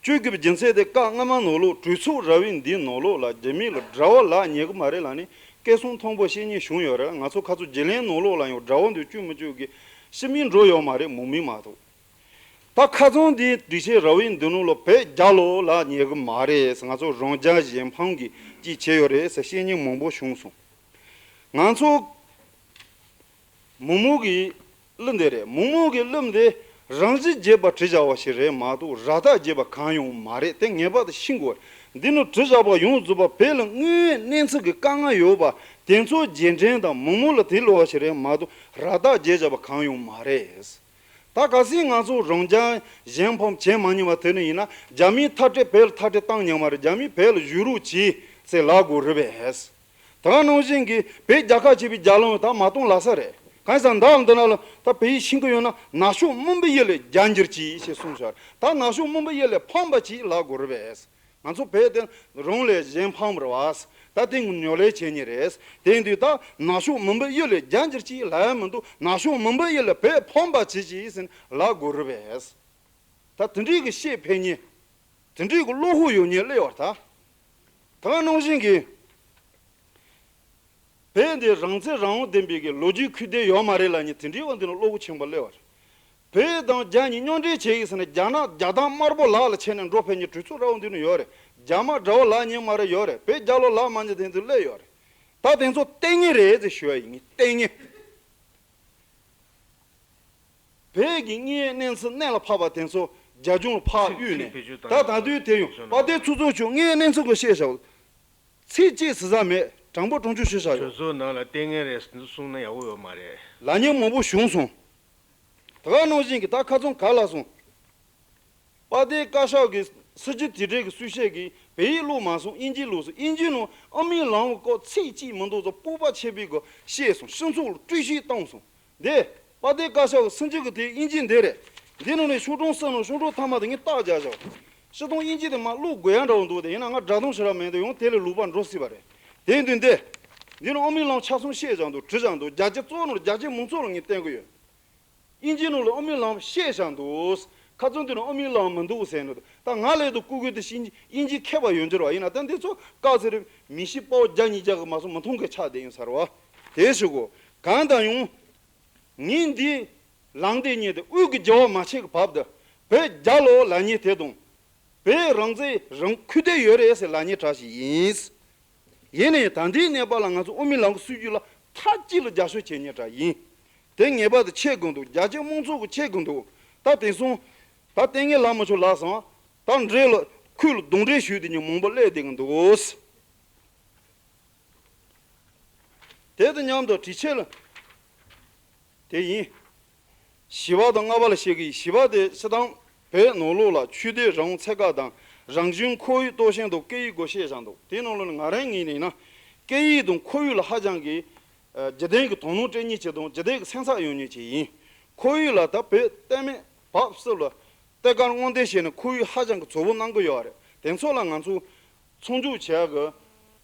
བཅོས་དགོས་པའི་རྒྱུ་མཚན་དེ་སྐབས་སྔ་མ་ནང་ལོགས་གྲོས་ཚོགས་ར་བའི་འདིའི་ནང་ལོགས་ལ་རྒྱ་མི་ལ་དགྲ་བོ་ལབ་ཉན་གི་མ་རེད་ལབ་ནས་སྐད་གསུང་མཐོན་པོ་བཤད་མཁན་བྱུང་ཡོད་རེད། ང་ཚོ་ཁ་ཚོ་བརྗེ་ལེན་ནང་ལོགས་ལ་ཡང་དགྲ་བོ་འདི་བཅོས་མི་བཅོས་གི་ཕྱི་མིག་འགྲོ་ཡོད་མ་རེད། མུ་མིག་མ་གཏོགས། ད་ཁ་རྩང་འདི་སྒྲིག་ཆས་ར་བའི་འདི་ནང་ལོགས་བོད་རྒྱལ་ལོ་ལབ་ཉན་གི་མ་རེད། ང་ཚོ་རང་རྒྱལ་གཞན་ཕམ་གི་ཅིག་བྱས་ཡོད་རེད་ཟེར་བཤད་མཁན་མང་པོ་བྱུང་སོང་། ང་ཚོ་མི་མང་གི་གླུ་འདི་རེད། མི་མང་གི་གླུ་འདི་རང་བཞིན་བརྗེད་པ་བྲིས་བཞག་པ་ཞིག་རེད་མ་གཏོགས་ར་ཐག་བརྗེད་པ་གང་ཡང་མ་རེད། དེ་ངེས་པར་དུ་ཤེས་དགོས། འདི་ནི་བྲིས་བཞག་པ་ཡོངས་རྫོགས་པ་བོད་ལ་དངོས་གནས་ཚུལ་གྱི་དཀའ་ངལ་ཡོད་པ་དེ་ཚོ་རྗེས་དྲན་དང་མི་མང་ལ་དེ་ལོ་བ་ཞིག་རེད་མ་གཏོགས་ར་ཐག་བརྗེད་བཞག་པ་གང་ཡང་མ་རེད། ད་གལ་སྲིད་ང་ཚོ་རང་རྒྱལ་གཞན་ཕམ་བྱེད་མ་མྱོང་བ་དེ་ནི་ཡིན་ན་རྒྱ་མིས་མཐར་སྐྲོད་བོད་ལ་མཐར་སྐྲོད་བཏང་མྱོང་མ་རེད། རྒྱ་མིས་བོད་ལ་བཞུགས་རོགས་གྱིས་ཟེར་ལབ་དགོས་རེད་པས། ད་ག་ནང་བཞིན་གྱི་བོད་རྒྱལ་ཁབ་ཆེ་བའི་རྒྱལ་བློན་ད་མ་གཏོང་ལབ་ས་རེད། གང་ཡིན་ཟེར་ན་འདི་ལ་འདི་ན་ལ་ད་བོད་ཡིག་ཤེས་ཀྱི་ཡོད་ན་ནག་ཕྱོགས་མུན་པའི་གཡུལ་ལས་རྒྱལ་འགྱུར་གྱིས་ཞེས་གསུངས་ཤག་ད་ནག་ཕྱོགས་མུན་པའི་གཡུལ་ལས་ཕམ་པ་གྱིས་ལབ་དགོས་རེད་པས། ང་ཚོ་བོད་དེ་རང་ལས་གཞན་ཕམ་རེད་བ། ད་དེ་ངོ་ཉོ་ལས་བྱེད་ཉེ་རེད། དེ་ཡིན་དུས་ད་ནག་ཕྱོགས་མུན་པའི་གཡུལ་ལས་རྒྱལ་འགྱུར་གྱིས་ལབ་ཡ་མི་འདུག་ནག་ཕྱོགས་མུན་པའི་གཡུལ་ལས་བོད་ཕམ་པ་བྱེད་ཀྱིས་ཟེར་ལབ་དགོས་རེད་པས། ད་དེ་འདྲའི་གི་ཤེས་ཕེ་ཉེ། དེ་འདྲའི་གི་བློ་ཁོག་ཡོད་ཉེ་སླེབས་བར་ད། ད་ག་ནང་བཞིན་གྱི། བོད་འདི་རང་བཙན་རང་དབང་ལྡན་པའི་གི་ལོ་རྒྱུས་ཁུལ་དེ་ཡོད་མ་རེད་ལབ་ཉེ་དེ་འདྲའི་བ་འདི་ལ་བློ་ཁོག་ཆེན་པོ་སླེབས་བར། བོད་དང་རྒྱ་གཉིས་མཉམ་འབྲེལ་བྱེད་ཡིན་ཟེར་ན་རྒྱ་ནག་རྒྱ་དང་དམར་པོ་ལག་ལ་ཆས་ནས་འགྲོ་ཕེབས་ཉེ་གྲོས་ཚོགས་ར་བ་འདི་ནས་ཡོད་རེད། རྒྱ་དམར་དགྲ་བོ་ལབ་ཉན་མ་རེད་ཡོད་རེད། བོད་རྒྱལ་ལོ་ལབ་མ་ཉན་དེ་ཚོ་སླེབས་ཡོད་རེད། ད་དེ་ཚོ་ལྟས་ངན་རེད་ཟེར་ཞུ་བ་ཡིན། ལྟས་ངན། བོད་ཀྱི་དངོས་ཡོད་གནས་ཚུལ་གནད་ལ་ཕབ་པ་དེ་ཚོ་རྒྱ་གཞུང་ལ་ཕར་གཡུགས་ནས་ད་ད་དུང་དེ་ཡང་པ་ཏའི་ཚོགས་གཙོ་མཆོག་དངོས་ཡོད་གནས་ཚུལ་གྱི་བཤད་བྱ་བ་ཚིག་གཅིག་ཟེར་ས་མེད། དྲང་པོ་དྲང་བརྗོད་བྱེད་བྱ་ཡོད། གྲོས་ཚོགས་ནང་ལ་ལྟས་ངན་རེད་གསུངས་ན་ཡག་པོ་ཡོད་མ་རེད། ལབ་མཁན་མང་པོ་བྱུང་སོང་། ད་ག་ནང་བཞིན་གྱི་ད་ཁ་རྩང་ག་ལ་སོང་། པ་ཏའི་བཀའ་ཤག་གི་སྲིད་སྤྱི་དེ་འདྲའི་གི་སུས་བཤད་གི་བོད་ཡིག་ཀློག་མ་སོང་། དབྱིན་ཇི་ཀློག་སོང་། དབྱིན་ཇི་ནང་ཨ་མའི་ལམ་གི་སྐོར་ཚིག་གཅིག་མི་འདུག་ཙང་སྤོབས་པ་ཆེ་བའི་གི་བཤད་སོང་། སྤྱི་ཚོགས་ལ་སྤྲོས་ཤིག་བཏང་སོང་། འདི་པ་ཏའི་བཀའ་ཤག་གི་སྲིད་སྤྱི་གི་དེ་དབྱིན་ཇི་འདི་རེད། འདི་ནང་ནས་ཤོག་གྲངས་གསུམ་ནང་ཤོག་གྲངས་ཐ་མ་དེ་ངས་རྟགས་རྒྱག་བཞག་སྤྱི་དོན་དབྱིན་ཇི་དེ་མ་ཀློག་དགོས་ཡ་འདྲ་བོ་འདུག་དེ་ཡིན་ན་ང་སྒྲ་གདངས་ཞེ་དྲག་མེད་འདུག་ཡང་དེ་ལས་ལུགས་པ་འགྲོ་སྲིད་པ་རེད། དེ་ཡིན་དུས་འདི་འདི་ནང་ཨ་མའི་ལམ་ཆ་ཚང་བཤད་བཞག་འདུག་བྲིས་བཞག་འདུག་རྒྱ་ཆེ་གཙོ་བོ་ནང་རྒྱ་ཆེ་མང་ཚོགས་ལ་ངས་བསྟན་གི་ཡོད། དབྱིན་ཇི་ནང་ལ་ཨ་མའི་ལམ་བཤད་བཞག་འདུག་ཁ་རྩང་དེ་ནང་ཨ་མའི་ལམ་མི་འདུག་ཟེར་ནས་ད་ང་ལས་དུ་སྐུ་གུ་དེ་དབྱིན་ཇི་མཁས་པ་ཡོད་འགྱུར་བ་ཡིན་ན་ད་འདི་ཚོ་བཀག་ཟེར་མི་ཤི་པའོ་རྒྱ་ཉིས་རྒྱ་གི་མ་སོང་མི་མཐོང་གི་ཆགས་བསྡད་ཡིན་ས་རེད་བ། དེ་ཞུ་གོ་གང་ལྟར་ཡང་ངས་འདི་ལངས་བསྡད་ཉེ་དེ་དབུས་ཀྱི་རྒྱལ་བ་མ་ཆེ་གི་བབ་དུ་བོད་རྒྱལ་ལོ་ལབ་ཉེ་དེ་དང་བོད་རང་བཙན་རང་ཁུལ་དེ་ཡོད་རེད་ཟེར་ལབ་ཉེ་གྲས་ཤིག་ཡིན། ཡིན་ནའི་ད་ལྟའི་གནས་བབ་ལ་ང་ཚོ་དབུ་མའི་ལམ་གྱི་སྲིད་བྱུས་ལ་མཐའ་གཅིག་ལ་རྒྱབ་སྐྱོར་བྱེད་མཁན་འདྲ་ཡིན། དེ་ངེས་པར་དུ་ཆེ་དགོས་འདུག་རྒྱ་ཆེ་དམངས་གཙོ་གི་ཆེ་དགོས་འདུག་ད་དེང་སང་ ད་ལྟས་ངན་ལབ་མ་ཆོག་ལབ་སོང་། ད་འདྲེ་ལ་ཁུལ་ལ་གདོན་འདྲེ་ཞུས་དེ་ཉིད་མང་པོ་སླེབས་བསྡད་ཀྱི་འདུག། དེ་དང་མཉམ་དུ་དྲི་ཆེ་ལ། དེ་ཡིན། བཞི་པ་དང་ལྔ་པ་ལ་བཤད་ཀྱི་ཡིན། བཞི་པ་དེ་སྤྱི་བཏང་བོད་ནང་ལོགས་ལ་ཆོས་དད་རང་དབང་ཚད་བཀག་དང་རང་གཞུང་ཁོར་ཡུག་གཏོར་བཤིག་དང་སྐད་ཡིག་སྒོ་ཕྱེ་བཞག་འདུག། དེ་ནང་ལོགས་ནས་ང་རང་ངོས་ནས་ཡིན་ན་སྐད་ཡིག་དང་ཁོར་ཡུག་ལ་ཧ་ཅང་གི་ཨ་རྒྱུན་ལྡན་གྱི་དོ་སྣང་སྤྲད་མཁན་ཅིག་དང་རྒྱུན་ལྡན་གྱི་སེམས་འཚབ་ཡོད་མཁན་ཅིག་ཡིན། ཁོར་ཡུག་ལ་ད་བོད་གཏན་མེད་བབས་སུ་ལ་ལྟ་སྐོར་དངོས་འདེད་བྱས་ནས་ཁོར་ཡུག་ཧ་ཅང་གི་བཙོག་པོ་གནང་གི་ཡོད་རེད། དེ་ཚོ་ལ་ང་ཚོ་མཚམས་འཇོག་བྱེད་ཡག་གི་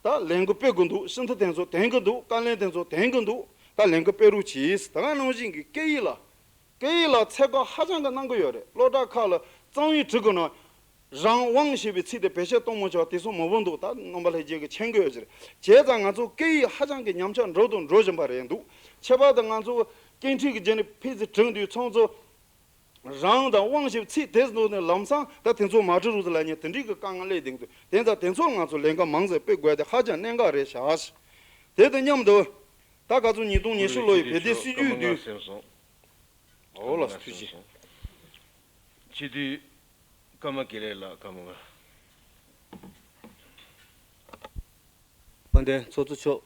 ད་ལས་འགུལ་སྤེལ་དགོས་འདུག། སྤྱི་འཐུས་དེ་ཚོ་འཐེན་གི་འདུག། བཀའ་བློན་དེ་ཚོ་འཐེན་གི་འདུག། ད་ལས་འགུལ་སྤེལ་རོགས་གྱིས། ད་ག་ནང་བཞིན་གྱི་སྐད་ཡིག་ལ་སྐད་ཡིག་ལ་ཚད་བཀག་ཧ་ཅང་གི་གནང་གི་ཡོད་རེད། སློབ་གྲྭ་ཁག་ལ་རྩོམ་ཡིག་འབྲི་དགོས་ན་རང་དབང་ཞེས་པའི་ཚིག་དེ་བེད་སྤྱོད་གཏོང་མ་ཆོག། དེ་ཚོ་མང་པོ་འདུག། ད་རྣམ་པ་ལྷན་རྒྱས་ཀྱིས་མཁྱེན་གྱི་ཡོད་ཟེར། བྱས་ཙང་ང་ཚོ་སྐད་ཡིག་ཧ་ཅང་གི་ཉམས་ཆག་འགྲོ་དང་འགྲོ་བཞིན་པ་རེད་འདུག། ཁྱད་པར་དུ་ང་ཚོ་སྐད་འཕྲིན་གྱི་རྗེས་ནས་ཕེབས་ཚེ་དྲུང་དུས་ཚང་ཚོ་རང་དང་དབང་ཞེས་པའི་ཚིག་དེ་ཚོ་ནས་ལམ་སང་ད་དེ་ཚོ་མ་འབྲི་རོགས་ཟེར་ལབ་མཁན་དེ་འདྲའི་གི་དཀའ་ངལ་སླེབས་བསྡད་འདུག། དེ་ཙང་དེ་ཚོར་ང་ཚོ་ལས་ཀ་མང་ཙམ་སྤེལ་དགོས་དེ་ཧ་ཅང་གནད་འགག་རེད་ཤག། དེ་དང་མཉམ་དུ་ད་ག་ཚོད་ཉིས་སྟོང་ཉི་ཤུ་ལོ་ཡི་བོད་དེ་སྲིད་ཇུས་དུས། འོ་ལགས་སོ། ཐུགས་རྗེ་ཆེ། སྤྱི་འཐུས་ཀརྨ་དགེ་ལེགས་ལགས། སྐར་མ་ལྔ། དཔལ་ལྡན་ཚོགས་གཙོ་མཆོག།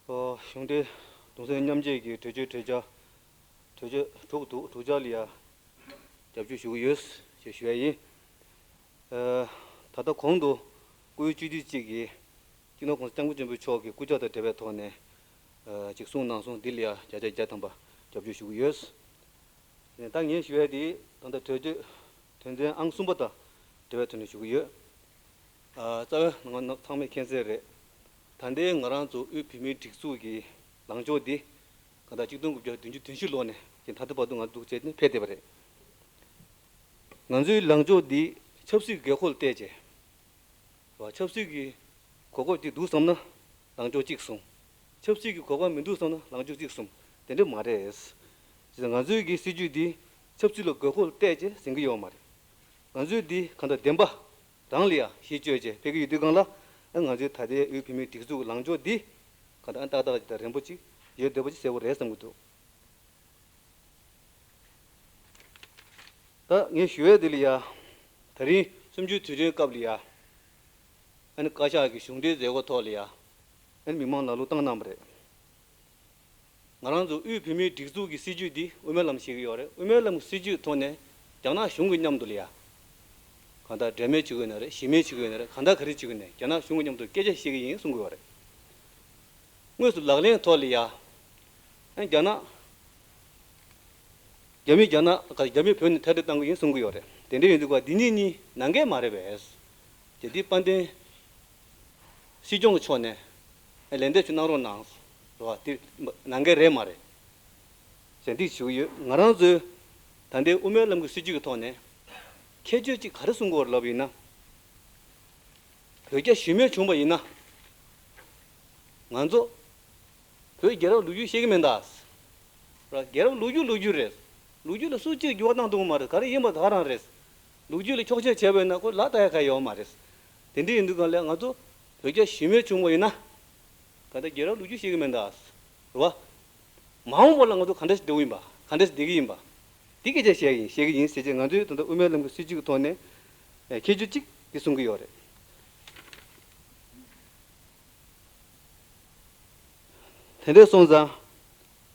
ཨོ། གཞུང་འབྲེལ་གདུང་སེམས་མཉམ་སྐྱེད་ཀྱི་གྲོས་ཆོད་གྲོས་འཆར། གྲོས་ཆོད་དྲུག་འདུག། དྲུག་ཆར་ལ་ཡ་རྒྱབ་སྐྱོར་ཞུ་གི་ཡོད་ཅེས་ཞུ་ཡ་ཡིན། ཨ། ད་ལྟ་གོང་དུ་སྐུ་ཡོད་སྤྱི་འཐུས་གཅིག་གིས་སྤྱི་ནོར་༸གོང་ས་༸སྐྱབས་མགོན་ཆེན་པོ་མཆོག་གི་སྐུ་ཕྱག་དང་འབྲེལ་བའི་ཐོག་ནས། ཨ། ཅིག་གསུངས་གནང་སོང་། འདི་ལ་ཡ་བརྒྱ་ཆ་བརྒྱ་ཐམ་པ་རྒྱབ་སྐྱོར་ཞུ་གི་ཡོད། ད་ངས་ཞུ་ཡ་དེ་ད་ལྟ་གྲོས་ཆོད་དོན་ཚན་ཨང་གསུམ་པ་དང་འབྲེལ་བའི་ཐོག་ནས་ཞུ་གི་ཡོད། ཨ། རྩ་བའི་ང་ཚང་མས་མཁྱེན་གསལ་རེད། ད་ལྟའི་ང་རང་ཚོ་དབུས་བོད་མིའི་སྒྲིག་འཛུགས་ཀྱི་ལངས་ཕྱོགས་འདི་གང་ལྟར་ཆིག་སྟོང་དགུ་བརྒྱ་བདུན་ཅུ་དོན་བཞི་ལོ་ནས་ཀྱི་ད་ལྟ་བར་དུ་ང་ཚོ་འདུག་བྱས་ནས་ཕེབས་བསྡད་པ་རེད། ང་ཚོའི་ལངས་ཕྱོགས་འདི་ཆབ་སྲིད་དགོས་མཁོ་ལ་བལྟས་བྱས། ཆབ་སྲིད་ཀྱི་གོ་སྐབས་ཅིག་འདུག་བསམ་ན་ལངས་ཕྱོགས་གཅིག་བཟུང་། ཆབ་སྲིད་ཀྱི་གོ་སྐབས་མི་འདུག་བསམ་ན་ལངས་ཕྱོགས་གཅིག་བཟུང་། དེ་འདྲ་མ་རེད། བྱས་ཙང་ང་ཚོའི་གི་སྲིད་ཇུས་འདི་ཆབ་སྲིད་ལ་དགོས་མཁོ་ལ་བལྟས་བྱས་ཟིན་གྱི་ཡོད་མ་རེད། ང་ཚོའི་འདི་གང་ལྟར་བདེན་པ་རང་ལ་ཡ་གཞི་བཅོལ་བྱས་ཕེབས་ཀྱི་ཡོད་དུས་སྒང་ལ། ཨ། ང་ཚོའི་ད་ལྟའི་དབུས་བོད་མིའི་སྒྲིག་འཛུགས་ཀྱི་ལངས་ཕྱོགས་འདི་གང་ལྟར་ཨ་ཏག་ཏག་ཅིག་དང་རན་པོ་ཅིག་ཡོད་བསྡད་པ་ཅིག་གསལ་པོ་རེད་བསམ་གྱི་འདུག། ད་ངས་ཞུ་ཡས་འདི་ལ་ཡ། ད་རིང་གསུམ་བཅུའི་དུས་དྲན་སྐབས་ལ་ཡ། ཨ་ནི་བཀའ་ཤག་གི་གཞུང་འབྲེལ་མཛད་སྒོ་ཐོག་ལ་ཡ། ཨ་ནི་མི་མང་ལ་ལུང་བཏང་གནང་བ་རེད། ང་རང་ཚོ་དབུས་བོད་མིའི་སྒྲིག་འཛུགས་ཀྱི་སྲིད་ཇུས་འདི་དབུ་མའི་ལམ་བཤད་ཀྱི་ཡོད་རེད། དབུ་མའི་ལམ་གྱི་སྲིད་ཇུས་ཐོག་ནས་རྒྱ་ནག་གཞུང་གི་མཉམ་དུ་ལ་ཡ། གང་ལྟར་འབྲེལ་མོལ་བྱེད་དགོས་ན་རེད། གཞི་མོལ་བྱེད་དགོས་ན་རེད། གང་ལྟར་ག་རེ་བྱེད་དགོས་ནས་རྒྱ་ནག་གཞུང་གི་མཉམ་དུ་སྐད་ཆ་བཤད་ཀྱི་ཡིན་གསུང་གི་ཡོད་རེད། དངོས་སུ་ལག་ལེན་ཐོག་ལ་ཡ། ཨ། རྒྱ་ནག་རྒྱ་མི་རྒྱ་ནག་རྒྱ་མི་བོད་ནས་ཐད་རི་བཏང་གི་ཡིན་གསུང་གི་ཡོད་རེད། དེ་འདྲ་ཡིན་དུས་ཀ་འདི་གཉིས་གཉིས་ནང་འགལ་མ་རེད་པས། དེ་འདི་དཔལ་ལྡན་སྲིད་སྐྱོང་གི་ཕྱོགས་ནས་ལན་འདེབས་ཅིག་གནང་རོགས་གནང་། རེད་བ། དེ་ནང་འགལ་རེད་མ་རེད་ཟེར་འདི་ཞུ་གི་ཡོད། ང་རང་ཚོའི་ད་ལྟའི་དབུ་མའི་ལམ་གྱི་སྲིད་ཇུས་ཀྱི་ཐོག་ནས་ཁྱད་ཆོས་གཅིག་ག་རེ་གསུང་གི་ཡོད་རེད་ལབ་ཡིན་ན། བོད་རྒྱ་ཞི་མོལ་བྱུང་བ་ཡིན་ན། ང་ཚོ་བོད་རྒྱལ་རབས་ལོ་རྒྱུས་ཤེས་ཀྱི་མེད་ད། ར། རྒྱལ་རབས་ལོ་རྒྱུས་ལོ་རྒྱུས་རེད། ལོ་རྒྱུས་ལ་སུ་གཅིག་འགྱུར་བ་བཏང་ཐུབ་ཀྱི་མ་རེད། ག་རེ་ཡིན་པ་ག་རང་རེད། ལོ་རྒྱུས་ལ་འཁྱོག་བཤད་བྱས་པ་ཡིན་ན་ཁོ་ལ་ལྟ་ཡ་ག་ཡོད་མ་རེད། དེ་འདྲ་ཡིན་དུས་གང་ལ་ང་ཚོ་བོད་རྒྱ་ཞི་མོལ་བྱུང་བ་ཡིན་ན། ག་ད་རྒྱལ་རབས་ལོ་རྒྱུས་ཤེས་ཀྱི་མེད་ད། རེད་བ། མ་འོངས་པ་ལ་ང་ཚོ་ག་འདྲ་ཞིག་བསྡད་ཡིན་པ། ག་འདྲ་ཞིག་བསྡད་ཀྱི་ཡིན་པ། འདི་སྐད་ཆ་བཤད་ཀྱི་ཡིན། བཤད་ཀྱི་ཡིན་ཟེར་བྱས། ང་ཚོས་ད་ལྟ་དབུ་མའི་ལམ་གྱི་སྲིད་ཇུས་ཀྱི་ཐོག་ནས་ཁྱད་ཆོས་གཅིག་འདི་གསུང་གི་ཡོད་རེད། དེ་འདྲ་སོང་ཙང་།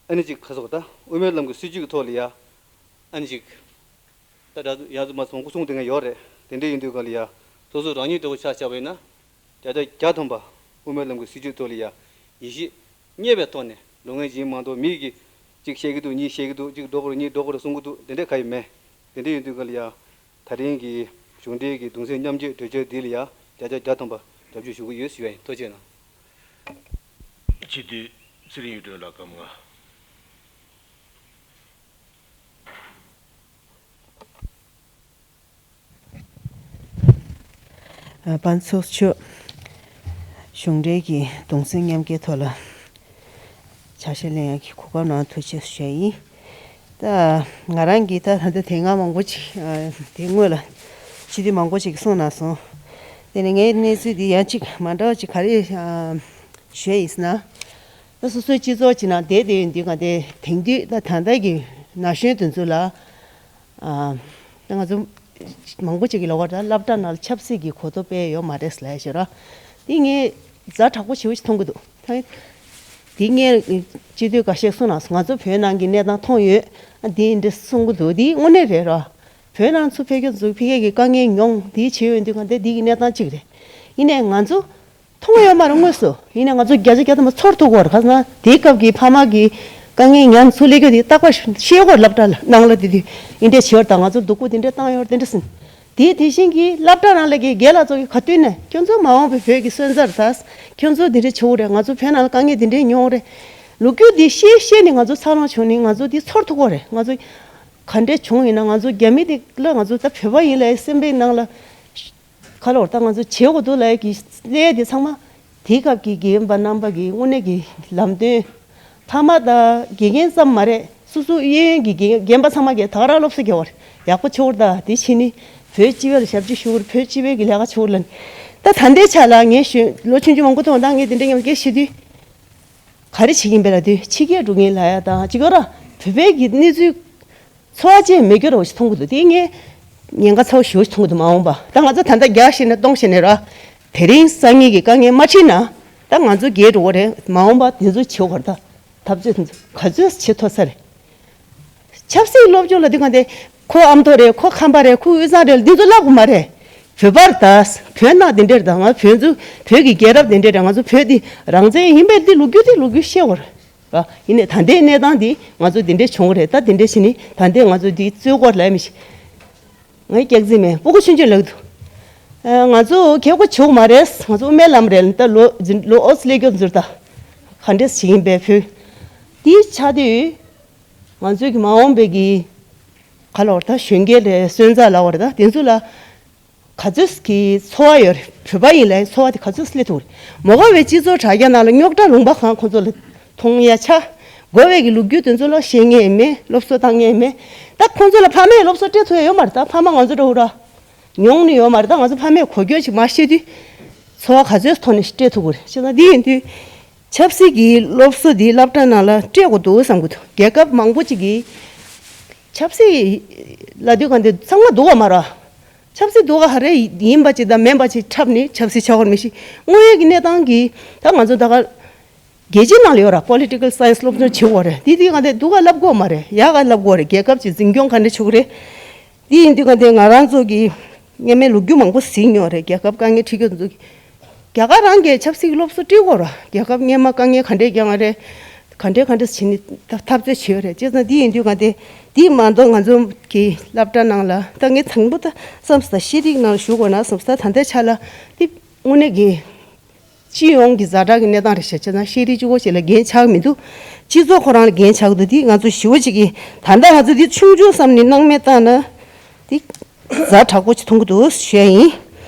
ཨ་ནི་ཅིག་ཁ་སོག་ད་དབུ་མའི་ལམ་གྱི་སྲིད་ཇུས་ཀྱི་ཐོག་ལ་ཡ། ཨ་ནི་ཅིག་ད་ད་ཡ་མ་སོང་སྐུ་གསུང་དེ་ངས་ཡོད་རེད། དེ་འདྲ་ཡིན་དུས་ག་ལ་ཡ། སོ་སོ་རང་ཉིད་ལྟ་བུ་ཆ་བཞག་པ་ཡིན་ན། བརྒྱ་ཆ་བརྒྱ་ཐམ་པ་དབུ་མའི་ལམ་གྱི་སྲིད་ཇུས་ཐོག་ལ་ཡ། ཡིད་ཆེས་རྙེད་པའི་ཐོག་ནས་ལོ་ངན་གཞན་མ་གཏོགས་མི་གིས་གཅིག་བཤད་ཀྱི་འདུག། གཉིས་བཤད་ཀྱི་འདུག། གཅིག་འགྲོ་དགོས་རེད། གཉིས་འགྲོ་དགོས་རེད་གསུང་གི་འདུག། དེ་འདྲ་ག་ཡི་མེད། དེ་འདྲ་ཡིན་དུས་ག་ལ་ཡ། ད་རིང་གི་གཞུང་འབྲེལ་གྱི་གདུང་སེམས་མཉམ་སྐྱེད་གྲོས་འཆར་འདི་ལ་ཡ་བརྒྱ་ཆ་བརྒྱ་ཐམ་པ་རྒྱབ་སྐྱོར་ཞུ་གི་ཡོད་ཞུ་བ་ཡིན། ཐུགས་རྗེ་གནང་། སྤྱི་འཐུས་ཚེ་རིང་གཡུ་སྒྲོན་ལགས། སྐར་མ་ལྔ། ཨ། དཔལ་ཚོགས་མཆོག། གཞུང་འབྲེལ་གྱི་གདུང་སེམས་མཉམ་སྐྱེད་ཐོག་ལ་ཆ་ཤས་ལེན་ཡག་གི་གོ་སྐབས་གནང་། ཐུགས་རྗེ་ཆེ་ཞུ་ཡ་ཡིན། ད་ང་རང་གིས་ད་ད་ལྟ་དེ་སྔ་མང་པོ་ཅིག། ཨ། དེ་སྔོན་ལ་སྤྱི་འཐུས་མང་པོ་ཅིག་གསུངས་གནང་སོང་། དེ་ནས་ངའི་གནས་ཚུལ་འདི་ཡང་ཅིག་མ་འདྲ་བ་ཅིག་ག་རེ། ཨ། ཞུ་ཡ་ཡིན་ཟེར་ན། ད་སོ་སོའི་སྤྱི་ཚོགས་ཅིག་ནང་བསྡད་བསྡད་ཡོད་དུས་ག་དེ་དེང་དུས་ད་ད་ལྟ་གི་ན་གཞོན་དེ་ཚོ་ལ། ཨ། ང་ཚོ་མང་པོ་ཅིག་གིས་ལབ་པ་འདྲ། སློབ་གྲྭ་ནང་ལ་ཆབ་སྲིད་ཀྱི་གོ་རྟོགས་སྤེལ་ཡོད་མ་རེད་ལབ་ཞེས་ར། དེ་ངས་ཛ་དྲག་པོ་ཞེ་པོ་ཞིག་མཐོང་གི་འདུག་ད་དེ་ངས་སྤྱི་འཐུས་འགའ་ཤས་གསུངས་ན། ང་ཚོ་བོད་ནང་གི་གནས་སྟངས་མཐོང་ཡོད། ཨ་དེ་འདྲ་གསུང་གི་འདུག་དེ་དངོས་གནས་རེད་ར། བོད་ནང་ཚུར་ཕེབས་མཁན་ཚོ་ཕ་གི་གི་དཀའ་ངལ་མྱོང་། དེ་བྱས་ཡོད་དུས་ག་འདི་འདི་གི་གནས་སྟངས་གཅིག་རེད། ཡིན་ནའི་ང་ཚོ་མཐོང་ཡོད་མ་རེད་དངོས་སུ། ཡིན་ནའི་ང་ཚོ་བརྒྱ་ཆ་བརྒྱ་ཐམ་པ་ཚོར་ཐུབ་ཀྱི་ཡོད་རེད། ག་ཟེར་ན་དེའི་སྐབས་ཀྱི་ཕ་མ་གི་དཀའ་ངལ་མྱངས་ཚུར་སླེབས་རྒྱུ་དེ་རྟག་པར་ཤེས་ཀྱི་ཡོད་རེད། སློབ་གྲྭ་ནང་ལ་དེ་དུས་འདི་འདྲ་བྱས་པ་དང་། ང་ཚོར་སྡུག་པོ་དེ་འདྲ་བཏང་ཡོད་རེད། དེ་འདྲ་ཟེར། དེ་དེ་བཞིན་གྱི་སློབ་གྲྭ་ནང་ལ་གི་རྒན་ལགས་ཚོ་གིས་ག་དུས་ནས་ཁྱོད་ཚོ་མ་འོངས་པའི་བོད་ཀྱི་སོན་རྩ་རེད་ད། ཁྱོད་ཚོ་འདི་འདྲ་བྱེད་དགོས་རེད། ང་ཚོ་བོད་ནང་ལ་དཀའ་ངལ་འདི་འདྲ་མྱོང་རེད། ལོ་རྒྱུས་འདི་ཤེས་ཤེས་ནས་ང་ཚོ་འཚར་ལོངས་བྱུང་ནས་ང་ཚོ་འདི་ཚོར་ཐུབ་ཀྱི་ཡོད་རེད། ང་ཚོ་ག་འདྲ་བྱུང་ཡིན་ན། ང་ཚོ་རྒྱ་མི་འདི་ལ་ང་ཚོ་ད་བོད་པ་ཡིན་ལབ་སེམས་པའི་ནང་ལ་ག་ལབ་དགོས་རེད། ད་ང་ཚོ་བྱེད་དགོས་འདུག་ལབ་ཀྱི་གནས་དེ་ཚང་མ་དེའི་སྐབས་ཀྱི་རྒན་པ་རྣམ་པ་གི་དངོས་གནས་ཀྱི་ལམ་སྟོན། ཕ་མ་དང་དགེ་རྒན་ཙམ་མ་རེད། སོ་སོ་གཡས་གཡོན་གྱི་རྒན་རྒན་པ་ཚང་མ་གིས་ད་ག་རང་སློབ་གསོ་རྒྱག་དགོས་རེད། ཡག་པོ་བྱེད་དགོས་རེད། ད་དེ་བྱས་ནས་བོད་སྤྱི་པའི་ལ་ཞབས་ཕྱི་ཞུ་དགོས་རེད། བོད་སྤྱི་པའི་གི་ལས་ཀ་བྱེད་དགོས་རེད་ལབ་ནས། ད་ད་ལྟའི་ཆ་ལ་ངས་གཞོན་ལོ་ཆུང་ཆུང་མང་པོ་མཐོང་། ད་ངས་དེ་འདྲ་མཉམ་སྐད་བཤད་དུས། ག་རེ་བྱེད་ཀྱིན་པས་ལབ་དུས། ཕྱི་རྒྱལ་འགྲོ་མཁན་ལབ་ཡ་དང་གཅིག་ག་ར་བོད་པའི་གི་གནས་ཚུལ་འཚོ་བ་ཅན་མེད་རྒྱུ་རེད་ཞེས་མཐོང་གི་འདུག་དེ་ངས་ཉེན་ཁ་ཚ་པོ་ཞེ་པོ་ཞིག་མཐོང་གི་འདུག་མ་འོངས་པ་ད་ང་ཚོ་ད་ལྟ་རྒྱ་བཤད་ན་སྟོང་བཤད་ན་ར། དེ་རིང་སང་ཉིན་གྱི་དཀའ་ངལ་མ་ཁྲིད་ན་ད་ང་ཚོ་རྒས་འགྲོ་གི་རེད། མ་འོངས་པ་དེ་ཚོ་བྱེད་དགོས་རེད། ད་འཐབ་རྩོད་དེ་ཚོ་ག་ཚོད་བྱེད་ཐུབ་ས་རེད། ཆབ་སྲིད་སློབ་སྦྱོང་ལབ་དུས་ག་འདི་ཁོ་ཨ་མདོ་རེད། ཁོ་ཁམས་པ་རེད། ཁོ་དབུས་གཙང་རེད་ལབ་འདི་ཚོ་ལབ་དགོས་མ་རེད། བོད་པར་ད་བོད་ནང་འདི་འདྲ་རེད། ད་ང་བོད་ཚོ་བོད་ཀྱི་རྒྱལ་རབས་འདི་འདྲ་རེད། ང་ཚོ་བོད་འདི་རང་བཙན་ཡིན་པས་འདི་ལོ་རྒྱུས་འདི་ལོ་རྒྱུས་ཤེས་དགོས་རེད། ཡིན་ནའི་ད་ལྟའི་གནས་སྟངས་འདི་ང་ཚོ་འདི་འདྲ་བྱུང་རེད། ད་འདི་འདྲ་བྱས་ནས་ད་ལྟའི་ང་ཚོ་འདི་རྩོད་དགོས་ལབ་མི་ཤེས། ངའི་སྐྱག་རྫུན་མེད། སྤུ་གུ་ཆུང་ཆུང་ལབ་འདུག་ཨ། ང་ཚོ་གལ་ཁོ་བྱུང་མ་རེད། ང་ཚོ་དབུ་མའི་ལམ་རེད། ད་ལོ་ལོ་ཨོ་སི་ལེ་སྐྱོ་འཛུར་ད་ག་འདྲས་བྱེད་ཡིན་པའི་བོད་འདི་ཆགས་དུས། ང་ཚོའི་གི་མ་འོངས་པའི་གི་ག་ལབ་དགོས་རེད། ད་གཞོན་སྐྱེས་རེད། སོན་རྩ་ལབ་དགོས་རེད། ད་དེ་ཚོ་ལ་ག་ཚོད་ཀྱི་འཚོ་བ་ཡོད་རེད། བོད་པ་ཡིན་ལབ་འཚོ་བ་དེ་ག་ཚོད་སླེབས་ཐུབ་རེད། མ་དགའ་བའི་སྤྱི་ཚོགས་དྲ་རྒྱ་ནང་ལ་རྙོག་དྲ་ལུང་པ་གང་ཁོང་ཚོ་ལ་མཐོང་ཡ་ཆགས། དགའ་བའི་གི་ལོ་རྒྱུས་དེ་ཚོ་ལ་བཤད་མཁན་མེད། སློབ་གསོ་བཏང་མཁན་མེད། ད་ཁོང་ཚོ་ལ་ཕ་མས་སློབ་གསོ་སྤྲད་ཐུབ་ཡ་ཡོད་མ་རེད། ད་ཕ་མ་ང་ཚོ་འདྲ་བོ་ར་མྱོང་ནི་ཡོད་མ་རེད། ད་ང་ཚོ་ཕ་མས་གོ་རྒྱུ་ཅིག་མ་བཤད་དུས་འཚོ་བ་ག་ཚོད་ཐོག་ནས་སྤྲད་ཐུབ་དགོས་རེད། བྱས་ཙང་འདི་ཡིན་དུས། ཆབ་སྲིད་ཀྱི་སློབ་གསོ་འདི་སློབ་གྲྭ་ནང་ལ་སྤྲད་དགོས་འདུག་བསམ་གྱི་འདུག་རྒྱལ་ཁབ་མང་པོ་ཅིག་གིས་ཆབ་སྲིད་ལབ་དུས་ག་འདི་ཚང་མ་སྡུག་ག་མ་རེད། ཆབ་སྲིད་སྡུག་ག་ཧ་རེ་ཡིན་པ་ཅིག་དང་མིན་པ་ཅིག་འཁྲབ་ནས་ཆབ་སྲིད་ཆགས་ཀྱི་རེད། མི་ཤེས། དངོས་ཡོད་ཀྱི་གནས་སྟངས་ཀྱིས་ད་ང་ཚོ་ད་ག་རྒྱལ་སྤྱི་ནང་ལ་ཡོད་ར། Political Science སློབ་སྦྱོང་བྱེད་དགོས་རེད། འདི་འདི་ག་འདི་སྡུག་ག་ལབ་དགོས་མ་རེད། ཡག་ག་ལབ་དགོས་རེད། རྒྱལ་ཁབ་ཅིག་འཛིན་སྐྱོང་ག་འདྲ་བྱེད་དགོས་རེད། འདི་ཡིན་དུས་ག་འདི་ང་རང་ཚོ་གི་སྔོན་མའི་ལོ་རྒྱུས་མང་པོ་གཟིགས་མྱོང་རེད། རྒྱལ་ཁབ་དཀའ་ངལ་འཕྲད་རྒྱུ་ཚོ་གི་རྒྱ་གར་རང་གིས་ཆབ་སྲིད་ཀྱི་སློབ་གསོ་སྤྲད་ཀྱི་ཡོད་རེད། རྒྱལ་ཁབ་སྔོན་མ་དཀའ་ངལ་ག་འདྲས་བསྐྱངས་པ་རེད། ག་འདྲས་ག་འདྲས་བྱས་ནས་ད་འཐབ་རྩོད་བྱས་ཡོད་རེད། བྱས་ཙང་འདི་ཡིན་དུས་ག་འདི་འདི་མ་གཏོགས་ང་ཚོ་གི་སློབ་གྲྭ་ནང་ལ་ད་ངས་དང་པོ་ད་བསམ་སོང་། ད་ཤེས་རིག་ནང་ལ་ཞུགས་དགོས་ན་བསམ་སོང་། ད་ད་ལྟའི་ཆ་ལ་འདི་དངོས་གནས་ཀྱི་སྤྱི་ཡོངས་ཀྱི་ཛ་དྲག་གི་གནས་སྟངས་རེད་ཤག་བྱས་ཙང་ཤེས་རིག་གཅིག་པོ་ཞིག་ལ་འགན་ཆགས་མི་འདུག་སྤྱི་ཚོགས་ཁོ་རང་ལ་འགན་ཆགས་འདུག་འདི་ང་ཚོ་ཞི་བ་ཅིག་གིས་ད་ལྟ་ང་ཚོ་འདི་ཆུང་ཆུང་བསམ་ནས་སྣང་མེད་བཏང་ན་འདི་ཛ་དྲག་པོ་ཅིག་མཐོང་གི་འདུག་ཞུ་ཡ་ཡིན།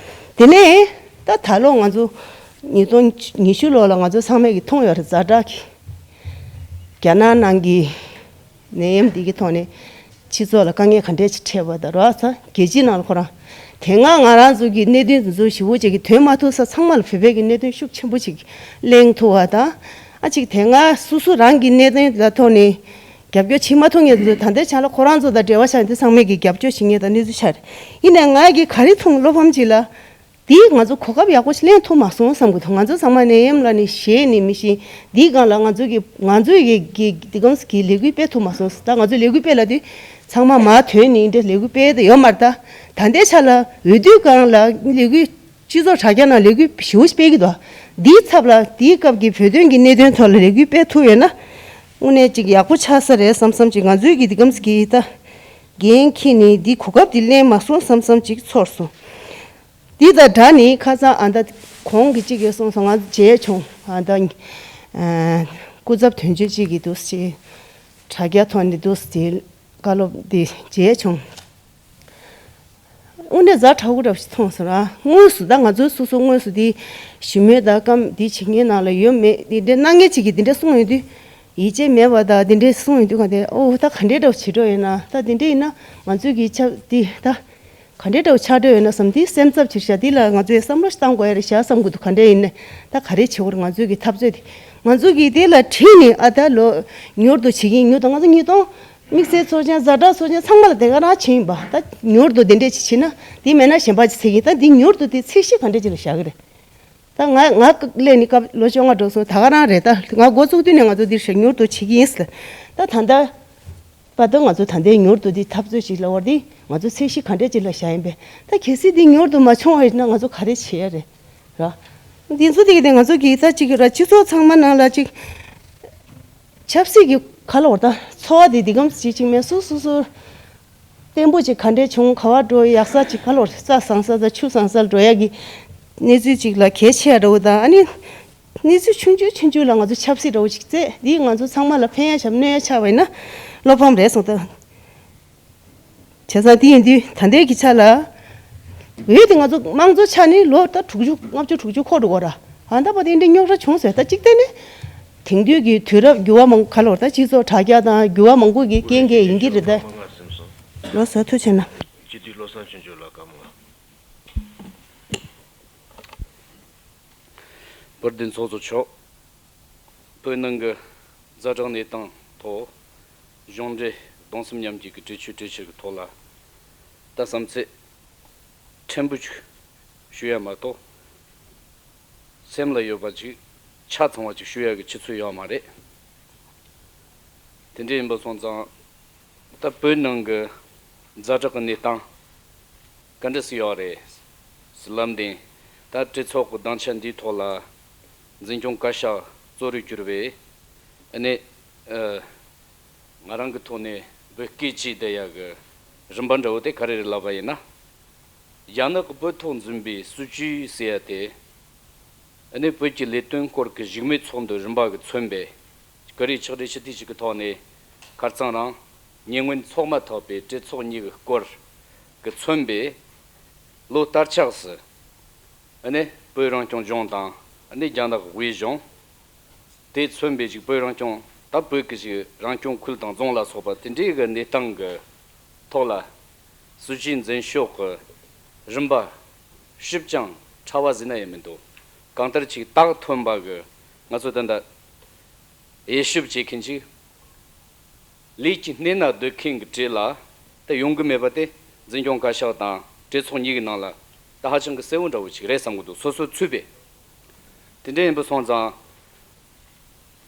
དེ་ནས་ད་ད་ལོ་ང་ཚོ་ཉིས་སྟོང་ཉི་ཤུ་ལོ་ལ་ང་ཚོ་ཚང་མས་ཀྱིས་མཐོང་ཡོད་རེད། ཛ་དྲག་གི་རྒྱ་ནག་ནང་གི་ནད་ཡམས་འདི་གི་ཐོག་ནས་སྤྱི་ཚོགས་ལ་དཀའ་ངལ་ག་འདྲས་ཅིག་འཕྲད་པ་དང་རོགས་ཚ་རྒྱལ་སྤྱིའི་ནང་ལ་ཁོ་རང་དེ་སྔ་ང་རང་ཚོ་གི་གནད་དོན་འདི་ཚོ་ཞི་བོ་ཅིག་གི་དོན་མ་ཐུག་ས་ཚང་མ་ལ་བོད་པའི་གི་གནད་དོན་ཤུགས་ཆེན་པོ་ཅིག་གླེང་ཐུབ་པ་དང་། ཨ་ཅིག་དེ་སྔ་སོ་སོ་རང་གི་གནད་དོན་ལ་ཐོག་ནས་རྒྱབ་སྐྱོར་བྱེད་མ་ཐུབ་མཁན་ཚོ་ད་ལྟའི་ཆ་ལ་ཁོ་རང་ཚོ་དང་འབྲེལ་བ་ཆགས་འདི་ཚང་མས་ཀྱི་རྒྱབ་སྐྱོར་བྱེད་མཁན་དང་གནས་ཚུལ་ཆགས་རེད། ཡིན་ནའི་ང་གི་ག་རེ་མཐོང་། བློ་ཕམ་ཅིག་ལ། འདིས་ང་ཚོ་གོ་སྐབས་ཡག་པོ་ཞིག་ལེན་ཐུབ་མ་སོང་བསམ་གི་འདུག་ང་ཚོ་ཚང་མ་ནད་ཡམས་ལ་ནི་ཞེད་ནས་མི་ཤེས། འདིའི་སྒང་ལ་ང་ཚོ་གི་ང་ཚོའི་གི་གི་འདི་གམ་གི་ལས་འགུལ་སྤེལ་ཐུབ་མ་སོང་། ད་ང་ཚོ་ལས་འགུལ་སྤེལ་ལ་དུས་ཚང་མ་མ་ཐོན་ནས་འདྲ་ལས་འགུལ་སྤེལ་ཏེ་ཡོད་མ་རེད། ད་ད་ལྟའི་ཆ་ལ་འོས་བསྡུའི་སྒང་ལ་ལས་འགུལ་སྤྱི་ཚོགས་དྲ་རྒྱ་ནང་ལས་འགུལ་ཞེ་པོ་ཞིག་སྤེལ་གི་འདུག་འདིའི་ཚབ་ལ་དེའི་སྐབས་ཀྱི་བོད་དོན་གྱི་གནད་དོན་ཐོག་ལ་ལས་འགུལ་སྤེལ་ཐུབ་ཡོད་ན། དངོས་གནས་ཅིག་ཡག་པོ་ཆགས་ས་རེད་བསམ་བསམ་ཅིག་ང་ཚོའི་གི་འདི་གམ་གི་ད་འགན་འཁྱེར་ནས་འདི་གོ་སྐབས་འདི་ལེན་མ་སོང་བསམ་བསམ་ཅིག་ཚོར་སོང་། འདི་དང་སྦྲགས་ནས་ཁ་སང་ཨ་ད་གོང་གི་གཅིག་གིས་གསུངས་སོང་། ང་མཇལ་བྱུང་། ཨ་ད་ཨ་སྐུ་ཚབ་དོན་གཅོད་གཅིག་གིས་འདུག་སེ་དྲ་རྒྱ་ཐོག་ནས་འདུག་སེ་བཀའ་སློབ་འདི་མཇལ་བྱུང་། དངོས་གནས་ཛ་དྲག་པོ་འདྲ་པོ་ཞིག་མཐོང་སོང་ར། དངོས་སུ་ད་ང་ཚོའི་སོ་སོ་དངོས་སུ་འདི་ཞི་མོལ་དང་བཀའ་འདི་བྱེད་མཁན་ནང་ལ་ཡོད་མེད་འདི་འདྲའི་གནང་མཁན་གཅིག་གིས་འདི་འདྲ་གསུངས་ཡོང་དུས་ཡིད་ཆེས་མེད་པ་དང་འདི་འདྲའི་གསུངས་ཡོང་དུས་ག་དེ་ཨོ་ད་ག་འདྲའི་འདྲ་པོ་བྱེད་འགྲོ་ཡོད་ན། ད་འདི་འདྲ་ཡིན་ན་ང་ཚོའི་གི་ཆ་འདི་ད། ག་འདྲའི་འདྲ་པོ་ཆགས་འགྲོ་ཡོད་ན་བསམ། དེའི་སེམས་འཚབ་ཆེ་ཤག་དེ་ལ་ང་ཚོས་བསམ་བློ་ཞིག་བཏང་དགོས་ཡ་རེད་ཤག་བསམ་གྱི་འདུག་ག་འདྲ་ཡིན་ནའི་ད་ག་རེ་བྱེད་དགོས་རེད། ང་ཚོའི་གི་འཐབ་རྩོད་དེ་ང་ཚོ་གིས་དེ་ལ་དྲིས་ནས་ཨ་ད་ལོ་མྱུར་དུ་བྱེད་ཀྱི་ཡིན། མྱུར་དུ་ང་ཚོ་ཉིས་སྟོང་ དམིགས་བསལ་ཚོགས་ཆེན་ཛ་དྲག་ཚོགས་ཆེན་ཚང་མ་ལ་དེ་ག་རང་བྱིན་པ་ད་མྱུར་དུ་དེ་འདྲས་ཅིག་བྱིན་ན་འདི་མེད་ན་གཞན་པ་ཅིག་ཚིག་ཡིན་ད་འདི་མྱུར་དུ་དེ་ཚད་གཞི་ག་འདྲས་ཅིག་ལ་བཞག་གི་རེད། ད་ང་ང་སླེབས་ནི་སྐབས་ལོ་བཅོ་ལྔ་འགྲོ་སོང་ད་ག་རང་རེད་ད་ང་འགོ་བཙུགས་དུས་ནས་ང་ཚོ་འདིར་ཞིག་མྱུར་དུ་བྱེད་ཀྱི་ཡིན་ཟེར། ད་ད་ལྟ་བར་དུ་ང་ཚོ་ད་ལྟའི་མྱུར་དུ་འདི་འཐབ་རྩོད་ཅིག་ལ་བར་འདི་ང་ཚོ་ཚད་གཞི་ག་འདྲས་ཅིག་ལ་བཞག་ཡིན་པས་ད་གལ་སྲིད་འདི་མྱུར་དུ་མ་བྱུང་བ་ཡིན་ན་ང་ཚོ་ག་རེ་བྱེད་ཡ་རེད་ར། འདི་ཚོ་དེ་གི་དེ་ང་ཚོ་གི་ད་ཅིག་ར་སྤྱི་ཚོགས་ཚང་མ་ནང་ལ་ཅིག་ཆབ་སྲིད་ཀྱི་ཁ་ལོ་བར་ད་འཚོ་བ་དེ་འདི་གམ་ཅིག་ཅིག་མེད་སུ་སུ་སུ། བརྟན་པོ་ཅིག་ག་འདྲས་བྱུང་ག་བ་འགྲོ་ཡག་ས་ཅིག་ག་ལོར་རྩྭ་བཟང་ས་དང་ཆུ་བཟང་ས་ལ་འགྲོ་ཡག་གི་གནས་ཚུལ་ཅིག་ལ་གལ་ཆེ་ཡ་འདྲ་བོ་དང་ཨ་ནི་གནས་ཚུལ་ཆུང་ཆུང་ཆུང་ཆུང་ལ་ང་ཚོ་ཆབ་སྲིད་འདྲ་བོ་ཅིག་བཙལ་འདིས་ང་ཚོ་ཚང་མ་ལ་ཕན་ཡ་ཆགས་གནོད་ཡ་ཆགས་པ་ཡིན་ན་བློ་ཕམ་རེད་སོང་ད། བྱས་ཙང་དེ་ཡིན་དུས་ད་ལྟའི་གི་ཆ་ལ་འོས་དེ་ང་ཚོ་དམངས་གཙོ་ཆ་ནས་ལོ་ད་དྲུག་ཅུ་ལྔ་བཅུ་དྲུག་ཅུ་འཁོར་འགྲོ་གོ་ར་ཨ་ད་པ་དེ་འདྲའི་རྙོག་དྲ་བྱུང་ཟེར་ད་གཅིག་བལྟས་ནས་དེང་དུས་ཀྱི་དུས་རབས་འགྱུར་བ་མང་ག་ལོར་ད་སྤྱི་ཚོགས་དྲ་རྒྱ་དང་འགྱུར་བ་མང་པོ་གི་རྐྱེན་གྱིས་ཡིན་གྱི་རེད་ད། ལོ་གསར་ཐུགས་ཆེ་ན། སྤྱི་འཐུས་བློ་བཟང་ཆོས་འབྱོར་ལགས་བཀའ་མོལ། བོད་བདེན་ཚོགས་གཙོ་མཆོག་བོད་ནང་གི་ཛ་དྲག་གནས་སྟངས་ཐོག་གཞུང་འབྲེལ་གདུང་སེམས་མཉམ་སྐྱེད་ཀྱི་གྲོས་ཆོད་གྲོས་ཆོད་ཀྱི་ཐོག་ལ་ད་བསམ་ཚུལ་ཕྲན་བུ་ཅིག་ཞུ་ཡ་མ་གཏོགས་སེམས་ལ་ཡོད་པ་ཅིག་ཆ་ཚང་བ་ཅིག་ཞུ་ཡ་གི་ཆུ་ཚོད་ཡོད་མ་རེད། དེ་འདྲ་ཡིན་པ་སོང་ཙང་ད་བོད་ནང་གི་ཛ་དྲག་གི་གནས་སྟངས་ག་འདྲ་སེ་ཡོད་རེད་ཟེར་ལབ་ནས་ད་གྲོས་ཚོགས་ཀྱི་སྡིངས་ཆ་འདིའི་ཐོག་ལ་འཛིན་སྐྱོང་བཀའ་ཤག་གཙོ་རུ་གྱུར་པའི་ཨ་ནི་ཨ་ང་རང་གི་ཐོག་ནས་འབོད་སྐུལ་བྱས་བསྡད་ཡ་གི་རིམ་པ་འདྲ་བོ་དེ་ག་རེ་རེད་ལབ་པ་ཡིན་ན། རྒྱ་ནག་གི་བོད་ཐོག་འཛིན་པའི་སྲིད་ཇུས་ཟེར་ཡ་དེ། ཨ་ནི་བོད་ཀྱི་ལས་དོན་སྐོར་གྱི་བཞུགས་མོལ་ཚོགས་འདུ་རིམ་པ་གིས་མཚོན་པའི་བཀུར་འོས་ཕྱག་སྦྲེལ་ཞུ་དུས་ཤིག་གི་ཐོག་ནས་ཁ་རྩང་རང་ཉེ་སྔོན་ཚོགས་མ་ཐག་པའི་གྲོས་ཚོགས་གཉིས་ཀྱི་སྐོར་གྱིས་མཚོན་པའི་ལོ་བསྟར་ཆགས་སུ་ཨ་ནི་བོད་རང་སྐྱོང་ལྗོངས་དང་ཨ་ནི་རྒྱ་ནག་དབུས་གཞུང་དེས་མཚོན་པའི་ཅིག་བོད་རང་སྐྱོང་ད་བོད་ཀྱི་ཅིག་རང་སྐྱོང་ཁུལ་དང་རྫོང་ལ་སོགས་པ་དེ་འདྲའི་གི་གནས་སྟངས་ཀྱི་ཐོག་ལ་སྲིད་ཇུས་འཛིན་ཕྱོགས་ཀྱི་རིམ་པ་ཞིབ་ཅིང་ཕྲ་བ་ཟེར་ན་ཡང་མི་འདུག་གང་ལྟར་ཅིག་རྟགས་ཐོན་པ་གི་ང་ཚོ་ད་ལྟ་དབྱེ་ཞིབ་བྱེད་མཁན་ཅིག་ལས་ཀྱི་སྣེ་ན་སྡོད་མཁན་གྱི་གྲས་ལ་ད་ཡོང་གི་མེད་པ་དེ་འཛིན་སྐྱོང་བཀའ་ཤག་དང་གྲོས་ཚོགས་གཉིས་ཀྱི་ནང་ལ་ད་ཧ་ཅང་གི་གསལ་བོ་འདྲ་བོ་ཅིག་རེད་བསམ་གྱི་འདུག་སོ་སོ་ཚུད་པས། དེ་འདྲ་ཡིན་པ་སོང་ཙང་།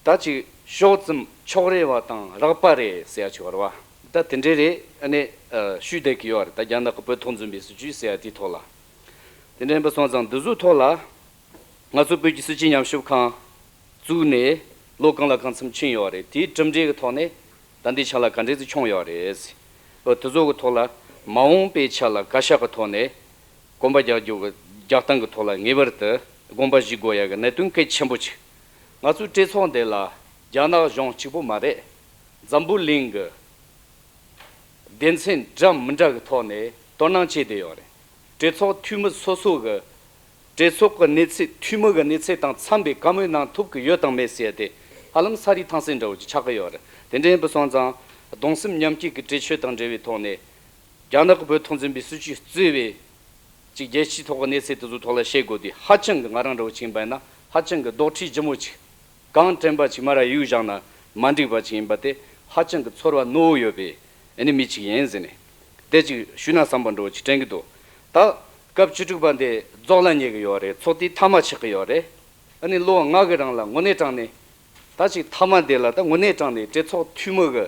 ད་ཅིག་ཕྱོགས་ཙམ་ཕྱོགས་རེ་བ་དང་རགས་པ་རེ་ཟེར་ཡ་ཅིག་ཡོད་རེད་བ། ད་དེ་འདྲས་རེད་ཨ་ནི་ཨ་ཞུས་བསྡད་ཀྱི་ཡོད་རེད་ད་རྒྱ་ནག་གི་བོད་ཐོག་འཛིན་པའི་སྲིད་ཇུས་ཟེར་ཡ་དེའི་ཐོག་ལ། དེ་འདྲ་ཡིན་པ་སོང་ཙང་འདི་ཚོའི་ཐོག་ལ་ང་ཚོ་བོད་ཀྱི་སྲིད་སྤྱི་ཉམས་ཞིབ་ཁང་བཙུགས་ནས་ལོ་གང་ལ་གང་འཚམ་ཕྱིན་ཡོད་རེད་དེའི་གྲུབ་འབྲས་ཀྱི་ཐོག་ནས་ད་ལྟའི་ཆ་ལ་ག་འདྲས་ཅིག་བྱུང་ཡོད་རེད། འོ་དེ་ཚོ་གི་ཐོག་ལ་མ་འོངས་པའི་ཆ་ལ་བཀའ་ཤག་གི་ཐོག་ནས། གོམ་པ་རྒྱག་རྒྱུ་གི་རྒྱག་སྟངས་ཀྱི་ཐོག་ལ་ངེས་པར་དུ་དགོངས་པ་བཞེས་དགོས་ཡ་གི་གནད་དོན་གལ་ཆེན་པོ་ཅིག་ང་ཚོའི་གྲོས་ཚོགས་འདི་ལ་རྒྱ་ནག་གཞུང་གཅིག་པུ་མ་རེད། འཛམ་བུ་གླིང་གི་སྡེ་ཚན་འདྲ་མི་འདྲ་གི་ཐོག་ནས་དོ་སྣང་བྱས་བསྡད་ཡོད་རེད། གྲོས་ཚོགས་འཐུས་མི་སོ་སོ་གི་གྲོས་ཚོགས་ཀྱི་གནས་ཚད་འཐུས་མི་གི་གནས་ཚད་དང་འཚམ་པའི་བཀའ་མོལ་གནང་ཐུབ་ཀྱི་ཡོད་དང་མེད་ཟེར་ཏེ་ཧ་ལམ་ས་རིས་ཐང་སེང་འདྲ་བོ་ཅིག་ཆགས་ཀྱི་ཡོད་རེད། དེ་འདྲ་ཡིན་པ་སོང་ཙང་གདུང་སེམས་མཉམ་སྐྱེད་ཀྱི་གྲོས་ཆོད་དང་འབྲེལ་བའི་ཐོག་ནས། རྒྱ་ནག་གི་བོད་ཐོག་འཛིན་པའི་སྲིད་ཇུས་གཙོས་པའི་ཅིག་རྒྱལ་སྤྱིའི་ཐོག་གི་གནས་ཚད་དེ་ཚོའི་ཐོག་ལ་བཤད་དགོས་དུས་ཧ་ཅང་གི་ང་རང་འདྲ་བོ་ཅིག་ཡིན་པ་ཡིན་ན་ཧ་ཅང་གི་རྡོག་ཁྲེས་ལྗིད་མོ་ཅིག་གང་དྲན་པ་ཅིག་མ་ར་གཡུག་བཞག་ན་མ་འགྲིག་པ་ཅིག་ཡིན་པ་དེ་ཧ་ཅང་གི་ཚོར་བ་རྣོ་བོ་ཡོད་པའི་ཨ་ནི་མི་ཅིག་ཡིན་ཟེར་ནས་དེ་ཅིག་ཞུས་ན་བསམ་པ་འདྲ་བོ་ཅིག་དྲན་གི་འདུག་ད་སྐབས་བཅུ་དྲུག་པ་འདི་རྫོགས་ལ་ཉེ་གི་ཡོད་རེད། ཚོགས་དུས་མཐའ་མ་ཆགས་གི་ཡོད་རེད། ཨ་ནི་ལོ་ལྔ་གི་རིང་ལ་དངོས་གནས་དྲང་ནས་ད་ཅིག་མཐའ་མ་འདི་ལ་ད་དངོས་གནས་དྲང་ནས་གྲོས་ཚོགས་འཐུས་མི་གི་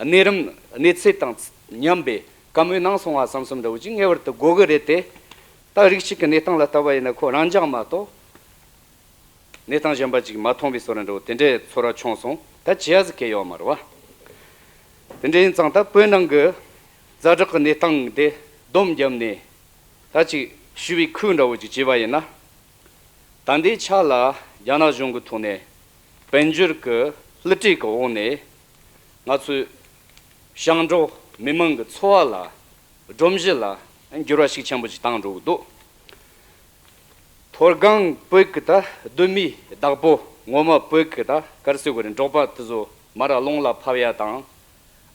གནས་རིམ་གནས་ཚད་དང་མཉམ་པའི་བཀའ་མོལ་གནང་སོང་བ་བསམ་བསམ་འདྲ་བོ་ཅིག་ངེས་པར་དུ་དགོས་གི་རེད་དེ། ད་རིགས་གཅིག་གི་གནས་སྟངས་ལ་བལྟས་པ་ཡིན་ན་ཁོ་རང་འཇགས་མ་གཏོགས་གནས་སྟངས་གཞན་པ་ཅིག་མ་མཐོང་བའི་བཟོ་འདྲ་འདྲ་བོ་དེ་འདྲའི་ཚོར་བ་བྱུང་སོང་། ད་བྱེད་ཡ་ཟིག་གལ་ཡོད་མ་རེད་བ། དེ་འདྲ་ཡིན་ཙང་ད་བོད་ནང་གི་ཛ་དྲག་གི་གནས་སྟངས་དེ་སྡོམ་བརྒྱབ་ནས་ད་ཅིག་ཞུ་བའི་ཁུལ་འདྲ་བོ་ཅིག་བྱས་པ་ཡིན་ན། ད་ལྟའི་ཆ་ལ་རྒྱ་ནག་གཞུང་གི་ཐོག་ནས་དཔལ་འབྱོར་གྱི་བསླུ་བྲིད་ཀྱི་འོག་ནས་ང་ཚོའི་ཞིང་འབྲོག་མི་མང་གི་འཚོ་བ་ལ་སྒྲོམ་གཞི་ལ་འགྱུར་བ་ཤུགས་ཆེན་པོ་ཞིག་བཏང་འགྲོ་གི་འདུག་མཐོ་སྒང་བོད་ཀྱི་ད་གདོད་མའི་བདག་པོ་ངོ་མ་བོད་ཀྱི་ད་ག་རེ་ཟེར་དགོས་རེད། འབྲོག་པ་དེ་ཚོ་མར་རླུང་ལ་ཕབ་ཡ་དང་།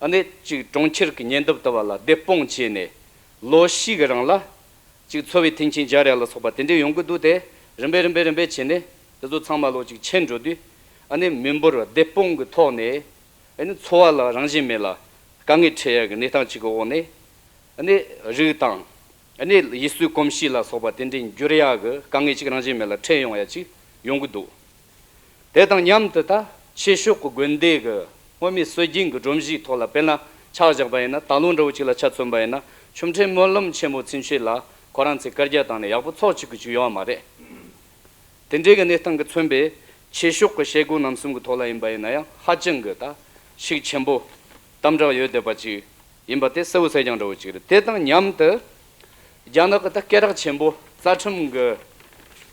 ཨ་ནི་གཅིག་གྲོང་ཁྱེར་གྱི་ཉེ་འདབས་དེ་བ་ལ་སྡེ་དཔོན་བྱས་ནས་ལོ་ཤས་ཀྱི་རིང་ལ། གཅིག་འཚོ་བའི་མཐུན་རྐྱེན་སྦྱར་ཡ་ལ་སོགས་པ་དེ་འདྲས་ཡོང་གི་འདུག་སྟེ། རིམ་པས་རིམ་པས་རིམ་པས་བྱས་ནས་དེ་ཚོ་ཚང་མ་ལོ་གཅིག་ཕྱིན་འགྲོ་དུས། ཨ་ནི་མི་འབོར་སྡེ་དཔོན་གྱི་ཐོག་ནས་ཨ་ནི་འཚོ་བ་ལ་རང་བཞིན་མེད་ལ་ དཀའ་ངལ་འཕྲད་ཡ་གི་གནས་སྟངས་ཅིག་གི་འོག་ནས། ཨ་ནི་རིགས་དང་། ཨ་ནི་ཡུལ་སྲོལ་གོམས་གཤིས་ལ་སོགས་པ་དེ་འདྲའི་འགྱུར་ཡ་གི་དཀའ་ངལ་ཅིག་རང་བཞིན་མེད་ལ་འཕྲད་ཡོང་ཡ་ཅིག་ཡོང་གི་འདུག་དེ་དང་མཉམ་དུ་ད་ཆོས་ཕྱོགས་ཀྱི་དགོན་སྡེ་གི་སྔོན་མའི་སྲོལ་རྒྱུན་གྱི་སྒྲོམ་གཞིའི་ཐོག་ལ་དཔེར་ན་ཆ་བཞག་པ་ཡིན་ན། ད་ལོ་འདྲ་བོ་ཅིག་ལ་ཆ་མཚོན་པ་ཡིན་ན། ཆོ་འཕྲུལ་སྨོན་ལམ་ཆེན་མོ་ཚུན་ཆད་ལ་ཁོ་རང་ཚོས་བཀའ་རྒྱ་བཏང་ནས་ཡག་པོ་ཚོགས་བཅུག་གི་བཅུག་ཡོད་མ་རེད། དེ་འདྲའི་གི་གནས་སྟངས་ཀྱིས་མཚོན་པའི་ཆོས་ཕྱོགས་ཀྱི་བྱེད་སྒོ་རྣམ་གསུམ་གྱི་ཐོག་ལ་ཡིན་པ་ཡིན་ན་ཡང་ཧ་ཅང་གི་ད་ཤུགས་ཆེན་པོ་དམ་དྲག་ཡོད་བསྡད་པ་ཅིག་ཡིན་པ་དེ་གསལ་བོ་གསལ་རྐྱང་འདྲ་བོ་ཅིག་རེད། དེ་དང་མཉམ་དུ་རྒྱ་ནག་གི་ད་སྐད་གྲགས་ཆེན་པོ་རྩ་ཁྲིམས་ཀྱི་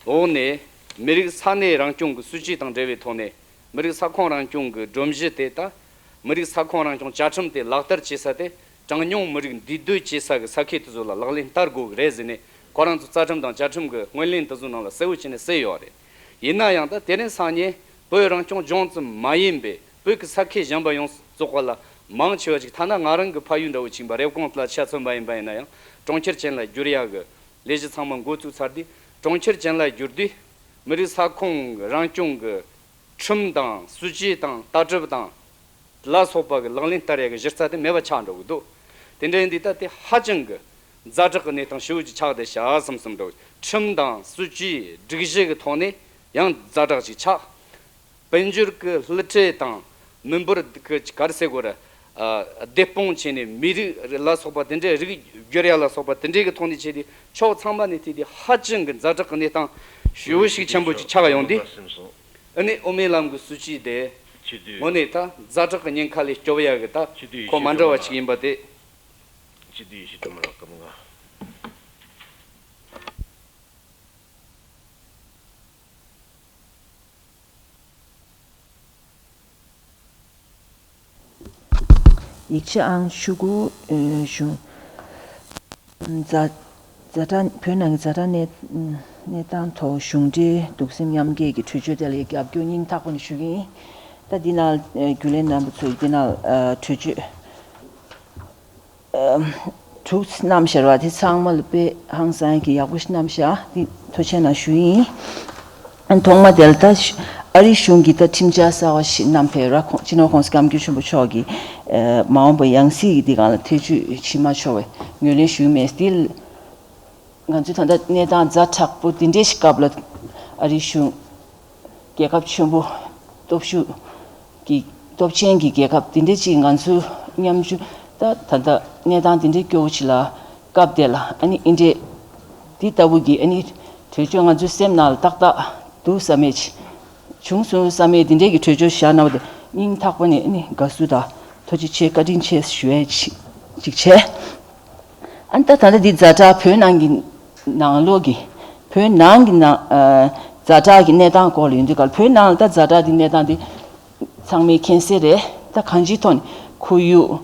འོག་ནས་མི་རིགས་ས་གནས་རང་སྐྱོང་གི་སྲིད་ཇུས་དང་འབྲེལ་བའི་ཐོག་ནས། མི་རིགས་ས་ཁོངས་རང་སྐྱོང་གི་སྒྲོམ་གཞི་དེ་ད་མི་རིགས་ས་ཁོངས་རང་སྐྱོང་བཅའ་ཁྲིམས་དེ་ལག་བསྟར་བྱེད་ས་དེ་གྲངས་ཉུང་མི་རིགས་འདུས་སྡོད་བྱེད་ས་གི་ས་ཁུལ་དེ་ཚོ་ལ་ལག་ལེན་བསྟར་དགོས་གི་རེད་ཟེར་ནས་ཁོ་རང་ཚོ་རྩ་ཁྲིམས་དང་བཅའ་ཁྲིམས་ཀྱི་སྔོན་གླེང་དེ་ཚོ་ནང་ལ་གསལ་བོ་བྱས་ནས་གསལ་ཡོད་རེད། ཡིན་ན་ཡང་ད་དེ་རིང་སང་ཉིན་བོད་རང་སྐྱོང་ལྗོངས་ཙམ་མ་ཡིན་པའི་བོད་ཀྱི་ས་ཁུལ་གཞན་པ་ཡོངས་རྫོགས་པ་ལ་མང་ཆེ་བ་ཅིག་ཐ་ན་ང་རང་གི་ཕ་ཡུལ་འདྲ་བོ་ཅིག་ཡིན་པ་རེབ་གོང་ལ་ཆ་མཚོན་པ་ཡིན་པ་ཡིན་ན་ཡང་གྲོང་ཁྱེར་ཅན་ལ་བསྒྱུར་ཡག་གི་ལས་གཞི་ཚང་མ་འགོ་བཙུགས་ཚར་དུས། གྲོང་ཁྱེར་ཅན་ལ་བསྒྱུར་དུས་མི་རིགས་ས་ཁོངས་རང་སྐྱོང་གི་ཁྲིམས་དང་སྲིད་ཇུས་དང་ལྟ་གྲུབ་དང་ལ་སོགས་པ་གི་ལག་ལེན་བསྟར་ཡ་གི་གཞི་རྩ་དེ་མེད་པ་ཆགས་འགྲོ་གི་འདུག་དེ་འདྲ་ཡིན་དུས་ད་དེ་ཧ་ཅང་གི་ཛ་དྲག་གི་གནས་སྟངས་ཞེ་པོ་ཅིག་ཆགས་བསྡད་ཤག་བསམ་བསམ་འགྲོ། ཁྲིམས་དང་སྲིད་ཇུས་སྒྲིག་གཞི་གི་ཐོག་ནས་ཡང་ཛ་དྲག་ཅིག་ཆགས། དཔལ་འབྱོར་གི་བསླུ་བྲིད་དང་མི་འབོར་གི་ག་རེ་ཟེར་དགོས་རེད། ཨ། བདེ་སྤོང་བྱས་ནས་མི་རིགས་ལ་སོགས་པ་དེ་འདྲའི་རིགས་བསྒྱུར་ཡ་ལ་སོགས་པ་དེ་འདྲའི་གི་ཐོག་ནས་བྱས་ཏེ་ཕྱོགས་ཚང་མ་ནས་བལྟས་ཏེ་ཧ་ཅང་གི་ཛ་དྲག་གི་གནས་སྟངས་ཞེ་པོ་ཞིག་ཆེན་པོ་ཅིག་ཆགས་ཡོང་དུས། ཨ་ནི་དབུ་མའི་ལམ་གྱི་སྲིད་ཇུས་དེ་དངོས་གནས་ད་ཛ་དྲག་གི་ཉེན་ཁ་ལས་སྐྱོབ་ཡ་གི་ད་ཁོ་མ་འདྲ་བ་ཞིག་ཡིན་པ་དེ། སྤྱི་འཐུས་ཡེ་ཤེས་སྒྲོལ་མ་ལགས་སྐུ་ངོ། ཡིག་ཆ་ཨང་བཅུ་དགུ། ཨེ། གཞུང་། ཛ། ཛ་དྲག་བོད་ནང་གི་ཛ་དྲག་གནས། གནས་སྟངས་ཐོག་གཞུང་འབྲེལ་གདུང་སེམས་མཉམ་སྐྱེད་ཀྱི་གྲོས་ཆོད་དེ་ལ་རྒྱབ་སྐྱོར་སྙིང་ཐག་པ་ནས་ཞུ་གི་ཡིན། ད་འདི་ནང་། ཨེ། རྒྱུན་ལས་རྣམ་པ་ཚོས་འདི་ནང་། ཨ། གྲོས་ཆོད། ཨ། དྲུག་བསྣམས་བཞག་པ་དེ་ཚང་མ་ལ་དཔེ་ཧང་སང་གི་ཡག་པོ་ཞིག་བསྣམས་བཞག་འདི་ཐུགས་རྗེ་གནང་ཞུ་ཡིན། ཨ། ཐོག་མ་དེ་ལ་ད་ཨ་རིའི་གཞུང་གིས་ད་ཁྲིམས་འཆར་གསར་བ་ཞིག་བསྣམས་ཕེབས་ར། ཁོང་སྤྱི་ནོར་༸གོང་ས་༸སྐྱབས་མགོན་ཆེན་པོ་མཆོག་གིས། ཨ། མ་འོངས་པ་ཡང་སྲིད་ཀྱི་འདི་སྒང་ལ་ཐེ་བྱུས་བྱེད་མ་ཆོག་པའི་ངོས་ལེན་ཞུས་མེད། འདི་ང་ཚོས་ད་ལྟ་གནས་སྟངས་ཛ་དྲག་པོ་འདི་འདྲའི་ཞིག་སྐབས་ལ་ཨ་རིའི་གཞུང་རྒྱལ་ཁབ་ཆེན་པོ་སྟོབས་ཤུགས་ཀྱི་སྟོབས་ཆེན་གྱི་རྒྱལ་ཁབ་འདི་འདྲའི་ཅིག་ང་ཚོའི་མཉམ་ཞུགས་ད་ད་ལྟ་གནས་སྟངས་འདི་འདྲའི་སྐྱོ་བོ་ཅིག་ལ་སྐབས་དེ་ལ་ཨ་ནི་འདི་འདྲའི་འདི་ལྟ་བུ་གི་ཨ་ནི་གྲོས་ཆོད་ང་ཚོའི་སེམས་ནང་ལ་ཏག་ཏག་འདུག་བསམ་མེད་ཅིག་བྱུང་སོང་བསམ་མེད་འདི་འདྲའི་གི་གྲོས་ཆོད་བཞག་གནང་བ་དེ་སྙིང་ཐག་པ་ནས་ཨ་ནི་དགའ་བསུ་དང་ཐུགས་རྗེ་ཆེ་བཀའ་དྲིན་ཆེ་ཞུ་ཡས་ཅིག་བྱས། ཨ་ནི་ད་ད་ལྟ་འདི་ཛ་དྲག་བོད་ནང་གི་ནང་ལོགས་ཀྱི་བོད་ནང་གི་ནང་། ཨ། ཛ་དྲག་གི་གནས་སྟངས་སྐོར་ལ་ཡིན་དུས་ག་ལ་བོད་ནང་ལ་ད་ཛ་དྲག་འདི་གནས་སྟངས་འདི་ཚང་མས་མཁྱེན་གསལ་རེད། ད་གང་ཅིའི་ཐོག་ནས་ཁོར་ཡུག་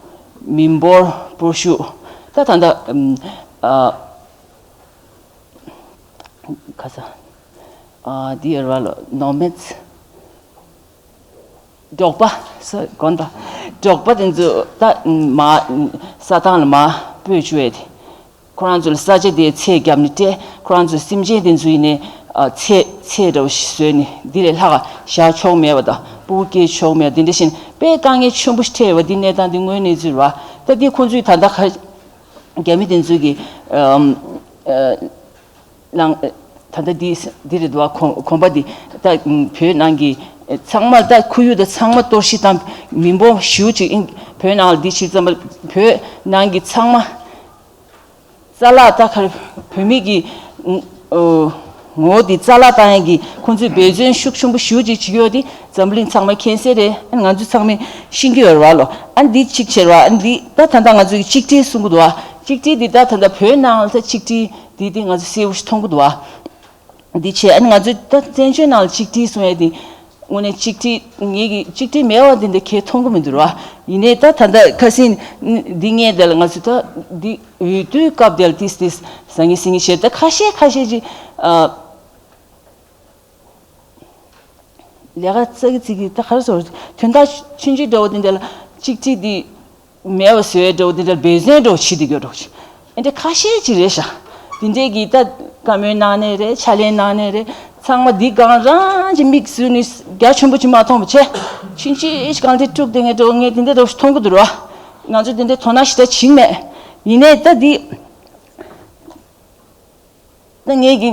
མི་འབོར་སྤོ་ཤུགས་ད་ད་ལྟ། ཨ། ག་ས། ཨ། འདི་ཡོད་རེད་བ་ལོ། ནོ་མེད་ཛི། འབྲོག་པ། སོ། དགོན་པ། འབྲོག་པ་དེ་ཚོ་ད་མར་ས་ཐང་ལ་མར་སྤོས་བཅུག་ཡས་དེ། ཁོ་རང་ཚོ་ལ་ས་ཆ་དེའི་ཚད་བརྒྱབ་ནས་སྤྲད། ཁོ་རང་ཚོ་སེམས་ཅན་དེ་ཚོ་ཡིན་ནའི། ཨ། ཚད་ཚད་འདྲ་བོ་ཞིག་བཟོས་ནས་འདི་ལས་ལྷག་ག་བཞག་ཆོག་མེད་པ་དང་། སྤུ་གུ་སྐྱེ་ཆོག་མེད་པ་འདི་འདྲ་བཞིན་དཔེ་དཀའ་ངལ་ཆེན་པོ་ཞིག་འཕྲད་ཡོད་པ་འདི་གནས་སྟངས་འདི་དངོས་གནས་ཚུལ་རེད་བ། ད་འདི་ཁོང་ཚོས་ད་ལྟ་ག་རྒྱ་མི་དེ་ཚོས་ཀྱི། ཨམ། ཨ། ནང་། ད་ལྟ་འདི་འདི་རེད་འདུག་བ། གོམ་གོམ་པ་འདི་ད་བོད་ནང་གི་ཚང་མ་ད་ཁོར་ཡུག་དང་ཚང་མ་གཏོར་བཤིག་དང་མི་འབོར་ཞེ་པོ་ཅིག་ཨིན། བོད་ནང་ལ་འདི་ཕྱིར་ཙམ་པ་བོད་ནང་གི་ཚང་མ་རྩ་བརླག་ད་ག་རེ་བོད་མི་གི་ཨོ་ངོ་བོ་འདི་རྩ་བརླག་བཏང་ཡས་ཀྱི་ཁོང་ཚོས་འབད་བརྩོན་ཤུགས་ཆེན་པོ་ཞེ་པོ་ཅིག་བྱེད་ཀྱི་ཡོད་དེ་འཛམ་བུ་གླིང་ཚང་མ་མཁྱེན་གསལ་རེད། ཨ་ང་ཚོ་ཚང་མས་ཤེས་ཀྱི་ཡོད་རེད་བ་ལོ། ཨ་འདི་གཅིག་བྱས་རེད་བ། ཨ་འདི་ད་ད་ལྟ་ང་ཚོ་གི་གཅིག་སྒྲིལ་གསུང་གི་འདུག་བ། གཅིག་སྒྲིལ་འདི་ད་ད་ལྟ་བོད་ནང་ལ་ད་གཅིག་སྒྲིལ་འདི་འདི་ང་ཚོ་གསལ་པོ་ཞིག་མཐོང་གི་འདུག་བ། འདི་བྱས་ཨ་ནི་ང་ཚོས་ད་བཙན་བྱོལ་ནང་ལ་གཅིག་སྒྲིལ་གསུང་ཡས་འདི་དངོས་གནས་གཅིག་སྒྲིལ་ངེད་ཀྱི་གཅིག་སྒྲིལ་མེད་པ་འདི་འདྲ་གས་མཐོང་གི་མི་འདུག་ར། ཡིན་ནའི་ད་ད་ལྟ་ཁ་སང་འདི་ངས་དེ་ལ་ང་ཚོས་ད་འདི་འོས་བསྡུའི་སྐབས་དེ་ལ་ཏིས་ཏིས་ཟང་ངེ་ཟིང་ངེ་བྱས། ད་ཁ་ཤས་ཁ་ཤས་ཅིག་ཨ། ལས་ཀ་ཙག་གི་ཙིག་གི་ད་ག་རེ་ཟེར། དོན་དག་ཆུང་ཆུང་འདྲ་བོ་དེ་འདྲ་ལ་གཅིག་སྒྲིལ་འདི་མེད་པ་བཟོས་འདྲ་བོ་དེ་འདྲ་འབད་བརྩོན་འདྲ་བོ་བྱེད་དེ་ཡོད་འགྲོ། ཨེ་འདྲ་ཁ་ཤས་ཅིག་རེད་ཤག་དེ་འདྲའི་གི་ད་བཀའ་མོལ་གནང་ནས་རེད། ཕྱག་ལས་གནང་ནས་རེད། ཚང་མ་འདི་སྒང་རང་གི་མིག་བཟོས་ནས་རྒྱ་ཆེན་པོ་ཅིག་མ་མཐོང་བ་བྱས། ཆུང་ཆུང་ཞིག་གང་དེ་དཀྲུགས་དེ་ངས་འདྲ་བོ་ངས་དེ་འདྲ་འདྲ་བོ་ཞིག་མཐོང་གི་འདུག་ར། ང་ཚོ་དེ་འདྲའི་དོ་སྣང་ཞེ་དྲག་བྱེད་ཀྱི་མེད། ཡིན་ནའི་ད་འདི། ད་ངེད་ཀྱི་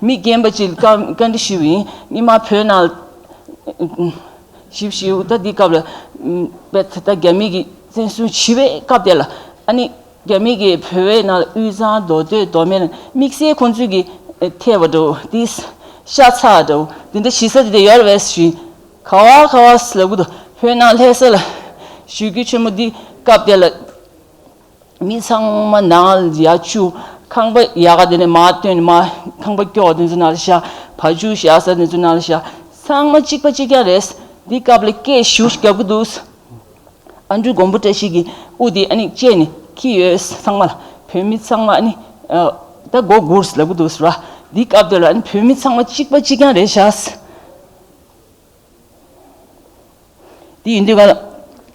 མི་རྒན་པ་ཅིག་བཀའ་བཀའ་འདྲི་ཞུས་པ་ཡིན། སྔོན་མ་བོད་ནང་ཞིབ་ཞིབ་ད་འདི་སྐབས་ལ་པད་ད་རྒྱ་མི་གིས་བཙན་བཟུང་བྱས་པའི་སྐབས་དེ་ལ། ཨ་ནི་རྒྱ་མི་གིས་བོད་པའི་ནང་ལ་དབུས་གཙང་མདོ་སྟོད་མདོ་སྨད་ལ་དམིགས་བསལ་ཁོང་ཚོས་ཀྱིས་ཐེ་བ་འདྲ་བོ་དེ་ཤ་ཚ་འདྲ་བོ་དེ་འདྲ་བྱེད་ས་དེ་འདྲ་ཡོད་རེད་པས་ཞུས། ག་བ་ག་བ་ལབ་གི་འདུག་བོད་ནང་ལྷ་ས་ལ་ཞུ་སྐུལ་ཆེན་མོ་འདི་སྐབས་དེ་ལ། མི་ཚང་མ་ནང་ལ་ཡར་བཅུག་ཁང་པ་ཡག་ག་དེ་ནས་མར་བཏོན་ནས་མར་ཁང་པ་སྐྱོ་བ་དེ་ཚོ་ནང་ལ་བཞག་བ་ཕྱུགས་བཞག་ས་དེ་ཚོ་ནང་ལ་བཞག་ཚང་མ་གཅིག་པ་གཅིག་རྐྱང་རེད། འདི་སྐབས་ལ་སྐད་ཞུ་རྒྱབ་གི་འདུག་ཨ་འབྲུག་མགོན་པོ་བཀྲ་ཤིས་ཀྱི་དབུ་དེ་ཨ་ནི་བཅད་ནས་འཁྱེར་ཡོད། ཚང་མ་ལ་བོད་མི་ཚང་མ་ཨ་ནི་ད་མགོ་སྒུར་ལབ་གི་འདུག་ཟེར་བ། འདི་སྐབས་དེ་ལ་ཨ་ནི་བོད་མི་ཚང་མ་གཅིག་པ་གཅིག་རྐྱང་རེད་བཞག་དེ་ཡིན་དུས་ག་ལ།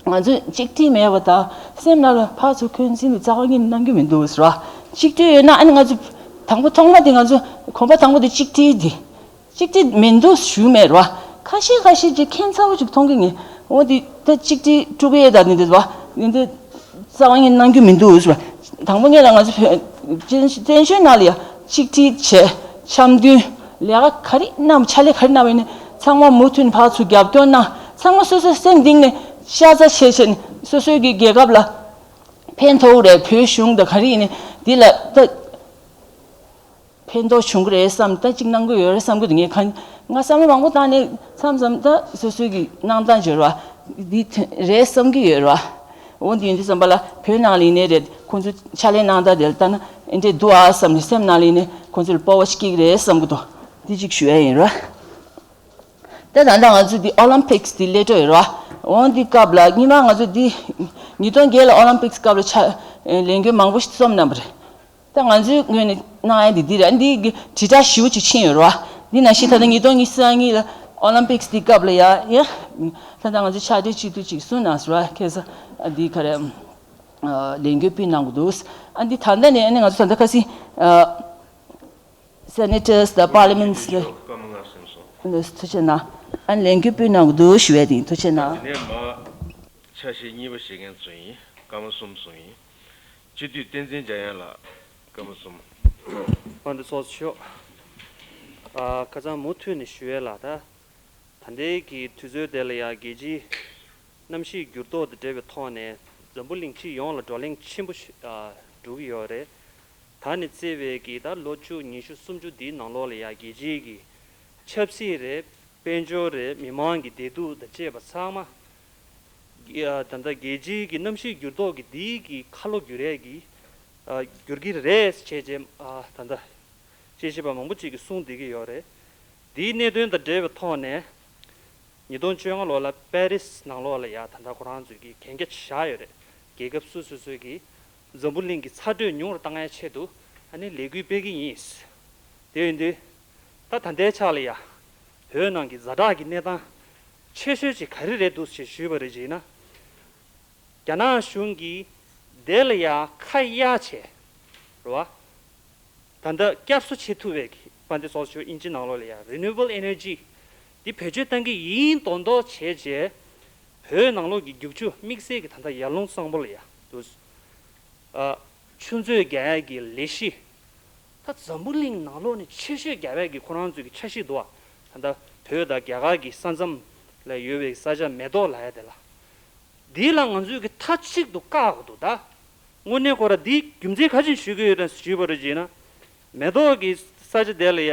ང་ཚོས་གཅིག་སྒྲིལ་མེད་པ་དང་སེམས་ནང་ལ་ཕར་ཚུར་འཁོན་འཛིན་དུ་རྩ་བ་ཉིད་གནང་རྒྱུ་མི་འདུག་ཟེར་བ། གཅིག་སྒྲིལ་ཡོད་ན་ཨ་ནི་ང་ཚོ་དང་པོ་ཐོག་མ་དེ་ང་ཚོ་གོམ་པ་དང་པོ་དེ་གཅིག་སྒྲིལ་དེ། གཅིག་སྒྲིལ་མི་འདུག་ཞུ་མེད་རེད་བ། ཁ་ཤས་ཁ་ཤས་ཅིག་ཁྱད་མཚར་པོ་ཅིག་མཐོང་གི་ངས། འོ་དེ་ད་གཅིག་སྒྲིལ་དཀྲུག་ཡས་དང་དེ་འདྲ་བ་དེ་འདྲ་རྩ་བ་ཉིད་གནང་རྒྱུ་མི་འདུག་ཟེར་བ། དང་པོ་ངས་ལ་ང་ཚོ་བོད་བཙན་བཙན་བྱོལ་ནང་ལ་ཡ་གཅིག་སྒྲིལ་བྱས། འཆམ་མཐུན་ལས་ཀ་ག་རེ་གནང་ཕྱག་ལས་ག་རེ་གནང་བ་ཡིན་ན་ཚང་མ་མུ་མཐུད་ནས་ཕར་ཚུར་རྒྱབ་སྐྱོར་གནང་། ཚང་མ་སོ་སོའི་སེམས་གཏིང་ནས་ཤ་ཚ་བྱས་བྱས་ནས་སོ་སོའི་གི་རྒྱལ་ཁབ་ལ་ཕན་ཐོགས་རེད། བོད་གཞུང་དང་ག་རེ་ཡིན་ནའི་འདི་ལ་ད་ཕན་ཐོགས་བྱུང་གི་རེད་བསམ། ད་གཅིག་གནང་གི་ཡོད་རེད་བསམ་གི་འདུག་ངས་གང་ང་བསམ་བློ་མང་པོ་བཏང་ནས་མཚམས་མཚམས་ད་སོ་སོའི་གི་གནང་སྟངས་བརྗོད་ར་འདི་རེད་བསམ་གི་ཡོད་ར། འོ་འདི་ཡིན་དུས་ཙམ་པ་ལ་བོད་ནང་ལ་ཡིན་ནའི་རེད། ཁོང་ཚོ་ཕྱག་ལས་གནང་སྟངས་དེ་ལ་ལྟ་ན་ཨེ་འདྲས་འདུག་ཨ་བསམ་ནས་སེམས་ནང་ལ་ཡིན་ནའི་ཁོང་ཚོ་ལ་སྤོབས་པ་སྐྱེ་གི་རེད་བསམ་གི་འདུག་འདི་གཅིག་ཞུ་ཡ་ཡིན་ར། ད་ད་ལྟ་ང་ཚོ་འདི་ཨོ་ལིམ་པིག་སི་འདི་སླེབས་འགྲོ་ཡོད་ར། འོ་འདི་སྐབས་ལ་སྔོན་མ་ང་ཚོ་འདི་ཉིས་སྟོང་བརྒྱད་ལ་ཨོ་ལིམ་པིག་སི་སྐབས་ལ་ཆ་ལས་འགུལ་མང་པོ་ཞིག་རྩོམ་གནང་བ་རེད། ད་ང་ཚོའི་ངོས་ནས་གནང་ཡ་འདི་འདི་རེད། འདི་གི་དྲིལ་བསྒྲགས་ཞེ་པོ་ཅིག་ཕྱིན་ཡོད་རེད་བ། འདི་ནང་བཞིན་ད་ལྟ་ཉིས་སྟོང་ཉི་ཤུ་རྩ་གཉིས་ལ་ཨོ་ལིམ་པིག་སི་འདི་སྐབས་ལ་ཡ་ཡ། ད་ལྟ་ང་ཚོ་ཕྱག་སྦྲེལ་སྤྱི་འཐུས་ཅིག་གསུངས་གནང་སོང་ར། ཁ་སང་འདི་ག་རེ་ལས་འགུལ་སྤེལ་གནང་གི་འདུག་ཨ་འདི་ད་ལྟ་ནས་ཨ་ནི་ང་ཚོ་ད་ལྟ་ཁ་སང་སེ་ནེ་ཊར་སི་དང་པར་ལི་མེན་ཊི་སི་ལ་བཀའ་མོལ་གནང་སེམས་སོང་། ཐུགས་རྗེ་གནང་། ཨ་ནི་ལས་འགུལ་སྤེལ་གནང་གི་འདུག་ཞུ་ཡ་དེ་ཡིན། ཐུགས་རྗེ་གནང་། དེ་ནས་མ་ཆ་ཤས་གཉིས་པ་བཤད་མཁན་ཚོ་ཡིན། སྐར་མ་གསུམ་གསུམ་ཡིན། སྤྱི་འཐུས་བསྟན་འཛིན་འཇམ་དབྱངས་ལགས། སྐར་མ་གསུམ། དཔལ་ལྡན་ཚོགས་གཙོ་མཆོག་ཨ་ཁ་སང་མུ་མཐུད་ནས་ཞུ་ཡས་ལ་ད། ད་ལྟའི་གི་དུས་ཚོད་དེ་ལ་ཡང་རྒྱལ་སྤྱིའི་གནམ་གཤིས་འགྱུར་ལྡོག་དང་འབྲེལ་བའི་ཐོག་ནས་འཛམ་བུ་གླིང་སྤྱི་ཡོངས་ལ་བགྲོ་གླེང་ཆེན་པོ་ཞིག་ཨ་འགྲོ་གི་ཡོད་རེད། ད་ནི་བརྩིས་པའི་གི་ད་ལོ་བཅུ་ཉི་ཤུ་སུམ་ཅུ་འདིའི་ནང་ལོགས་ལ་ཡང་རྒྱལ་སྤྱིའི་གི་ཆབ་སྲིད་རེད། དཔལ་འབྱོར་རེད། མི་མང་གི་བདེ་སྡུག་དང་བཅས་པ་ཚང་མ། ཡ་ད་ལྟ་རྒྱལ་སྤྱིའི་གི་གནམ་གཤིས་འགྱུར་ལྡོག་གི་འདིའི་གི་ཁ་ལོ་བསྒྱུར་ཡས་གི་ཨ་བསྒྱུར་གི་རེད་ཅེས་ཅེས་ཨ་ད་ལྟ་དཔྱད་ཞིབ་པ་མང་པོ་ཅིག་གིས་གསུངས་བསྡད་ཀྱི་ཡོད་རེད། འདིའི་གནད་དོན་དང་འབྲེལ་བའི་ཐོག་ནས་ཉིས་སྟོང་བཅོ་ལྔ་ལོ་ལ་པེ་རིས་ནང་ལོགས་ལ་ཡ་ད་ལྟ་ཁོ་རང་ཚོས་གི་གན་རྒྱ་ཅིག་བཞག་ཡོད་རེད། རྒྱལ་ཁབ་སོ་སོ་སོས་གི་འཛམ་བུ་གླིང་གི་ཚ་དྲོད་ཉུང་རུ་བཏང་ཡའི་ཆེད་དུ་ཨ་ནི་ལས་འགུལ་སྤེལ་གི་ཡིན། དེ་ཡིན་དུས་ད་ད་ལྟའི་ཆ་ལ་ཡ་བོད་ནང་གི་ཛ་དྲག་གི་གནས་སྟངས་ཆེ་ཤོས་ཅིག་ག་རེ་རེད་འདུག་ཅེས་ཞུས་པ་རེད་ཅེ་ན། རྒྱ་ནག་གཞུང་གིས་དེ་ལ་ཡ་ཁ་གཡར་བྱས་རེད་བ། ད་ལྟ་བསྐྱར་གསོ་བྱེད་ཐུབ་པའི་དཔལ་ལྡན་ཚོགས་གཙོ་མཆོག་དབྱིན་ཇི་ནང་ལོགས་ལ་ཡ་Renewable Energy འདི་བེད་སྤྱོད་གཏང་གི་ཡིན་མདོག་མདོག་བྱས་རྗེས་བོད་ནང་ལོགས་ཀྱི་རྒྱུག་ཆུ་དམིགས་བསལ་གྱི་ད་ལྟ་ཡར་ཀླུང་གཙང་པོ་ལ་ཡ་འདུག་ཨ་ཆུ་མཛོད་རྒྱག་ཡ་གི་ལས་གཞི། ད་འཛམ་བུ་གླིང་ནང་ལོགས་ནས་ཆེ་ཤོས་རྒྱག་ཡ་གི་ཁོ་རང་ཚོའི་གི་འཆར་གཞི་འདུག་ཨ། ད་ལྟ་བོད་དང་རྒྱ་གར་གྱི་ས་མཚམས་ལ་ཡོད་པའི་ས་ཆ་མེ་ཏོག་ལབ་ཡ་དེ་ལ། འདི་ལ་ང་ཚོས་ཀྱི་མཐའ་གཅིག་ཏུ་བཀག་དགོས་འདུག་ད་དངོས་གནས་ཁོ་ར་འདི་རྒྱུ་མཚན་ག་ཅིག་ཞུ་གི་ཡོད་དམ་ཞུས་པ་རེད་ཅེ་ན། མེ་ཏོག་གི་ས་ཆ་དེ་ལ་ཡ་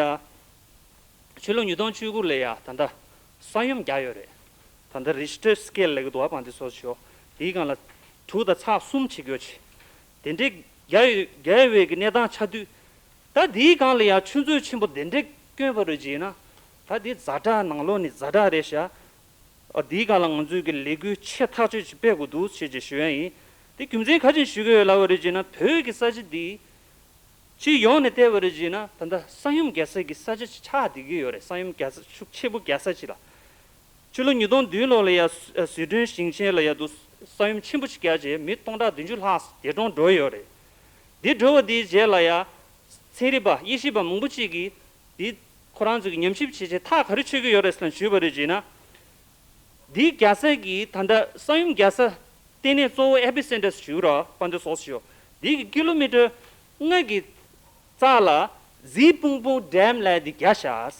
ཕྱི་ལོ་ཉིས་སྟོང་བཅུ་དགུ་ལ་ཡ་ད་ལྟ་ས་ཡོམ་བརྒྱབ་ཡོད་རེད། ད་ལྟ་Richter scale ལབ་ཀྱི་འདུག་བ། དཔལ་ལྡན་ཚོགས་གཙོ་མཆོག་དེའི་སྒང་ལ་དྲུག་དང་ཚེག་གསུམ་བྱེད་དགོས་ཆེ། དེ་འདྲའི་བརྒྱབ་ཡོད་བརྒྱབ་ཡོད་པའི་གི་གནས་སྟངས་ཆགས་དུས། ད་དེའི་སྒང་ལ་ཡང་ཆུ་མཛོད་ཆེན་པོ་དེ་འདྲའི་བསྐྱོན་པ་རེད་ཅེ་ན། ད་དེ་ཛ་དྲག་ནང་ལོགས་ནས་ཛ་དྲག་རེད་ཤག་ཨ་དེའི་སྒང་ལ་ང་ཚོས་ཀྱི་ལས་འགུལ་ཆེ་ཐག་ཆོད་ཅིག་སྤེལ་དགོས་འདུག་ཅེས་ཅིག་ཞུ་ཡ་ཡིན། དེ་རྒྱུ་མཚན་ག་ཅིག་ཞུ་གི་ཡོད་ལབ་པ་རེད་ཅེ་ན། བོད་ཀྱི་ས་ཆ་འདི་སྤྱི་ཡོངས་ནས་བལྟས་པ་རེད་ཅེ་ན། ད་ལྟ་ས་ཡོམ་རྒྱག་ས་ཀྱི་ས་ཆ་ཅིག་ཆགས་བསྡད་ཀྱི་ཡོད་རེད། ས་ཡོམ་རྒྱག་ས་ཤུགས་ཆེ་པོ་རྒྱག་ས་ཅིག་ལ། ཕྱི་ལོ་ཉིས་སྟོང་བདུན་ལོ་ལ་ཡ་ཟི་ཟི་ཁྲོན་ཞིང་ཆེན་ལ་ཡ་དུ་ས་ཡོམ་ཆེན་པོ་ཞིག་བརྒྱབ་རྗེས་མི་སྟོང་ཕྲག་བདུན་ཅུ་ལྷག་འདས་གྲོངས་འགྲོ་ཡོད་རེད། འདི་འགྲོ་བ་འདིའི་རྗེས་ལ་ཡ་ཚན་རིག་པ་དབྱེ་ཞིབ་པ་མང་པོ་ཅིག་གིས་འདི་ཁོ་རང་ཚོ་གི་ཉམས་ཞིབ་བྱས་རྗེས་ཐག་ག་རེ་ཆོད་ཀྱི་ཡོད་རེད་ཟེར་ན་ཞུས་པ་རེད་ཅེ་ན། འདི་རྒྱག་ས་གི་ད་ལྟ་ས་ཡོམ་རྒྱག་ས་ ལྟེ་གནས་གཙོ་བོ་ཨེ་པི་སེན་ཊར་ཞུ་ར་པ་འདི་སོགས་ཞུ། འདི་གི་ཀི་ལོ་མི་ཊར་ལྔ་གི་རྩ་ལ་ཟི་པུང་པུང་ཌེམ་ལབ་འདི་རྒྱག་ཤག་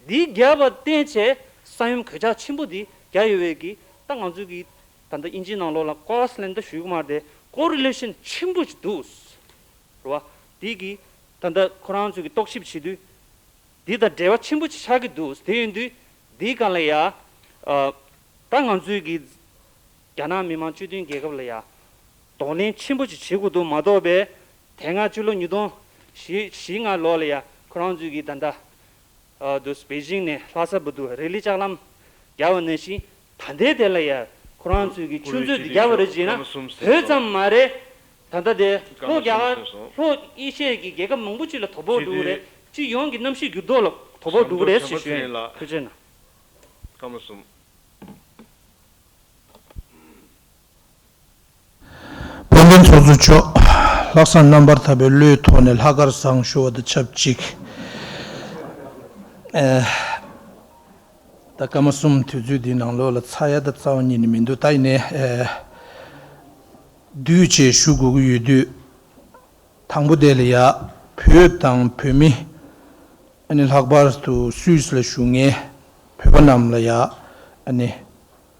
འདི་རྒྱག་པ་བརྟེན་བྱས་ས་ཡོམ་གོད་ཆག་ཆེན་པོ་འདི་རྒྱག་ཡོད་པའི་གི་ད་ང་ཚོའི་གི་ད་ལྟ་དབྱིན་ཇིའི་ནང་ལོགས་ལ་ཀོ་སི་ལན་ད་ཞུ་གི་མ་རེད་དེ་ཀོ་རི་ལེ་ཤན་ཆེན་པོ་ཞིག་འདུག་རེད་བ། འདི་གི་ད་ལྟ་ཁོ་རང་ཚོའི་གི་རྟོག་ཞིབ་བྱེད་དུས། འདི་དང་འབྲེལ་བ་ཆེན་པོ་ཆགས་ཀྱི་འདུག་དེ་ཡིན་དུས་འདིའི་སྒང་ལ་ཡ། ཨ། ད་ང་ཚོའི་གི་རྒྱ་ནག་མི་དམངས་སྤྱི་མཐུན་རྒྱལ་ཁབ་ལ་ཡ། གདོང་ལེན་ཆེན་པོ་ཅིག་བྱེད་དགོས་འདུག་མ་གཏོགས་པའི་དེ་སྔ་ཕྱི་ལོ་ཉིས་སྟོང་བཞི་བཞི་ལྔ་ལོ་ལ་ཡ་ཁོ་རང་ཚོའི་གི་ད་ལྟ། ཨ། དུ་པེ་ཅིང་ནས་ལྷ་ས་བར་དུ་རི་ལི་ལྕགས་ལམ་རྒྱག་པ་ནང་བཞིན། ད་ལྟའི་དེ་ལ་ཡ་ཁོ་རང་ཚོས་ཀྱི་ཆུ་མཛོད་འདི་རྒྱག་པ་རེད་ཅེ་ན་བོད་ཙམ་མ་རེད། ད་ལྟ་དེ་ལྷོ་རྒྱ་གར་ལྷོ་ཨེ་ཤི་ཡའི་གི་རྒྱལ་ཁབ་མང་པོ་ཅིག་ལ་དོ་ཕོག་འགྲོ་གི་རེད། སྤྱི་ཡོངས་ཀྱི་གནམ་གཤིས་འགྱུར་ལྡོག་ལ་དོ་ཕོག་འགྲོ་གི་རེད་ཞེས་ཞུ་ཡིན། ཐུགས་རྗེ་གནང་། དཔལ་ལྡན་ཚོགས་གཙོ་མཆོག་ལྷག་བསམ་རྣམ་པར་དག་པའི་བློའི་ཐོག་ནས་ལྷག་དཀར་བཟང་ཞུ་བ་དང་ཆབས་ཅིག་ཨེ། ད་སྐར་མ་གསུམ་དུས་ཚོད་འདིའི་ནང་ལོགས་ལ་ཚར་ཡ་ད་རྩ་བ་ཉིད་ནས་མི་འདུག་ད་ཡིན་ནའི་ཨེ། བསྡུས་བྱས་ཞུ་དགོས་ཀྱི་ཡོད་དུས། དང་པོ་དེ་ལ་ཡ། བོད་དང་བོད་མི། ཨ་ནི་ལྷག་པར་དུ་སུད་སི་ལ་བཞུགས་མཁན་བོད་པ་རྣམས་ལ་ཡ། ཨ་ནི།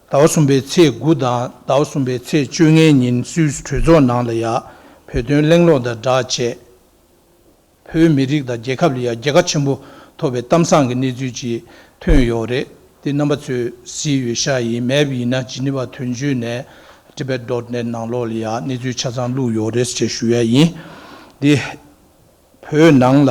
ཟླ་བ་གསུམ་པའི་ཚེས་དགུ་དང་ཟླ་བ་གསུམ་པའི་ཚེས་བཅོ་ལྔའི་ཉིན་སུད་སི་གྲོས་ཚོགས་ནང་ལ་ཡ། བོད་དོན་གླེང་སློང་དང་སྦྲགས་བྱས། བོད་མི་རིགས་དང་རྒྱལ་ཁབ་ལ་ཡང་རྒྱལ་ཁ་ཆེན་པོ་ཐོབ་པའི་གཏམ་བཟང་གི་གནས་ཚུལ་ཅིག་ཐོན་ཡོད་རེད། འདི་རྣམ་པ་ཚོས་གཟིགས་ཡོད་ཤག་ཡིན། མེད་པ་ཡིན་ན་ཇི་ནི་ཝ་དོན་གཅོད་ནས་ཊི་བེཊ་ཌོཊ་ནེཊ་ནང་ལོགས་ལ་ཡང་གནས་ཚུལ་ཆ་ཚང་བླུགས་ཡོད་རེད་ཅེས་ཞུ་ཡ་ཡིན། འདི་བོད་ནང་ལ་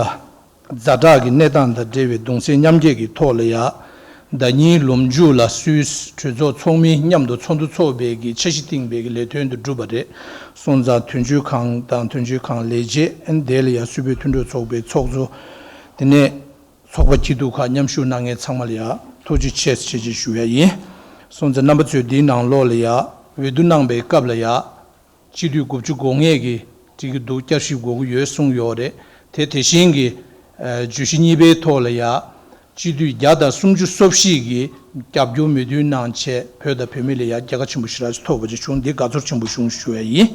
ཛ་དྲག་གི་གནས་སྟངས་དང་འབྲེལ་བའི་གདུང་སེམས་མཉམ་སྐྱེད་ཀྱི་ཐོག་ལ་ཡང་། ཟླ་ཉིན་ལོ་མཇུག་ལ་སུད་སི་གྲོས་ཚོགས་ཚོགས་མི་མཉམ་དུ་ཚོགས་འདུ་འཚོགས་པའི་གི་འཆར་གཞི་བཏིང་བའི་གི་ལས་དོན་དུ་གྲུབ་པ་རེད། སོང་ཙང་དོན་གཅོད་ཁང་དང་དོན་གཅོད་ཁང་ལས་བྱེད་ཨན་དེ་ལ་ཡང་སུད་བོད་མཐུན་གྲོགས་ཚོགས་པའི་ཚོགས་གཙོ། དེ་ནས་ཚོགས་པ་སྐྱིད་སྡུག་ཁག་མཉམ་ཞུགས་གནང་མཁན་ཚང་མ་ལ་ཡང་ཐུགས་རྗེ་ཆེ་ཞེས་ཞུ་ཡ་ཡིན། སོང་ཙང་རྣམ་པ་ཚོས་འདིའི་ནང་ལོགས་ལ་ཡང་འོས་བསྡུ་གནང་པའི་སྐབས་ལ་ཡང་། སྤྱི་འཐུས་དགུ་བཅུ་གོ་ལྔ་གིས་འགྲིག་གི་འདུག་བསྐྱར་ཞིབ་དགོས་ཀྱི་ཡོད་གསུངས་ཡོད་རེད། དེ་དེ་བཞིན་གྱི་ཨ་བརྗོད་གཞི་གཉིས་པའི་ཐོག་ལ་ཡང་སྤྱི་འཐུས་བརྒྱ་དང་སུམ་ཅུ་སོ་བཞི་གིས་རྒྱབ་སྐྱོར་མོས་མཐུན་གནང་བྱས་བོད་དང་བོད་མི་ལ་ཡང་རྒྱལ་ཁ་ཆེན་པོ་ཞེ་དྲག་ཅིག་ཐོབ་པ་ཅིག་བྱུང་། འདི་དགའ་ཚོར་ཆེན་པོ་བྱུང་ཞུ་ཡ་ཡིན།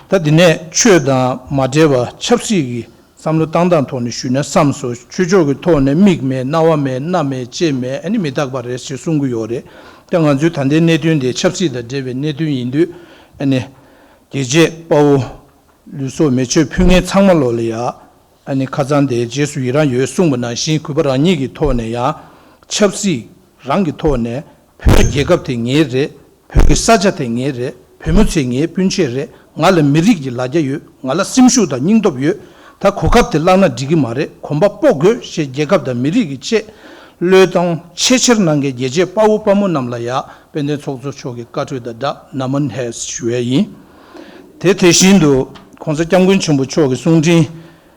ད་འདི་ནས་ཆོས་དང་མ་འབྲེལ་བ་ཆབ་སྲིད་ཀྱི་བསམ་བློ་བཏང་སྟངས་ཐོག་ནས་ཞུས་ན་བསམ་སོང་། ཆོས་ཕྱོགས་ཀྱི་ཐོག་ནས་མིག་མེད་རྣ་བ་མེད་སྣ་མེད་ལྕེ་མེད་ཨ་ནི་མི་རྟག་པ་རེད་ཅེས་གསུང་གི་ཡོད་རེད། ད་ང་ཚོའི་ད་ལྟའི་གནད་དོན་དེ་ཆབ་སྲིད་དང་འབྲེལ་བའི་གནད་དོན་ཡིན་དུས་ཨ་ནི། རྒྱལ་གཅེས་དཔའ་བོ། ལུས་སྲོག་མེ་མཆོད་ཕུལ་མཁན་ཚང་མ་ལོ་ལ་ཡ། ཨ་ནི་ཁ་སང་དེ་རྗེས་སུ་ཡི་རང་ཡོད་གསུངས་པ་ནང་བཞིན་གུས་པ་རང་ཉིད་ཀྱི་ཐོག་ནས་ཡང་། ཆབ་སྲིད་རང་གི་ཐོག་ནས་བོད་རྒྱལ་ཁབ་དེ་ངའི་རེད། བོད་ཀྱི་ས་ཆ་དེ་ངའི་རེད། བོད་མི་ཚོ་ངའི་སྤུན་མཆེད་རེད། ང་ལ་མི་རིགས་ཀྱི་ལ་རྒྱ་ཡོད། ང་ལ་སེམས་ཤུགས་དང་སྙིང་སྟོབས་ཡོད། ད་གོ་སྐབས་དེ་བརླག་ན་འགྲིག་གི་མ་རེད། གོམ་པ་སྤོ་དགོས་ཞེས་རྒྱལ་ཁབ་དང་མི་རིགས་ཀྱི་ཆེད་བློས་གཏོང་ཆེས་ཆེར་གནང་མཁན་རྒྱལ་གཅེས་དཔའ་བོ་དཔའ་མོ་རྣམས་ལ་ཡང་དཔལ་ལྡན་ཚོགས་གཙོ་མཆོག་གི་བཀའ་འཁྲོལ་དང་སྦྲགས་ནམ་མན་ཧེ་ཞུ་ཡས་ཡིན། དེ་དེ་བཞིན་དུ་༸གོང་ས་༸སྐྱབས་མགོན་ཆེན་པོ་མཆོག་གི་གསུང་འཕྲིན་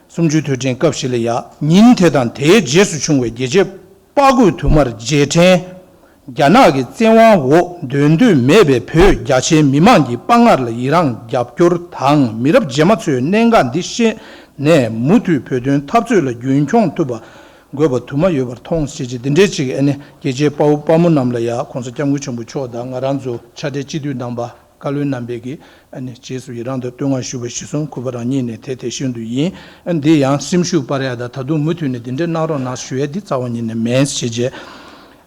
གསུམ་བཅུའི་དུས་དྲན་སྐབས་ཤིག་ལ་ཡང་ཉིན་དེ་དང་དེའི་རྗེས་སུ་བྱུང་བའི་རྒྱལ་གཅེས་དཔའ་རྒོད་དུ་མར་རྗེས་དྲན། རྒྱ་ནག་གི་བཙན་དབང་འོག་སྡོད་འདོད་མེད་པའི་བོད་རྒྱ་ཆེའི་མི་མང་གི་དཔའ་ངར་ལ་ཡི་རངས་རྒྱབ་སྐྱོར་དང་མི་རབས་རྗེས་མ་ཚོས་གནད་འགག་འདི་ཤེས་ནས་མུ་མཐུད་བོད་དོན་འཐབ་རྩོད་ལ་རྒྱུན་འཁྱོངས་ཐུབ་པ་དགོས་པ་དུ་མ་ཡོད་པར་མཐོང་ཞེས་བྱས། འདི་འདྲའི་ཅིག་ཨ་ནི་རྒྱལ་གཅེས་དཔའ་བོ་དཔའ་མོ་རྣམས་ལ་ཡང་༸གོང་ས་༸སྐྱབས་མགོན་ཆེན་པོ་མཆོག་དང་ང་རང་ཚོ་ཕྱག་སྦྲེལ་སྤྱི་འཐུས་རྣམ་པ་བཀའ་བློན་རྣམ་པས་ཀྱིས་ཨ་ནི་རྗེས་སུ་ཡི་རངས་དང་བསྟོད་བསྔགས་ཞུ་བ་གཞིར་བཟུང་གུས་པ་རང་ཉིད་ནས་དེ་དེ་བཞིན་དུ་ཡིན། ཨ་ནི་འདི་ཡང་སེམས་ཤུགས་སྤར་ཡ་དང་ད་དུང་མུ་མཐུད་ནས་འདི་འདྲའི་གནང་རོགས་གནང་ཞུ་ཡ་འདི་རྩ་བ་ཉིད་ནས་མེད་ཞེས་བྱས།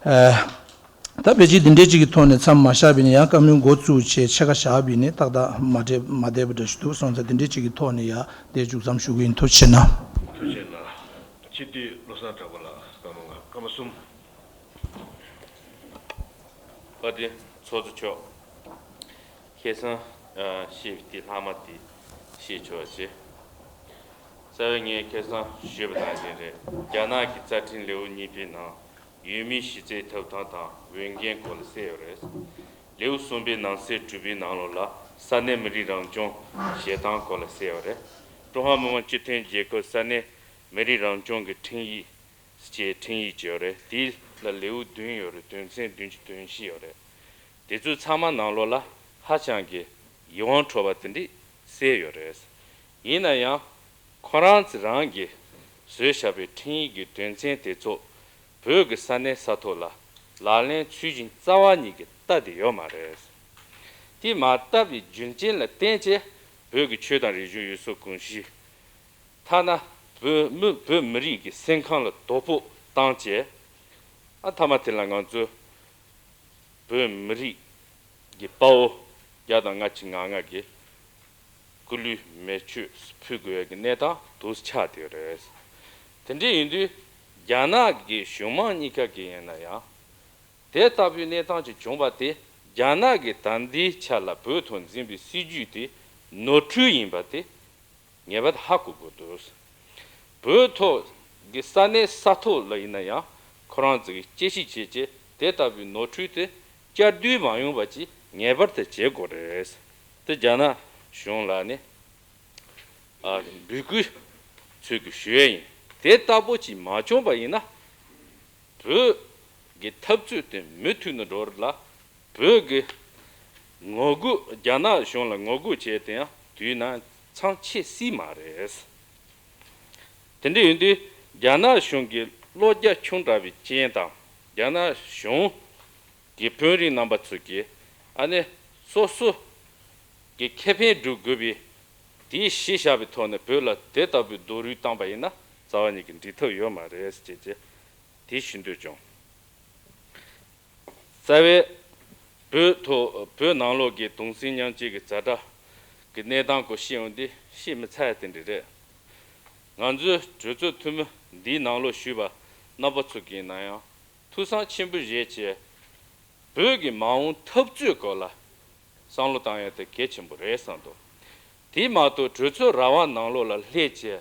ཨ། ད་ཕལ་ཆེར་འདི་འདྲའི་ཅིག་གི་ཐོག་ནས་མཚམས་མ་བཞག་པ་ཡིན་ན་ཡང་བཀའ་མོལ་འགོ་བཙུགས་བྱས་ཕྱེད་ཀ་བཞག་པ་ཡིན་ན་ཏག་ཏག་མ་འདྲེས་མ་བསྡད་པ་འདྲ་ཞིག་འདུག་སོང་ཙང་འདི་འདྲའི་ཅིག་གི་ཐོག་ནས་ཡང་དེ་མཇུག་མཚམས་ཞུ་གི་ཡིན། ཐུགས་རྗེ་གནང་། ཐུགས་རྗེ་གནང་། སྤྱི་འཐུས་བློ་བཟང་གྲགས་པ་ལགས་སྐར་མ་ལྔ། སྐར་མ་གསུམ། བཀའ་དྲིན་ཚོགས་གཙོ་མཆོག་ཁ་སང་ཨ་བཤད་པའི་དེ་ལྷག་མ་དེ་བཤད་ཆོག་ཅེས། རྩ་བའི་ངས་ཁ་སང་ཞུས་པ་ནང་བཞིན་རེད། རྒྱ་ནག་གི་རྩ་ཁྲིམས་ལེའུ་གཉིས་པའི་ནང་ཡུལ་མིའི་གཞི་རྩའི་ཐོབ་ཐང་དང་འོས་འགན་སྐོར་ལ་གསལ་ཡོད་རེད། ལེའུ་གསུམ་པའི་ནང་གསེས་དྲུག་པའི་ནང་ལོགས་ལ་ས་གནས་མི་རིགས་རང་སྐྱོང་བྱེད་སྟངས་སྐོར་ལ་གསལ་ཡོད་རེད། ཀྲུང་ཧྭ་མི་དམངས་སྤྱི་མཐུན་རྒྱལ་ཁབ་ས་གནས་མི་རིགས་རང་སྐྱོང་གི་ཁྲིམས་ཡིག་ཅེས་ཁྲིམས་ཡིག་ཅིག་ཡོད་རེད། དེ་ལ་ལེའུ་བདུན་ཡོད་རེད། དོན་ཚན་བདུན་ཅུ་དོན་བཞི་ཡོད་རེད། དེ་ཚོའི་ཚང་མ་ནང་ལོགས་ལ་ཧ་ཅང་གི་ཡིད་དབང་འཕྲོག་པ་དེ་འདྲས་གསལ་ཡོད་རེད། ཡིན་ན་ཡང་ཁོ་རང་ཚོ་རང་གིས་བཟོས་བཞག་པའི་ཁྲིམས་ཡིག་གི་དོན་ཚན་དེ་ཚོ་བོད་ཀྱི་ས་གནས་ས་ཐོག་ལ་ལག་ལེན་ཚུལ་བཞིན་རྩ་བ་ཉིད་ཀྱིས་ལྟ་བསྡད་ཡོད་མ་རེད། དེ་མ་བཏབ་པའི་རྒྱུ་རྐྱེན་ལ་བརྟེན་བྱས་བོད་ཀྱི་ཆོས་དང་རིག་གཞུང་ཡུལ་སྲོལ་གོམས་གཤིས། ཐ་ན་བོད་མི་བོད་མི་རིགས་ཀྱི་སེམས་ཁམས་ལ་དོ་ཕོག་བཏང་བྱས། ཨ་མཐའ་མ་དེ་ལ་ང་ཚོ་བོད་མི་རིགས་ཀྱི་དཔའ་བོ་བརྒྱ་དང་ལྔ་བཅུ་ང་ལྔ་གིས་སྐུ་ལུས་མེ་མཆོད་ཕུལ་དགོས་ཀྱི་གནས་སྟངས་དེ་ཆགས་བསྡད་ཡོད་རེད། དེ་འདྲ་ཡིན་དུས་རྒྱ་ནག་གི་གཞུང་མང་གཉིས་ཀ་གི་ཡིན་ན་ཡང་། དེ་ལྟ་བུའི་གནས་སྟངས་ཅིག་བྱུང་བ་དེ་རྒྱ་ནག་གིས་ད་ལྟའི་ཆ་ལ་བོད་ཐོག་འཛིན་པའི་སྲིད་ཇུས་དེ་ནོར་འཁྲུལ་ཡིན་པ་དེ་ངེས་པར་དུ་ཧ་གོ་དགོས་འདུག་བོད་ཐོག་གི་ས་གནས་ས་ཐོག་ལ་ཡིན་ན་ཡང་ཁོ་རང་ཚོ་གིས་དཔྱད་ཞིབ་བྱས་རྗེས་དེ་ལྟ་བུའི་ནོར་འཁྲུལ་དེ་བསྐྱར་ཟློས་མ་ཡོང་བ་ཅིག་ངེས་པར་དུ་བྱེད་དགོས་རེད། དེ་རྒྱ་ནག་གཞུང་ལ་ནི་ཨ་འབོད་སྐུལ་ཚུལ་གྱིས་ཞུ་ཡས་ཡིན། དེ་ལྟ་བུ་ཅིག་མ་བྱུང་བ་ཡིན་ན། བོད་ཀྱི་འཐབ་རྩོད་དེ་མུ་མཐུད་ནས་འགྲོ་བར་ལ། བོད་ཀྱི་ངོ་རྒོལ་རྒྱ་ནག་གཞུང་ལ་ངོ་རྒོལ་བྱས་ཏེ་ཡང་དུས་ནང་མཚམས་ཆད་སྲིད་མ་རེད། དེ་འདྲ་ཡིན་དུས་རྒྱ་ནག་གཞུང་གི་བློ་རྒྱ་ཆུང་དྲགས་པའི་རྐྱེན་དང་རྒྱ་ནག་གཞུང་གི་དཔོན་རིགས་རྣམ་པ་ཚོ་གིས་ཨ་ནི་སོ་སོ་གི་ཁེ་ཕན་སྒྲུབ་དགོས་པའི་དེའི་གཞི་བཞག་པའི་ཐོག་ནས་བོད་ལ་དེ་ལྟ་བུའི་རྡོ་རུས་བཏང་པ་ཡིན་ན་རྩ་བ་ཉིད་ཀྱིས་འགྲིག་ཐབས་ཡོད་མ་རེད་ཅེས་ཀྱི་དེ་ཞུ་འདོད་བྱུང་། རྩ་བའི་བོད་ཐོག་བོད་ནང་ལོགས་ཀྱི་གདུང་སེམས་མཉམ་སྐྱེད་ཀྱི་ཛ་དྲག་གི་གནས་སྟངས་སྐོར་བཤད་ཡོང་དུས་བཤད་མི་ཚར་ཡ་དེ་འདྲ་རེད། ང་ཚོའི་གྲོས་ཚོགས་འཐུས་མི་འདིའི་ནང་ལོགས་ཞུགས་པ་རྣམ་པ་ཚོ་གིས་ན་ཡང་ཐུགས་བསམ་ཆེན་པོ་བཞེས་བྱས་བོད་ཀྱི་མ་འོངས་འཐབ་རྩོད་སྐོར་ལ་བསམ་བློ་བཏང་ཡ་དེ་གལ་ཆེན་པོ་རེད་བསམ་འདུག་དེ་མ་གཏོགས་གྲོས་ཚོགས་ར་བ་ནང་ལོགས་ལ་སླེབས་བྱས།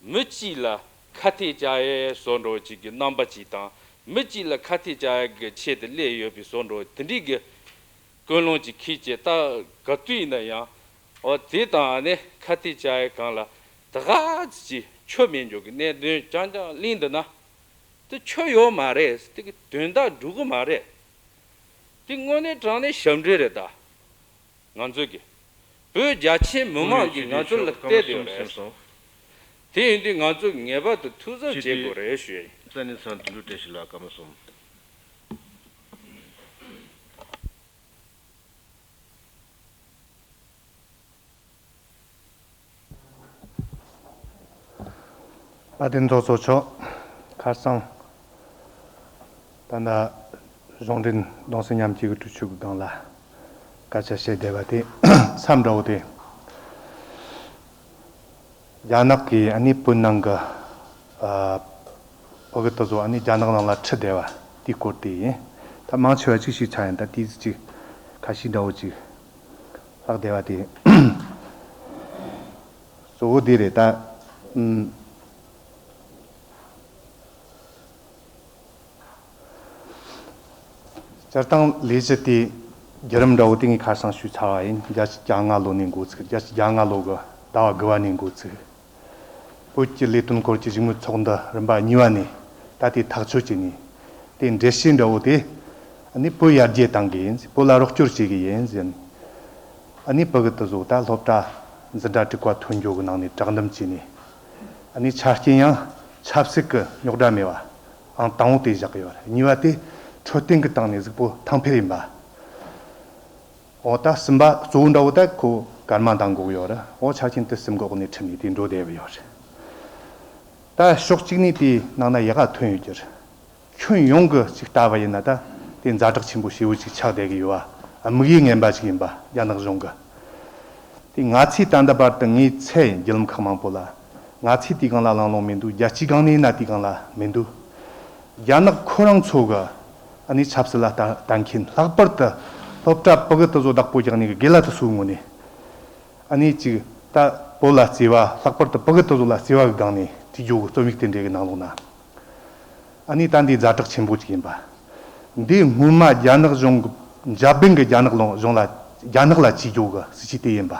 མི་གཅིག་ལ་ཁ་གཏད་བཅག་ཡས་བཟོ་འདྲ་ཅིག་གི་རྣམ་པ་ཅིག་དང་མི་གཅིག་ལ་ཁ་གཏད་བཅག་ཡས་ཀྱི་ཆེད་དུ་སླེབས་ཡོད་པའི་བཟོ་འདྲ་དེ་འདྲའི་གི་ཀུན་སློང་ཅིག་འཁྱེར་བྱས། ད་ག་དུས་ཡིན་ན་ཡང་འོ་དེ་དང་ཨ་ནི་ཁ་གཏད་བཅག་ཡས་སྒང་ལ་ད་ག་ཅིག་ཆོ་མེད་འཇོག་གི་གནད་དོན་རྐྱང་རྐྱང་གླེང་འདུག་ན་དེ་ཆོ་ཡོད་མ་རེད། དེ་གི་དོན་དག་འགྲུབ་གི་མ་རེད། དེ་དངོས་གནས་དྲང་གནས་ཞབས་འདྲེན་རེད་ད། ང་ཚོས་ཀྱི་བོད་རྒྱ་ཆེ་མི་མང་གིས་ང་ཚོ་ལ་བལྟས་བསྡད་ཡོད་རེད། དེ་ཡིན་དུས་ང་ཚོས་ངེས་པར་དུ་ཐུགས་བསམ་བྱེད་དགོས་རེད་ཞུ་ཡ་ཡིན། ས་གནས་ཚང་དུད་འགྲོ་བཀྲ་ཤིས་ལགས་བཀའ་མོལ་གསུམ། བཀའ་དྲིན་ཚོགས་གཙོ་མཆོག་ཁ་སང་ད་ལྟ་གཞུང་འབྲེལ་གདུང་སེམས་མཉམ་སྐྱེད་ཀྱི་གྲོས་ཆོད་ཀྱི་སྒང་ལ་སྐད་ཆ་བཤད་བསྡད་པ་དེ་མཚམས་འདྲ་བོ་དེ། རྒྱ་ནག་གིས་ཨ་ནི་བོད་ནང་གི་ཨ་བོད་གི་དེ་ཚོ་ཨ་ནི་རྒྱ་ནག་ནང་ལ་ཁྲིད་བསྡད་པ་དེའི་སྐོར་དེ་ཡིན། ད་མང་ཆེ་བ་ཅིག་ཤེས་ཚར་ཡིན། ད་དེ་ཅིག་ཁ་ཤས་འདྲ་བོ་ཅིག་ལྷག་བསྡད་པ་དེ་གཙོ་བོ་དེ་རེད། ད་ཨུམ། སྤྱིར་བཏང་ལས་གཞི་དེ་བརྒྱུད་རིམ་འདྲ་བོ་དེ་ངས་ཁ་སང་ཞུས་ཚར་བ་ཡིན། བརྒྱད་ཅུ་གྱ་ལྔ་ལོ་ནས་འགོ་ཚུགས། བརྒྱད་ཅུ་གྱ་ལྔ་ལོ་གི་ཟླ་བ་དགུ་བ་ནས་འགོ་ཚུགས། བོད་ཀྱི་ལས་དོན་སྐོར་གྱི་བཞུགས་མོལ་ཚོགས་འདུ་རིམ་པ་གཉིས་པ་ནས་ད་ལྟའི་ཐག་གཅོད་བྱས་ནས་དེ་འགྲེལ་བཤད་འདྲ་བོ་དེ་ཨ་ནི་བོད་ཡར་རྒྱས་གཏང་གི་ཡིན། བོད་ལ་རོགས་སྐྱོར་བྱེད་གི་ཡིན་ཟེར། ཨ་ནི་བོད་གི་དེ་ཚོ་ད་སློབ་གྲྭ་འཛིན་གྲྭ་དྲུག་པ་ཐོན་རྒྱུ་གི་ནང་ནས་དྲག་འདེམས་བྱས་ནས་ཨ་ནི་ཆ་རྐྱེན་ཡང་ཆབ་སྲིད་ཀྱི་རྙོག་དྲ་མེད་པ་ཨང་དང་པོ་དེ་བཞག་གི་ཡོད་རེད། གཉིས་པ་དེ་འཕྲོད་བསྟེན་གྱི་སྟེང་ནས་གཟིགས་པོ་ཐང་འཕེལ་ཡིན་པ། འོ་ད་གསུམ་པ་གཙོ་བོ་འདྲ་བོ་ད་ཁོ་སྐར་མ་འདང་དགོས་ཀྱི་ཡོད་རེད། འོ་ཆ་རྐྱེན་དེ་གསུམ་གི་འོག་ནས་ཁྲིད་ནས་དེ་འགྲོ་བསྡད་ཡོད་རེད། ད་ཕྱོགས་གཅིག་ནས་དེའི་ནང་ན་ཡག་ག་ཐོན་ཡོད་ཀྱི་རེད། ཁྱོན་ཡོངས་ཀྱི་ཅིག་ལྟ་བ་ཡིན་ན་ད་དེ་ཛ་དྲག་ཆེན་པོ་ཞེ་བོ་ཅིག་ཆགས་བསྡད་ཀྱི་ཡོད་པ། དམིགས་ཡུལ་ངན་པ་ཅིག་ཡིན་པ་རྒྱ་ནག་གཞུང་གི། དེ་ང་ཚོས་ད་ལྟ་བར་དུ་ངས་འཚོལ་ཡིན་བརྒྱུད་ལམ་ཁག་མང་པོ་ལ། ང་ཚོས་དེའི་སྒང་ལ་གླེང་སློང་མི་འདུག་རྒྱལ་སྤྱིའི་སྒང་ནས་ཡིན་ན་དེའི་སྒང་ལ་མི་འདུག་རྒྱ་ནག་ཁོ་རང་ཚོ་གི་ཨ་ནི་ཆབ་སྲིད་ལ་ལྟ་ལྟ་མཁན། ལྷག་པར་དུ་སློབ་གྲྭ་བོད་གི་དེ་ཚོ་བདག་པོ་རྒྱག་ནས་གི་དགེ་ལགས་དེ་ཚོའི་ངོས་ནས་ཨ་ནི་ཅིག་ད་བོད་ལ་བརྩེ་བ། ལྷག་པར་དུ་བོད་གི་དེ་ཚོ་ལ་བརྩེ་བ་གི་སྒང་ནས་བྲིས་རྒྱུ་གི་རྩོམ་ཡིག་དེ་འདྲའི་གི་ནང་ལོགས་ན། ཨ་ནི་ད་འདི་ཛ་དྲག་ཆེན་པོ་ཅིག་ཡིན་པ། འདི་སྔོན་མ་རྒྱ་ནག་གཞུང་གི་འཇར་པན་གྱི་རྒྱ་ནག་གཞུང་ལ་རྒྱ་ནག་ལ་བྱེད་རྒྱུ་གི་སྲིད་ཇུས་དེ་ཡིན་པ།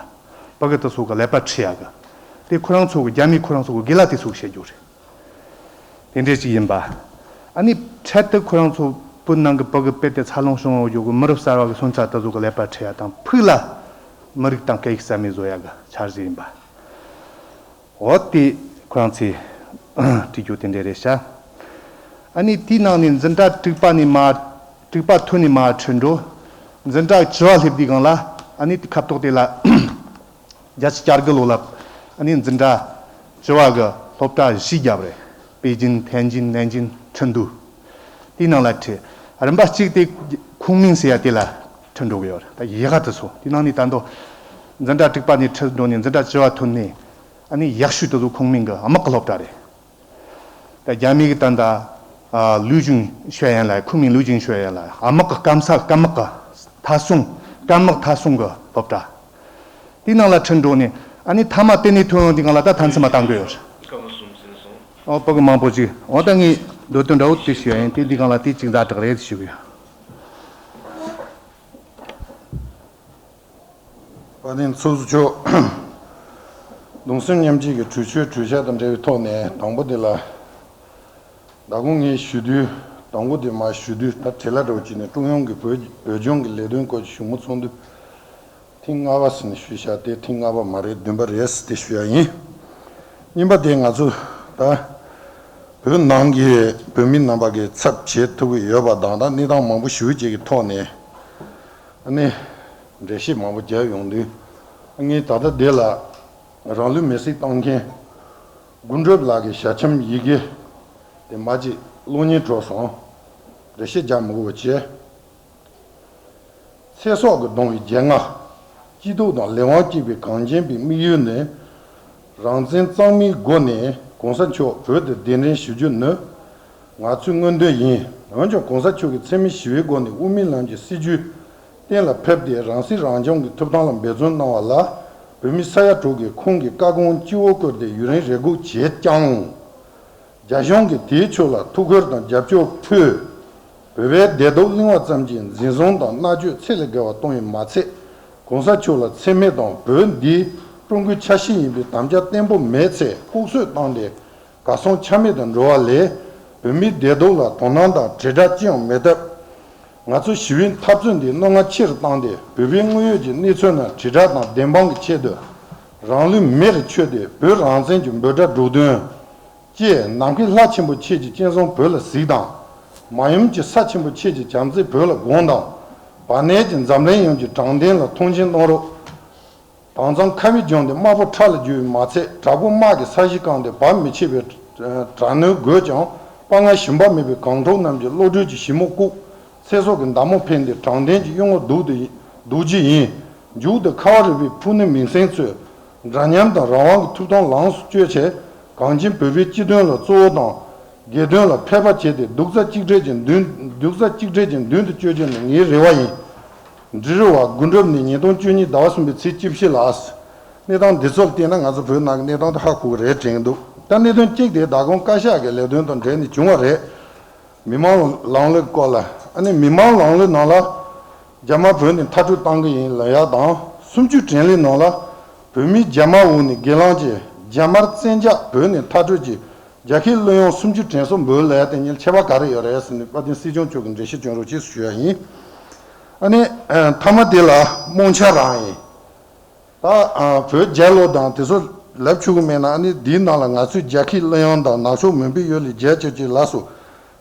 བོད་གི་དེ་ཚོ་གི་ཀླད་པ་འཁྲུད་ཡ་གི། དེ་ཁོ་རང་ཚོ་གི་རྒྱ་མི་ཁོ་རང་ཚོ་གི་དགེ་ལགས་དེ་ཚོ་གི་བཤད་རྒྱུ་རེད། དེ་འདྲས་ཅིག་ཡིན་པ། ཨ་ནི་འཕྲལ་དུ་ཁོ་རང་ཚོ་བོད་ནང་གི་བོད་གི་དཔེ་དེ་འཚར་ལོངས་བྱུང་ཡོད་རྒྱུ་གི་མི་རབས་གསར་བ་གི་སོན་རྩ་དེ་ཚོ་གི་ཀླད་པ་འཁྲུད་ཡ་དང་། ཕུགས་ལ་མི་རིགས་དང་སྐད་ཡིག་རྩ་མེད་བཟོ་ཡ་གི་འཆར་གཞི་ཡིན་པ། འོ་དེ་ཁོ་རང་ཚོས་བྲིས་རྒྱུ་དེ་འདྲས་རེད་ཤག་ཨ་ནི་དེའི་ནང་ནས་འཛིན་གྲྭ་དྲུག་པ་ནས་མར། དྲུག་པ་ཐོན་ནས་མར་ཁྲིད་འགྲོ། འཛིན་གྲྭ་བཅུ་པ་སླེབས་དུས་སྒང་ལ་ ཨ་ནི་དེ་ཁ་ཐོག་དེ་ལ་བརྒྱད་ཅུ་གྱ་དགུ་ལོ་ལ་ཨ་ནི་འཛིན་གྲྭ་བཅུ་པ་གི་སློབ་གྲྭ་བཞི་བརྒྱབ་རེད། པེ་ཅིན། ཐེན་ཅིན། ནན་ཅིན། ཁྲིན་ཏུའུ། དེའི་ནང་ལ་ཁྲིད། རིམ་པ་གཅིག་དེ་ཁུང་མིང་ཟེར་ཡ་དེ་ལ་ཁྲིད་འགྲོ་གི་ཡོད་རེད། ད་ཡི་ག་དེ་ཚོ་དེ་ནང་ནས་ད་དུང་འཛིན་གྲྭ་དྲུག་པ་ནས་ཁྲིད་འགྲོ་ནས་འཛིན་གྲྭ་བཅུ་པ་ཐོན་ནས་ཨ་ནི་ཡག་ཤོས་དེ་ཚོ་ཁུང་མིང་གི་དམག་གི་སློབ་གྲྭ་རེད། ད་རྒྱ་མི་གི་ད་ད་ཨ་ལུའུ་ཅུན་ཤོད་ཡན་ལ། ཁུང་མིང་ལུའུ་ཅུན་ཤོད་ཡན་ལ་དམག་གི་སྐམ་ས་སྐམ་དམག་གི་མཐའ་སྲུང་སྐམ་དམག་མཐའ་སྲུང་གི་སློབ་གྲྭ། དེའི་ནང་ལ་ཁྲིད་འགྲོ་ནས་ཨ་ནི་མཐའ་མ་དེ་ནས་ཐོན་ཡོང་དུས་སྒང་ལ་ད་མཐའ་མཚམས་མ་བཏང་དགོས་ཡོད་རེད། སྐར་མ་གསུམ་ཟིན་སོང་། ཨོ་ཕྲུ་གུ་མང་པོ་ཅིག་ཨོ་ད་ངས་འདོད་དོན་འདྲ་བོ་དེ་ཞུ་ཡ་ཡིན། དེ་འདི་སྒང་ལ་དེ་གཅིག་ཛ་དྲག་རེད་ཞུ་གི་ཡོད། དཔལ་ལྡན་ཚོགས་གཙོ་མཆོག་གདུང་སེམས་མཉམ་སྐྱེད་ཀྱི་གྲོས་ཆོད་གྲོས་འཆར་དང་འབྲེལ་བའི་ཐོག་ནས། དང་པོ་དེ་ལ་མདང་དགོང་ངས་ཞུ་དུས། དང་པོ་དེ་མར་ཞུ་དུས་ད་བྲེལ་བ་འདྲ་བོ་བྱས་ནས་ཀྲུང་དབྱང་གི་བོད་བོད་ལྗོངས་ཀྱི་ལས་དོན་སྐོར་གྱི་བཞུགས་མོལ་ཚོགས་འདུ་ཐེངས་ལྔ་པ་ཟེར་ནས་ཞུས་བཞག་དེ་ཐེངས་ལྔ་པ་མ་རེད། བདུན་པ་རེད་ཟེར་དེ་ཞུ་ཡ་ཡིན། གཉིས་པ་དེ་ང་ཚོ་ད་བོད་ནང་གི་བོད་མི་རྣམ་པ་གི་ཚབ་བྱེད་ཐུབ་ཀྱི་ཡོད་པ་དང་། ད་གནས་སྟངས་མང་པོ་ཞེ་པོ་ཅིག་གི་ཐོག་ནས་ཨ་ནི་འགྲེལ་བཤད་མང་པོ་བརྒྱབ་ཡོང་དུས། ངས་ད་ལྟ་འདི་ལ་རང་ལུས་མེར་སྲེག་བཏང་མཁན་དགུ་འགྲུབ་ལགས་ཀྱི་ཞལ་ཆེམས་ཡི་གེ་དེ་མ་ཅིག་གློག་བརྙན་འཕྲོ་སོང་། འགྲེལ་བཤད་རྒྱག་མི་དགོས་པ་བྱས། ཚེ་སྲོག་གིས་གདུང་བའི་རྒྱལ་ང་། སྐྱིད་སྡུག་དང་ལས་དབང་སྐྱིད་པའི་གངས་ཅན་པའི་དམིགས་ཡུལ་ནི། རང་བཙན་གཙང་མའི་སྒོ་ནས་གོང་ས་མཆོག་བོད་དུ་གདན་འདྲེན་ཞུ་རྒྱུ་ནི་ང་ཚོའི་མངོན་འདོད་ཡིན། འོན་ཀྱང་གོང་ས་མཆོག་གིས་འཚེ་མེད་ཞི་བའི་སྒོ་ནས་དབུ་མའི་ལམ་གྱི་སྲིད་བྱུས་གཏན་ལ་ཕེབས་ཏེ། རང་སྲིད་རང་སྐྱོང་གི་ཐོབ་ཐང་ལ་འབད་བརྩོན་གནང་བ་ལ་བོད་མི་ས་ཡ་དྲུག་གིས་ཁོང་གི་བཀའ་དགོངས་སྤྱི་བོར་བཀུར་ཏེ་ཡུན་རིང་རེ་སྒུག་བྱས་ཀྱང་། རྒྱ་གཞུང་གིས་དེའི་ཕྱོགས་ལ་ཐུགས་ཁུར་དང་རྒྱབ་སྐྱོར་ཕུལ། བོད་པའི་བདེ་སྡུག་གླེང་བ་ཙམ་གྱིས་འཛིན་བཟུང་དང་མནར་གཅོད་ཚད་ལས་བརྒལ་བ་གཏོང་བས་མ་ཚད། གོང་ས་མཆོག་ལ་འཚེ་མེད་དང་བོད་འདི་ཀྲུང་གོའི་ཆ་ཤས་ཡིན་པའི་དམ་བཅའ་བརྟན་པོ་མེད་ཚེ་ལྐུགས་གསོད་བཏང་སྟེ་གར་སོང་ཆ་མེད་དུ་འགྲོ་བ་ལས། བོད་མིའི་བདེ་སྡུག་ལ་དོ་སྣང་དང་དྲིལ་བསྒྲགས་ཅི་ཡང་མེད་སྟབས། ང་ཚོ་ཞི་བའི་འཐབ་རྩོད་འདི་རྣོ་ངར་ཆེ་རུ་བཏང་སྟེ། བོད་པའི་དངོས་ཡོད་ཀྱི་གནས་ཚུལ་རྣམས་དྲིལ་བསྒྲགས་དང་བདེན་དཔང་གི་ཆེད་དུ་རང་ལུས་མེ་རུ་མཆོད་དེ་བོད་རང་བཙན་གྱི་འབོད་སྒྲ་སྒྲོག་འདོན་བཅས། ནམ་མཁའི་ལྷ་ཆེན་པོ་ཁྱེད་ཀྱི་སྤྱན་ཟུང་བོད་ལ་གཟིགས་དང་། མ་ཡུམ་གྱི་ས་ཆེན་པོ་ཁྱེད་ཀྱི་བྱམས་བརྩེ་བོད་ལ་དགོངས་དང་། བར་གནས་ཀྱི་འཛམ་གླིང་ཡོངས་ཀྱི་དྲང་བདེན་ལ་མཐོང་ཆེན་གནང་རོགས། དྭངས་གཙང་ཁ་བའི་ལྗོངས་འདི་དམར་པོ་ཁྲག་ལ་བསྒྱུར་བས་མ་ཚད། དྲག་པོ་དམག་གིས་ས་གཞི་བཀང་སྟེ་བབ་མི་ཕྱེད་པའི་དྲག་སྣང་རྒོད་ཀྱང་། དཔའ་ངར་ཞུམ་པ་མེད་པའི་གངས་ཕྲུག་རྣམས་ཀྱི་བློ་གྲོས་ཀྱི་ཞི་མོ་བཀུག། ཚེ་སྲོག་གི་མདའ་མོ་འཕེན་ཏེ་དྲང་བདེན་གྱི་གཡུལ་ངོ་ཟློག་ཏུ་ཡི་ཟློག་རྒྱུ་ཡིན། མཇུག་ཏུ་ཁ་བ་རི་བའི་ཕུ་ནུ་མིང་སྲིང་ཚོས་འདྲ་མཉམ་དང་རང་དབང་གི་ཐོབ་ཐང་ལོངས་སུ་སྤྱོད་ཆེད། གངས་ཅན་བོད་པའི་སྤྱི་དོན་ལ་གཙོ་བོ་དང་། སྒེར་དོན་ལ་ཕལ་པ་བྱས་ཏེ། རྡོག་རྩ་གཅིག་སྒྲིལ་གྱི་མདུན། རྡོག་རྩ་གཅིག་སྒྲིལ་གྱི་མདུན་དུ་བསྐྱོད་རྒྱུ་ནི་ངའི་རེ་བ་ཡིན། འབྲི་རུ་བ་དགུ་འགྲུབ་ནས་ཉིས་སྟོང་བཅུ་གཉིས་ཟླ་བ་གསུམ་པའི་ཚེས་བཅུ་བཞི་ལ། གནས་སྟངས་འདི་ཚོ་ལ་བལྟས་ན་ང་ཚོ་བོད་ནང་གི་གནས་སྟངས་དེ་ཧ་གོ་གི་རེད་དྲན་གྱི་འདུག་ད་གནད་དོན་གཅིག་དེ་ད་གོང་བཀའ་ཤག་གི་ལས་དོན་དང་འབྲེལ་ནས་བྱུང་བ་རེད། མི་མང་ལམ་ལུགས་སྐོར་ལ། ཨ་ནི་མི་མང་ལམ་ལུགས་ནང་ལ་རྒྱ་དམར་བོད་ནས་མཐར་སྐྲོད་བཏང་གི་ཡིན་ལབ་ཡག་དང་། གསུམ་བཅུའི་དྲན་གླེང་ནང་ལ་བོད་མིས་རྒྱ་དམར་འོག་ནས་སྒེར་ལངས་ཀྱིས་རྒྱ་དམར་བཙན་རྒྱལ་བོད་ནས་མཐར་སྐྲོད་ཀྱིས་རྒྱལ་ཁའི་གླུ་དབྱངས་གསུམ་བཅུ་དྲན་གསོ་འབུལ་ལབ་ཡག་དེ་གཉིས་ལ་ཁྱད་པར་ག་རེ་ཡོད་རེད་ཟེར་ནས་དཔལ་ལྡན་སྲིད་སྐྱོང་མཆོག་གིས་འགྲེལ་བཤད་སྐྱོན་རོགས་གྱིས་ཞུ་ཡག་ཡིན། ཨ་ནི་མཐའ་མ་དེ་ལ་རྨོངས་འཆར་རང་ཡིན། ད་ཨ་བོད་རྒྱལ་ལོ་དང་དེ་ཚོ་ལབ་ཆོག་གི་མེད་ན། ཨ་ནི་འདིའི་ནང་ལ་ང་ཚོས་རྒྱལ་ཁའི་གླུ་དབྱངས་དང་ནག་ཕྱོགས་མུན་པའི་ཡུལ་ལས་རྒྱལ་ཆེར་གྱིས་ལབ་སོང་།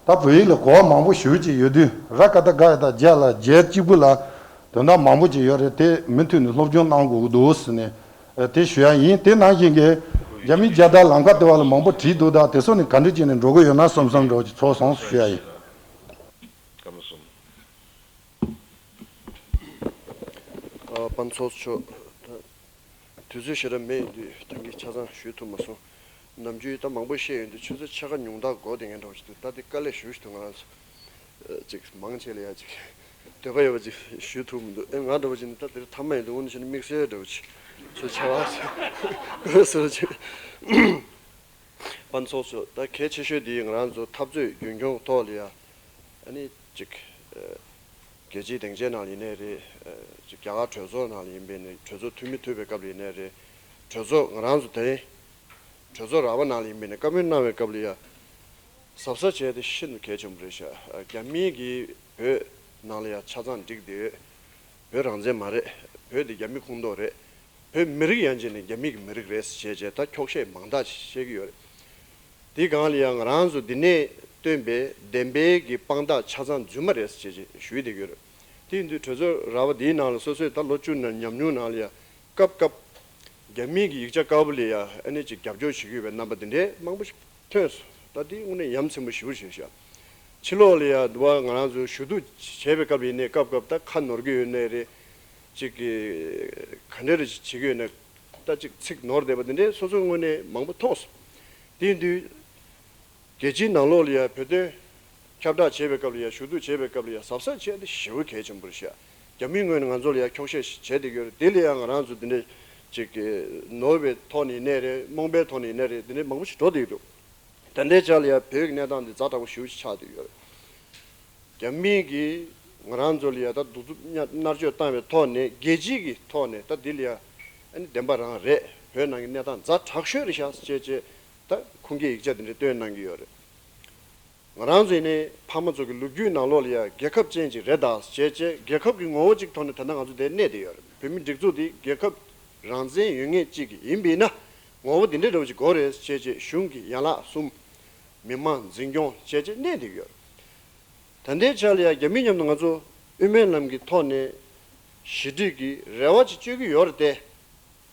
ད་བོད་ཡིག་ལ་གོ་བ་མང་པོ་ཞེ་པོ་ཅིག་ཡོད་དུས། ར་ཀ་ཏ་ག་ཡ་ད་རྒྱལ་ལ་རྒྱལ་གཅིག་པུ་ལ་དོན་དག་མང་པོ་ཅིག་ཡོད་རེད། དེ་མུ་མཐུད་ནས་སློབ་སྦྱོང་གནང་དགོས་ཀྱི་འདུག་ཟེར་ནས་དེ་ཞུ་ཡག་ཡིན། དེ་ནང་བཞིན་གྱི་རྒྱ་མིའི་རྒྱལ་དར་ལམ་ཁ་དེ་བ་ལ་མང་པོ་བྲིས་འདུག་ད་དེ་ཚོ་ནི་ག་འདྲ་བྱས་ནས་འགྲོ་གི་ཡོད་ན་བསམ་བསམ་འདྲ་བོ་ཅིག་ཚོར་སོང་ཞུ་ཡག་ཡིན། སྐར་མ་གསུམ། ཨ། དཔལ་ཚོགས་གཙོ་མཆོག་ད་དུས་ཚོད་ཞེ་དྲག་མེད་ཡོད་དུས་ད་ངས་ཆ་ཚང་ཞུ་ཐུབ་མ་སོང་། ནམ་རྒྱུན་ད་མང་པོ་བཤད་ཡོང་དུས་ཆུ་ཚོད་ཕྱེད་ཀ་ཉུང་མཐའ་འགོར་བསྡད་མཁན་འདྲ་བོ་ཞིག་འདུག་ད་འདི་དཀའ་ལས་ཞེ་པོ་ཞིག་འདུག་ང་རང་ཚོ་ཨ་ཅིག་མང་ཆེ་ལ་ཡ་ཅིག་འདོད་པ་ཡོད་པ་ཅིག་ཞུ་ཐུབ་མི་འདུག་ཨེ། ང་འདྲ་བོ་ཅིག་ནི་ད་དེ་རིང་མཐའ་མ་ཡིན་དུས་དངོས་གནས་བྱས་ན་དམིགས་བསལ་འདྲ་བོ་ཅིག་ཚོད་ཆེ་བ་ཟེར་ཟེར་ཅིག་དཔལ་ཚོགས་གཙོ་མཆོག་ད་གལ་ཆེ་ཤོས་འདི་ང་རང་ཚོ་འཐབ་རྩོད་རྒྱུན་འཁྱོངས་ཐོག་ལ་ཡ། ཨ་ནི་ཅིག་ཨ་རྒྱལ་སྤྱིའི་སྡིངས་ཆའི་ནང་ལ་ཡིན་ནའི་རེད། ཨ་ཅིག་རྒྱ་གར་གྲོས་ཚོགས་ནང་ལ་ཡིན་པའི་ནི་གྲོས་ཚོགས་འཐུས་མི་ཐུག་པའི་སྐབས་ལ་ཡིན་ནའི་རེད། གྲོས་ཚོགས་ང་རང་ཚོ་དེ་རིང་གྲོས་ཚོགས་ར་བ་ནང་ལ་ཡིན་པའི་ནི་བཀའ་མོལ་གནང་བའི་སྐབས་ལ་ཡ། གཟབ་གཟབ་བྱས་ཏེ་ཤིན་ཏུ་གལ་ཆེན་པོ་རེད་ཤག་རྒྱ་མིའི་གིས་བོད་ནང་ལ་ཡ་ཆ་ཚང་འགྲིག་བསྡད་ཡོད། བོད་རང་བཙན་མ་རེད། བོད་འདི་རྒྱ་མི་ཁོངས་གཏོགས་རེད། བོད་མི་རིགས་ཡན་ཆད་ནི་རྒྱ་མི་གི་མི་རིགས་རེད་ཟེར་བྱས་བྱས་ད་འཁྱོག་བཤད་མང་དག་བཤད་ཀྱི་ཡོད་རེད། དེའི་སྒང་ལ་ཡང་ང་རང་ཚོ་འདི་ནས་བཏོན་པའི་བདེན་པའི་གི་དཔང་རྟགས་ཆ་ཚང་རྫུན་མ་རེད་ཟེར་བྱས་བྱས་ཞུས་བསྡད་ཀྱི་ཡོད་རེད། དེ་ཡིན་དུས་གྲོས་ཚོགས་ར་བ་འདིའི་ནང་ལ་སོ་སོས་ད་ལོ་བཅུ་ནང་ཉམས་མྱོང་ནང་ལ་ཡང་སྐབས་སྐབས་རྒྱ་མིའི་གི་ཡིག་ཆ་དཀར་པོ་ལ་ཡང་ཨ་ནི་ཅིག་རྒྱབ་སྐྱོར་བྱེད་ཀྱི་ཡོད་པའི་རྣམ་པ་འདི་འདྲའི་མང་པོ་ཞིག་ཐོན་སོང་། ད་དེ་དངོས་གནས་ཡ་མཚན་པོ་ཞེ་པོ་ཞིག་རེད་ཤག་ཕྱི་ལོགས་ལ་ཡང་འདུག་བ། ང་རང་ཚོ་ཞུ་གཏུག་བྱས་པའི་སྐབས་ལ་ཡིན་ནའི་སྐབས་སྐབས་ད་ཁ་ནོར་གྱི་ཡོད་ནའི་རེད། ཅིག་གི་ག་འདྲ་རེ་བྱེད་ཀྱི་ཡོད་ནའི་ད་ཅིག་ཚིག་ནོར་བསྡད་པ་འདི་འདྲའི་སོ་སོ་དངོས་གནས་མང་པོ་མཐོང་སོང་། དེ་ཡིན་དུས། རྒྱལ་སྤྱིའི་ནང་ལོགས་ལ་ཡང་བོད་དོན་ཁྱབ་བསྒྲགས་བྱེད་པའི་སྐབས་ལ་ཡང་ཞུ་གཏུག་བྱེད་པའི་སྐབས་ལ་ཡང་གཟབ་གཟབ་བྱེད་ཡ་དེ་ཞེ་པོ་གལ་ཆེན་པོ་རེད་ཤག་རྒྱ་མིའི་ངོས་ནས་ང་ཚོ་ལ་ཡང་འཁྱོག་བཤད་ཞིག་བྱས་བསྡད་ཀྱི་ཡོད་རེད། དེ་ལ་ཡང་ང་རང་ཚོ་འདི་འདྲ་ཅིག་གི་ནོར་བའི་ཐོག་ནས་ཡིན་ནའི་རེད། རྨོངས་པའི་ཐོག་ནས་ཡིན་ནའི་རེད། འདི་འདྲ་མང་པོ་ཞིག་འགྲོ་བསྡད་ཀྱི་འདུག་ད་ལྟའི་ཆ་ལ་ཡང་བོད་ཀྱི་གནས་སྟངས་འདི་ཛ་དྲག་པོ་ཞེ་པོ་ཞིག་ཆགས་བསྡད་ཡོད་རེད། རྒྱ་མི་གིས་ང་རང་ཚོ་ལ་ཡང་ད་གདུག་རྩུབ་མནར་གཅོད་བཏང་བའི་ཐོག་ནས་རྒྱལ་སྤྱི་གི་ཐོག་ནས་ད་འདི་ལ་ཡང་ཨ་ནི་བདེན་པ་རང་རེད། བོད་ནང་གི་གནས་སྟངས་ཛ་དྲག་ཤོས་རེད་ཤག་ཅེས་བྱས་ད་ཁུངས་སྐྱེལ་ཡིག་ཆ་འདི་འདྲ་བཏོན་གནང་གི་ཡོད་རེད། ང་རང་ཚོ་ཡིན་ནའི་ཕ་མ་ཚོ་གི་ལོ་རྒྱུས་ནང་ལོགས་ལ་ཡང་རྒྱལ་ཁབ་ཅན་ཅིག་རེད་ད་ཅེས་བྱས་རྒྱལ་ཁབ་ཀྱི་ངོ་བོ་ཅིག་ཐོག་ནས་ད་ལྟ་ང་ཚོ་འདིར་གནས་བསྡད་ཡོད་རེད། བོད་མིའི་སྒྲིག་འཛུགས་འདི་རྒྱལ་ཁབ་རང་བཙན་ཡོད་མཁན་ཅིག་ཡིན་པས་ན་ངོ་བོ་འདི་འདྲ་འདྲ་བོ་ཅིག་དགོས་རེད་ཅེས་བྱས་གཞུང་གི་ཡན་ལག་གསུམ། མི་མང་འཛིན་སྐྱོང་བྱས་བྱས་གནས་བསྡད་ཡོད། ད་ལྟའི་ཆ་ལ་ཡང་རྒྱ་མི་མཉམ་དུ་ང་ཚོ་དབུ་མའི་ལམ་གྱི་ཐོག་ནས་ཞི་འགྲིག་གི་རེ་བ་ཅིག་བཅོལ་གྱི་ཡོད་རེད་དེ།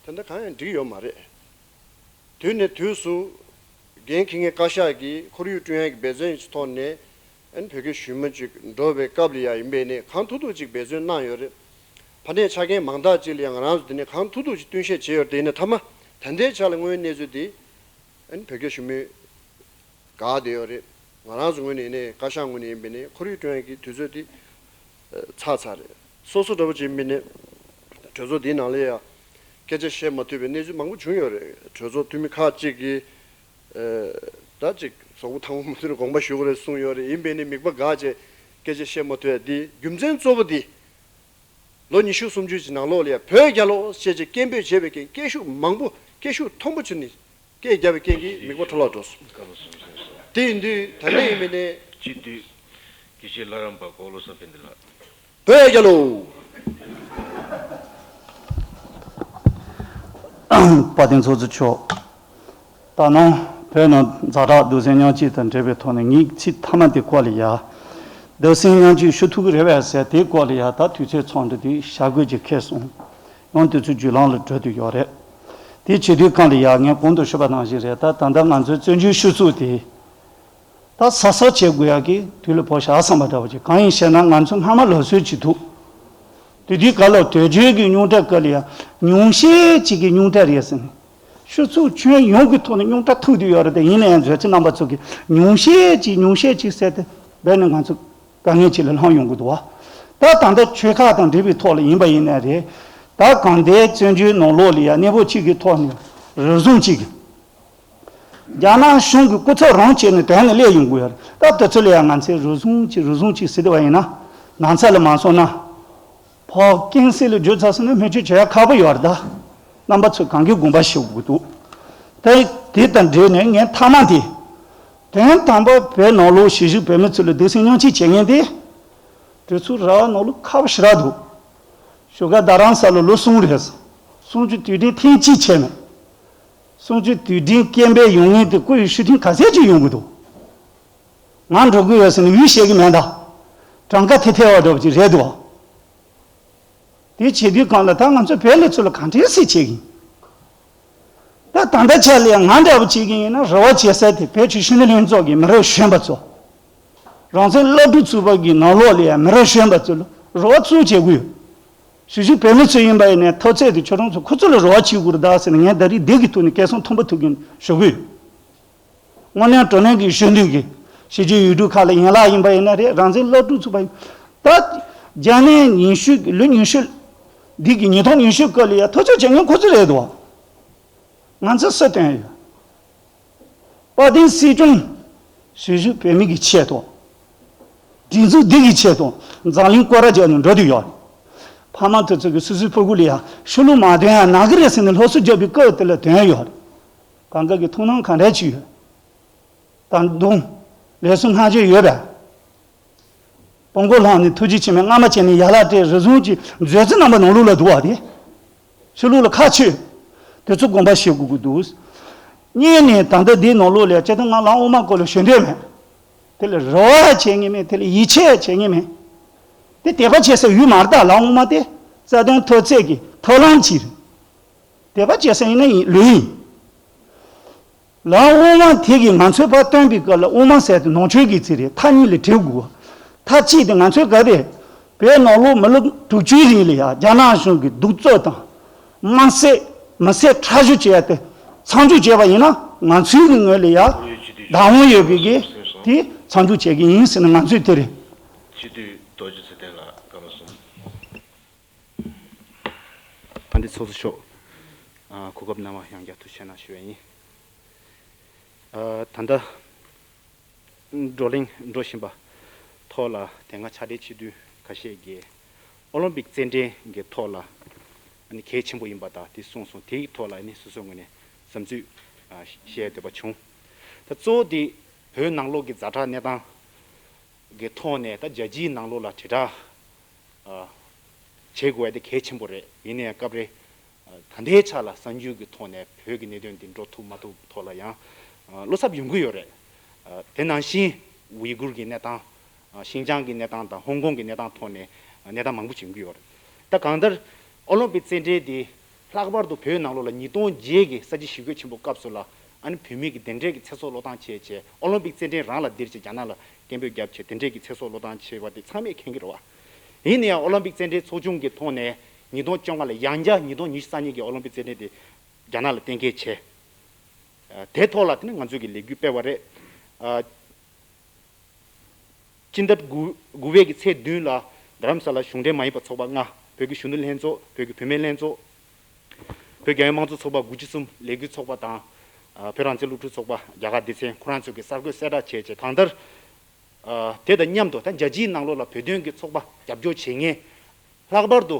ད་ལྟ་གང་ཡང་འགྲིག་ཡོད་མ་རེད། དུས་ནས་དུས་སུ་འགན་འཁྱེར་མཁན་བཀའ་ཤག་གིས་ཁོར་ཡུག་བསྐྲུན་ཡག་གི་འབད་བརྩོན་གྱི་ཐོག་ནས་ཨ་ནི་བོད་སྐད་ཞུ་མི་ཅིག་འགྲོ་བའི་སྐབས་ལ་ཡང་ཡིན་པས་ནས་གང་ཐུབ་ཐུབ་ཅིག་འབད་བརྩོན་གནང་ཡོད་རེད། ཕ་ནས་ཆ་རྐྱེན་མང་དག་ཅིག་ལ་ཡང་ང་རང་ཚོ་དེ་ནས་གང་ཐུབ་ཐུབ་ཅིག་བསྟུན་ཤེས་བྱས་ཡོད་རེད། དེ་ཡིན་ན་མཐའ་མ་ད་ལྟའི་ཆ་ལ་དངོས་ཡོད་གནས་ཚུལ་དེ་ཨ་ནི་བོད་སྐད་ཞུ་མི་དགའ་བསྡད་ཡོད་རེད། ང་རང་ཚོ་ངོས་ནས་ཡིན་ནའི་བཀའ་ཤག་ངོས་ནས་ཡིན་པས་ནས་ཁོར་ཡུག་བསྐྲུན་ཡག་གི་དུས་ཚོད་དེ་ཚར་ཚར་རེད། སོ་སོ་འདྲ་པོ་ཅིག་ཡིན་པས་ནས་གྲོས་ཚོགས་འདིའི་ནང་ལ་ཡང་སྐད་ཆ་བཤད་མ་ཐུབ་པའི་གནས་ཚུལ་མང་པོ་བྱུང་ཡོད་རེད། གྲོས་ཚོགས་འཐུས་མི་ཁག་ཅིག་གིས་ད་ཅིག་གཟུགས་པོ་ཐང་པོ་མ་ཐུབ་ན་དགོངས་པ་ཞུ་དགོས་རེད་གསུངས་ཡོད་རེད། ཡིན་པས་ནས་མིད་པ་དགག་བྱས་སྐད་ཆ་བཤད་མ་ཐུབ་ཡ་འདི་རྒྱུ་མཚན་གཙོ་བོ་འདི། ལོ་ཉི་ཤུ་སུམ་ཅུ་ཅིག་ནང་ལོགས་ལ་ཡང་བོད་རྒྱལ་ལོ་ཞེས་བྱས་སྐད་འབོད་བྱས་པའི་རྐྱེན་སྐད་ཤུགས་མང་པོ་སྐད་ཤུགས་མཐོན་པོ་བྱས་ནས་སྐད་བརྒྱབ་པའི་རྐྱེན་གྱིས་མིད་པ་འཕྲོ་བརླག་འགྲོ་སོང་། དེ་ཡིན་དུས་ད་ལྟ་ཡིན་མིན་ནས་སྤྱི་འཐུས་དགེ་བཤེས་ལྷ་རམས་པ་གོ་བློ་བཟང་ཕན་བདེ་ལགས། བོད་རྒྱལ་ལོ། དཔལ་ལྡན་ཚོགས་གཙོ་མཆོག་ད་ནང་བོད་ནང་ཛ་དྲག་སྡུག་སྲན་ཉམས་བཅོས་དང་འབྲེལ་བའི་ཐོག་ནས་ངས་ཚིག་མཐའ་མ་དེ་སྐོར་ལ་ཡ། སྡུག་སྲན་ཉམས་བཅོས་ཞུ་ཐུབ་ཀྱི་རེད་པས་ཟེར་དེའི་སྐོར་ལ་ཡ་ད་དུས་ཚོད་ཚང་འགྲོ་དུས་ཞྭ་གོས་ཅིག་ཁེལ་སོང་། ཡང་དུས་ཚོད་བརྒྱུད་ལམ་ལ་འགྲོ་དུས་ཡོད་རེད། དེ་བྱེད་དུས་གང་ལ་ཡ་ངས་གོང་དུ་ཞུས་པ་ནང་བཞིན་རེད། ད་ད་ལྟ་ང་ཚོའི་བཙན་བྱོལ་སྤྱི་ཚོགས་དེ། ད་ས་ས་བྱེད་དགོས་ཡག་གི་དུས་ལ་བབ་ཤག་བསམ་པ་འདྲ་བ་ཅིག་གང་ཡིན་ཞེ་ན་ང་ཚོ་སྔ་མ་ལུགས་སྲོལ་ཅིག་འདུག་དེ་དུས་ག་ལ་དུས་རྒྱུན་གྱི་རྙོག་དྲ་སྐབས་ལ་ཡང་ཉུང་ཤས་ཅིག་གི་རྙོག་དྲ་རེད་ཟེར་ནས། སྤྱི་ཚོགས་ཁྱོན་ཡོངས་ཀྱི་ཐོག་ནས་རྙོག་དྲ་ཐུག་བསྡད་ཡོད་རེད་དེ། ཡིན་ན་ཡང་མཛོད་ཚེ་རྣམ་པ་ཚོ་གིས་ཉུང་ཤས་ཅིག་ཉུང་ཤས་ཅིག་ཟེར་ཏེ་འབད་ནས་ང་ཚོ་དཀའ་ངལ་ཅིག་ལ་ལྷུང་ཡོང་གི་འདུག་བ། ད་ད་ལྟ་ཆོལ་ཁ་དང་འབྲེལ་བའི་ཐོག་ལ་ཡིན་པ་ཡིན་ན་རེད། ད་གང་ལྟར་བཙན་བྱོལ་ནང་ལོགས་ལ་ཡང་གནས་བབ་ཅིག་གི་ཐོག་ནས་རུལ་སུངས་ཅིག་རྒྱ་ནག་གཞུང་གི་སྐུ་ཚབ་རང་བྱས་ནས་དོན་ནས་སླེབས་ཡོང་གི་ཡོད་རེད། ད་དེ་ཚོ་ལ་ཡང་ང་ཚོས་རུལ་སུངས་ཅིག་རུལ་སུངས་ཅིག་ཟེར་བ་ཡིན་ན། ནང་ཚ་ལ་མ་སོང་ན། ཕར་ཀན་སེལ་ལ་བརྗོད་ཚར་སོང་ན་མི་ཆོས་བྱེད་ཡ་ཁག་པོ་ཡོད་རེད་ད། རྣམ་པ་ཚོས་གང་གི་དགོངས་པ་ཞུ་དགོས་འདུག་ད་དེ་དང་འབྲེལ་ནས་ངས་མཐའ་མ་དེ། དོན་དམ་པར་བོད་ནང་ལོགས་གཞིས་བཞུགས་བོད་མི་ཚོ་ལ་སྡུག་སྲན་ཉམས་བཅོས་བྱེད་མཁན་དེ། གྲོས་ཚོགས་ར་བ་ནང་ལོགས་ཁག་པོ་ཞེ་དྲག་འདུག་བཞུགས་སྒར་རྡ་རམ་ས་ལ་ལོ་གསུམ་རེད། གསུམ་བཅུ་དུས་དྲན་ཐེངས་གཅིག་བྱས་མེད། གསུམ་བཅུ་དུས་དྲན་སྐད་འབོད་ཡོང་མཁན་དེ་སྐུ་ཡི་ཤུགས་ཐེངས་ག་ཚད་ཅིག་ཡོང་གི་འདུག་ང་འགྲོ་གི་ཡོད་ཟེར་ནས་འུད་བཤད་གི་མེད་ད། གྲངས་ཀ་ཐེ་ཐེ་བ་འདྲ་པོ་ཅིག་རེད་འདུག་དེ་བྱེད་དུས་གང་ལ་ད་ང་ཚོ་བོད་ལས་ཚོ་ལ་གང་འདྲའི་སྲིད་བྱེད་ཀྱི་ཡིན། ད་ད་ལྟ་ཆ་ལ་ཡང་ང་འདྲ་པོ་བྱེད་ཀྱི་ཡིན་ན་རེ་བ་བྱེད་ས་དེ་བོད་ཀྱི་གཞོན་ནུ་ལྷན་ཚོགས་ཀྱི་མི་རབས་གཞོན་པ་ཚོ། རང་བཙན་སློབ་ཕྲུག་ཚོགས་པ་གི་ནང་ལོགས་ལ་ཡང་མི་རབས་གཞོན་པ་ཚོ་ལ་རེ་བ་གཙོ་བྱེད་དགོས་ཡོད། གཞིས་བཞུགས་བོད་མི་ཚོ་ཡིན་པ་ཡིན་ནའི་ཐོབ་ཚད་དེ་ཁྱོད་རང་ཚོ་ཁོ་ཚོ་ལ་རེ་བ་བྱེད་དགོས་རེད་ད་ཟེར་ནས་ངས་ད་རེས་འདི་གི་ཐོག་ནས་སྐད་གསང་མཐོན་པོ་ཐོག་གིས་ཞུ་གི་ཡོད། དངོས་གནས་དྲང་གནས་ཀྱི་གཞོན་ནུ་གི་གཞིས་བྱེས་ཡུལ་གྲུ་ཁག་ལ་ཡན་ལག་ཡིན་པ་ཡིན་ན་རེད། རང་བཙན་སློབ་ཕྲུག་ཚོགས་པ་ཡིན། ད་བརྒྱ་ནས་ཉི་ཤུ་ལོ་ཉི་ཤུ་འདི་གི་ཉིས་སྟོང་ཉི་ཤུ་སྐབས་ལ་ཡ་ཐག་གཅོད་བྱེད་མཁན་ཁོ་ཚོ་རེད་དོ། ང་ཚོ་སུ་བཏོན་ཡོད། དཔལ་ལྡན་སྲིད་སྐྱོང་གཞིས་བཞུགས་བོད་མི་གི་ཆེད་དུ། སྒྲིག་འཛུགས་འདི་གི་ཆེད་དུ་འཛམ་གླིང་སྐོར་ར་རྒྱག་ནས་འགྲོ་དུས་ཡོད་རེད། ཕ་མ་དེ་ཚོ་གི་སོ་སོའི་ཕྲུ་གུ་ལ་ཡ་ཤུ་ལུ་མ་འདོན་ཡ་ན་གི་རེད་ཟེར་ནས་སློབ་གསོ་རྒྱག་པའི་སྐབས་དེ་ལ་དོན་ཡོད་རེད། གང་ག་གི་ཐུགས་སྣང་གང་འདྲ་ཅིག་ཡོད། ད་དུང་ལས་སུ་སྔ་རྗེས་ཡོད་པས། སྤོ་མགོ་ལྷང་ནས་ཐུགས་རྗེ་ཆེ་མེད་རྔ་མ་བྱས་ནས་ཡར་ལངས་ཏེ་རི་ཟུང་གི་མཛོད་རྩེ་རྣམ་པ་ནང་ལོགས་ལ་འདུག་བ་དེ། ཕྱི་ལོགས་ལ་ཁ་ཕྱེ། དེ་ཚོ་དགོངས་པ་བཞེས་དགོས་ཀྱི་འདུག་གཉིས་ནས་ད་ལྟ་འདིའི་ནང་ལོགས་ལ་སྤྱིར་བཏང་ང་ལམ་དབུ་མ་སྐོར་ལ་ཞུ་འདོད་མེད། དེ་ལ་རེ་བ་བྱེད་ངེས་མེད། དེ་ལ་ཡིད་ཆེས་བྱེད་ངེས་མེད། དད་པ་བྱེད་ས་ཡོད་མ་རེད། ད་ལམ་དབུ་མ་དེ་རྩ་དོན་མཐོ་ཚད་ཀྱི་མཐོ་ལམ་ཅིག་རེད། དད་པ་བྱེད་ས་ཡིན་ན་ཡིན་ལོས་ཡིན། ལམ་དབུ་མ་དེ་གིས་ང་ཚོའི་ཕར་སྟོན་པའི་སྐབས་ལ་དབུ་མ་ཟེར་དེ་ནོར་འཁྲུལ་གྱི་ཚིག་རེད། མཐའ་གཉིས་ལ་བྲི་དགོས། མཐའ་གཅིག་དེ་ང་ཚོའི་སྐབས་དེ་བོད་ནང་ལོགས་མི་ལོ་དྲུག་ཅུའི་རིང་ལ་ཡ་རྒྱ་ནག་གཞུང་གིས་གདུག་རྩུབ་དང་དམར་བསད་མི་བསད་ཁྲག་ཞུ་བྱས་ཏེ་མཚམས་འཇོག་བྱས་པ་ཡིན་ན་ང་ཚོའི་གི་ངོས་ལ་ཡ་བདག་དབང་ཡོད་པའི་གི་དེ་མཚམས་འཇོག་བྱེད་ཀྱི་ཡིན་ཟེར་ན་ང་ཚོས་དེ་རེད། སྤྱི་འཐུས་རྡོ་རྗེ་ཚེ་བརྟན་ལགས་བཀའ་མོལ་གསུམ། ཕན་བདེ་ཚོགས་གཙོ་མཆོག་ཨ། གོ་སྐབས་གནང་བ་ཡང་བསྐྱར་ཐུགས་རྗེ་ཆེ་གནང་ཞུ་བ་ཡིན། ཨ། ད་ལྟ་བགྲོ་གླེང་འགྲོ་བཞིན་པ་ཐོག་ལ་དེ་སྔ་ཕྱག་སྦྲེལ་སྤྱི་འཐུས་ཁ་ཤས་ཀྱིས་ཨོ་ལིམ་པིག་རྩེད་འགྲན་གྱི་ཐོག་ལ་ཨ་ནི་གལ་ཆེན་པོ་ཡིན་པ་དང་དེ་གསུངས་སོང་། དེའི་ཐོག་ལ་ཨ་ནི་སོ་སོའི་ངོས་ནས་བསམ་ཚུལ་ཨ་བཤད་འདོད་པ་བྱུང་། ད་གཙོ་བོ་དེ་བོད་ནང་ལོགས་ཀྱི་ཛ་དྲག་གནས་སྟངས་ཀྱི་ཐོག་ནས་ད་རྒྱལ་སྤྱིའི་ནང་ལོགས་ལ་དྲིལ་བསྒྲགས་ཨ་བྱེད་དགོས་ཡ་དེ་གལ་ཆེན་པོ་རེད། ཡིན་ན་ཡང་སྐབས་རེ་ཨ་ད་ལྟའི་ཆ་ལ་གསར་འགྱུར་གྱི་ཐོག་ནས་བོད་ཀྱི་གནད་དོན་འདི་འགྲོ་ཐུབ་མ་ཐུབ་ཐོག་ལ་ཡང་ཨ་བློ་འཚབ་ཡོང་གི་ཡོད་རེད། ཨ་དེ་ནང་བཞིན་ཝི་གུར་གྱི་གནས་སྟངས། ཨ་ཤིན་ཅང་གི་གནས་སྟངས་དང་ཧོང་ཀོང་གི་གནས་སྟངས་ཐོག་ནས་ཨ་གནས་སྟངས་མང་པོ་ཞིག་ཡོང་གི་ཡོད་རེད། ད་གང་ལྟར་ཨོ་ལིམ་པིག་རྩེད་འགྲན་འདི་ལྷག་པར་དུ་བོད་ནང་ལོགས་ལ་ཉིས་སྟོང་བརྒྱད་ཀྱི་ས་བྱི་ཞི་རྒོལ་ཆེན་པོ་སྐབས་སུ་ལ་ཨ་ནི་བོད་མི་གི་དེ་འདྲས་ཀྱི་ཚེ་སྲོག་བློས་བཏང་བྱས་བྱས་ཨོ་ལིམ་པིག་རྩེད་འགྲན་རང་ལ་འདིར་བྱས་རྒྱ་ནག་ལ་སྐད་འབོད་བརྒྱབ་བྱས་དེ་འདྲས་ཀྱི་ཚེ་སྲོག་བློས་བཏང་བྱས་པ་དེ་ཚང་མས་མཁྱེན་གྱི་རེད་བ། ཡིན་ན་ཡང་ཨོ་ལིམ་པིག་རྩེད་འགྲན་ཚོགས་ཆུང་གི་ཐོག་ནས་ཉིས་སྟོང་བཅོ་ལྔ་ལ་ཡང་བསྐྱར་ཉིས་སྟོང་ཉི་ཤུ་རྩ་གཉིས་ཀྱི་ཨོ་ལིམ་པིག་རྩེད་འགྲན་དེ་རྒྱ་ནག་ལ་གཏན་འཁེལ་བྱས། ཨ་དེ་ཐོག་ལ་དེ་ནི་ང་ཚོས་ཀྱི་ལས་འགུལ་སྤེལ་བ་རེད། ཨ་སྤྱི་ཟླ་དགུ་དགུ་པའི་གི་ཚེས་བདུན་ལ་རྡ་རམ་ས་ལ་གཞུང་འབྲེལ་མ་ཡིན་པ་ཚོགས་པ་ལྔ། བོད་ཀྱི་གཞོན་ནུ་ལྷན་ཚོགས། བོད་ཀྱི་བུད་མེད་ལྷན་ཚོགས། བོད་རྒྱལ་ཡོངས་དམངས་གཙོ་ཚོགས་པ་དགུ་བཅུ་གསུམ། ལས་འགུལ་ཚོགས་པ་དང་། ཨ་བོད་རང་བཙན་སློབ་ཕྲུག་ཚོགས་པ་རྒྱ་གར་སྡེ་ཚན་ཁོ་རང་ཚོས་ཀྱི་གསར་འགོད་གསལ་བསྒྲགས་བྱས་རྗེས་གང་ལྟར། ཨ་དེ་དང་མཉམ་དུ་ད་རྒྱལ་སྤྱིའི་ནང་ལོགས་ལ་བོད་དོན་གྱི་ཚོགས་པ་རྒྱབ་སྐྱོར་བྱེད་མཁན། ལྷག་པར་དུ་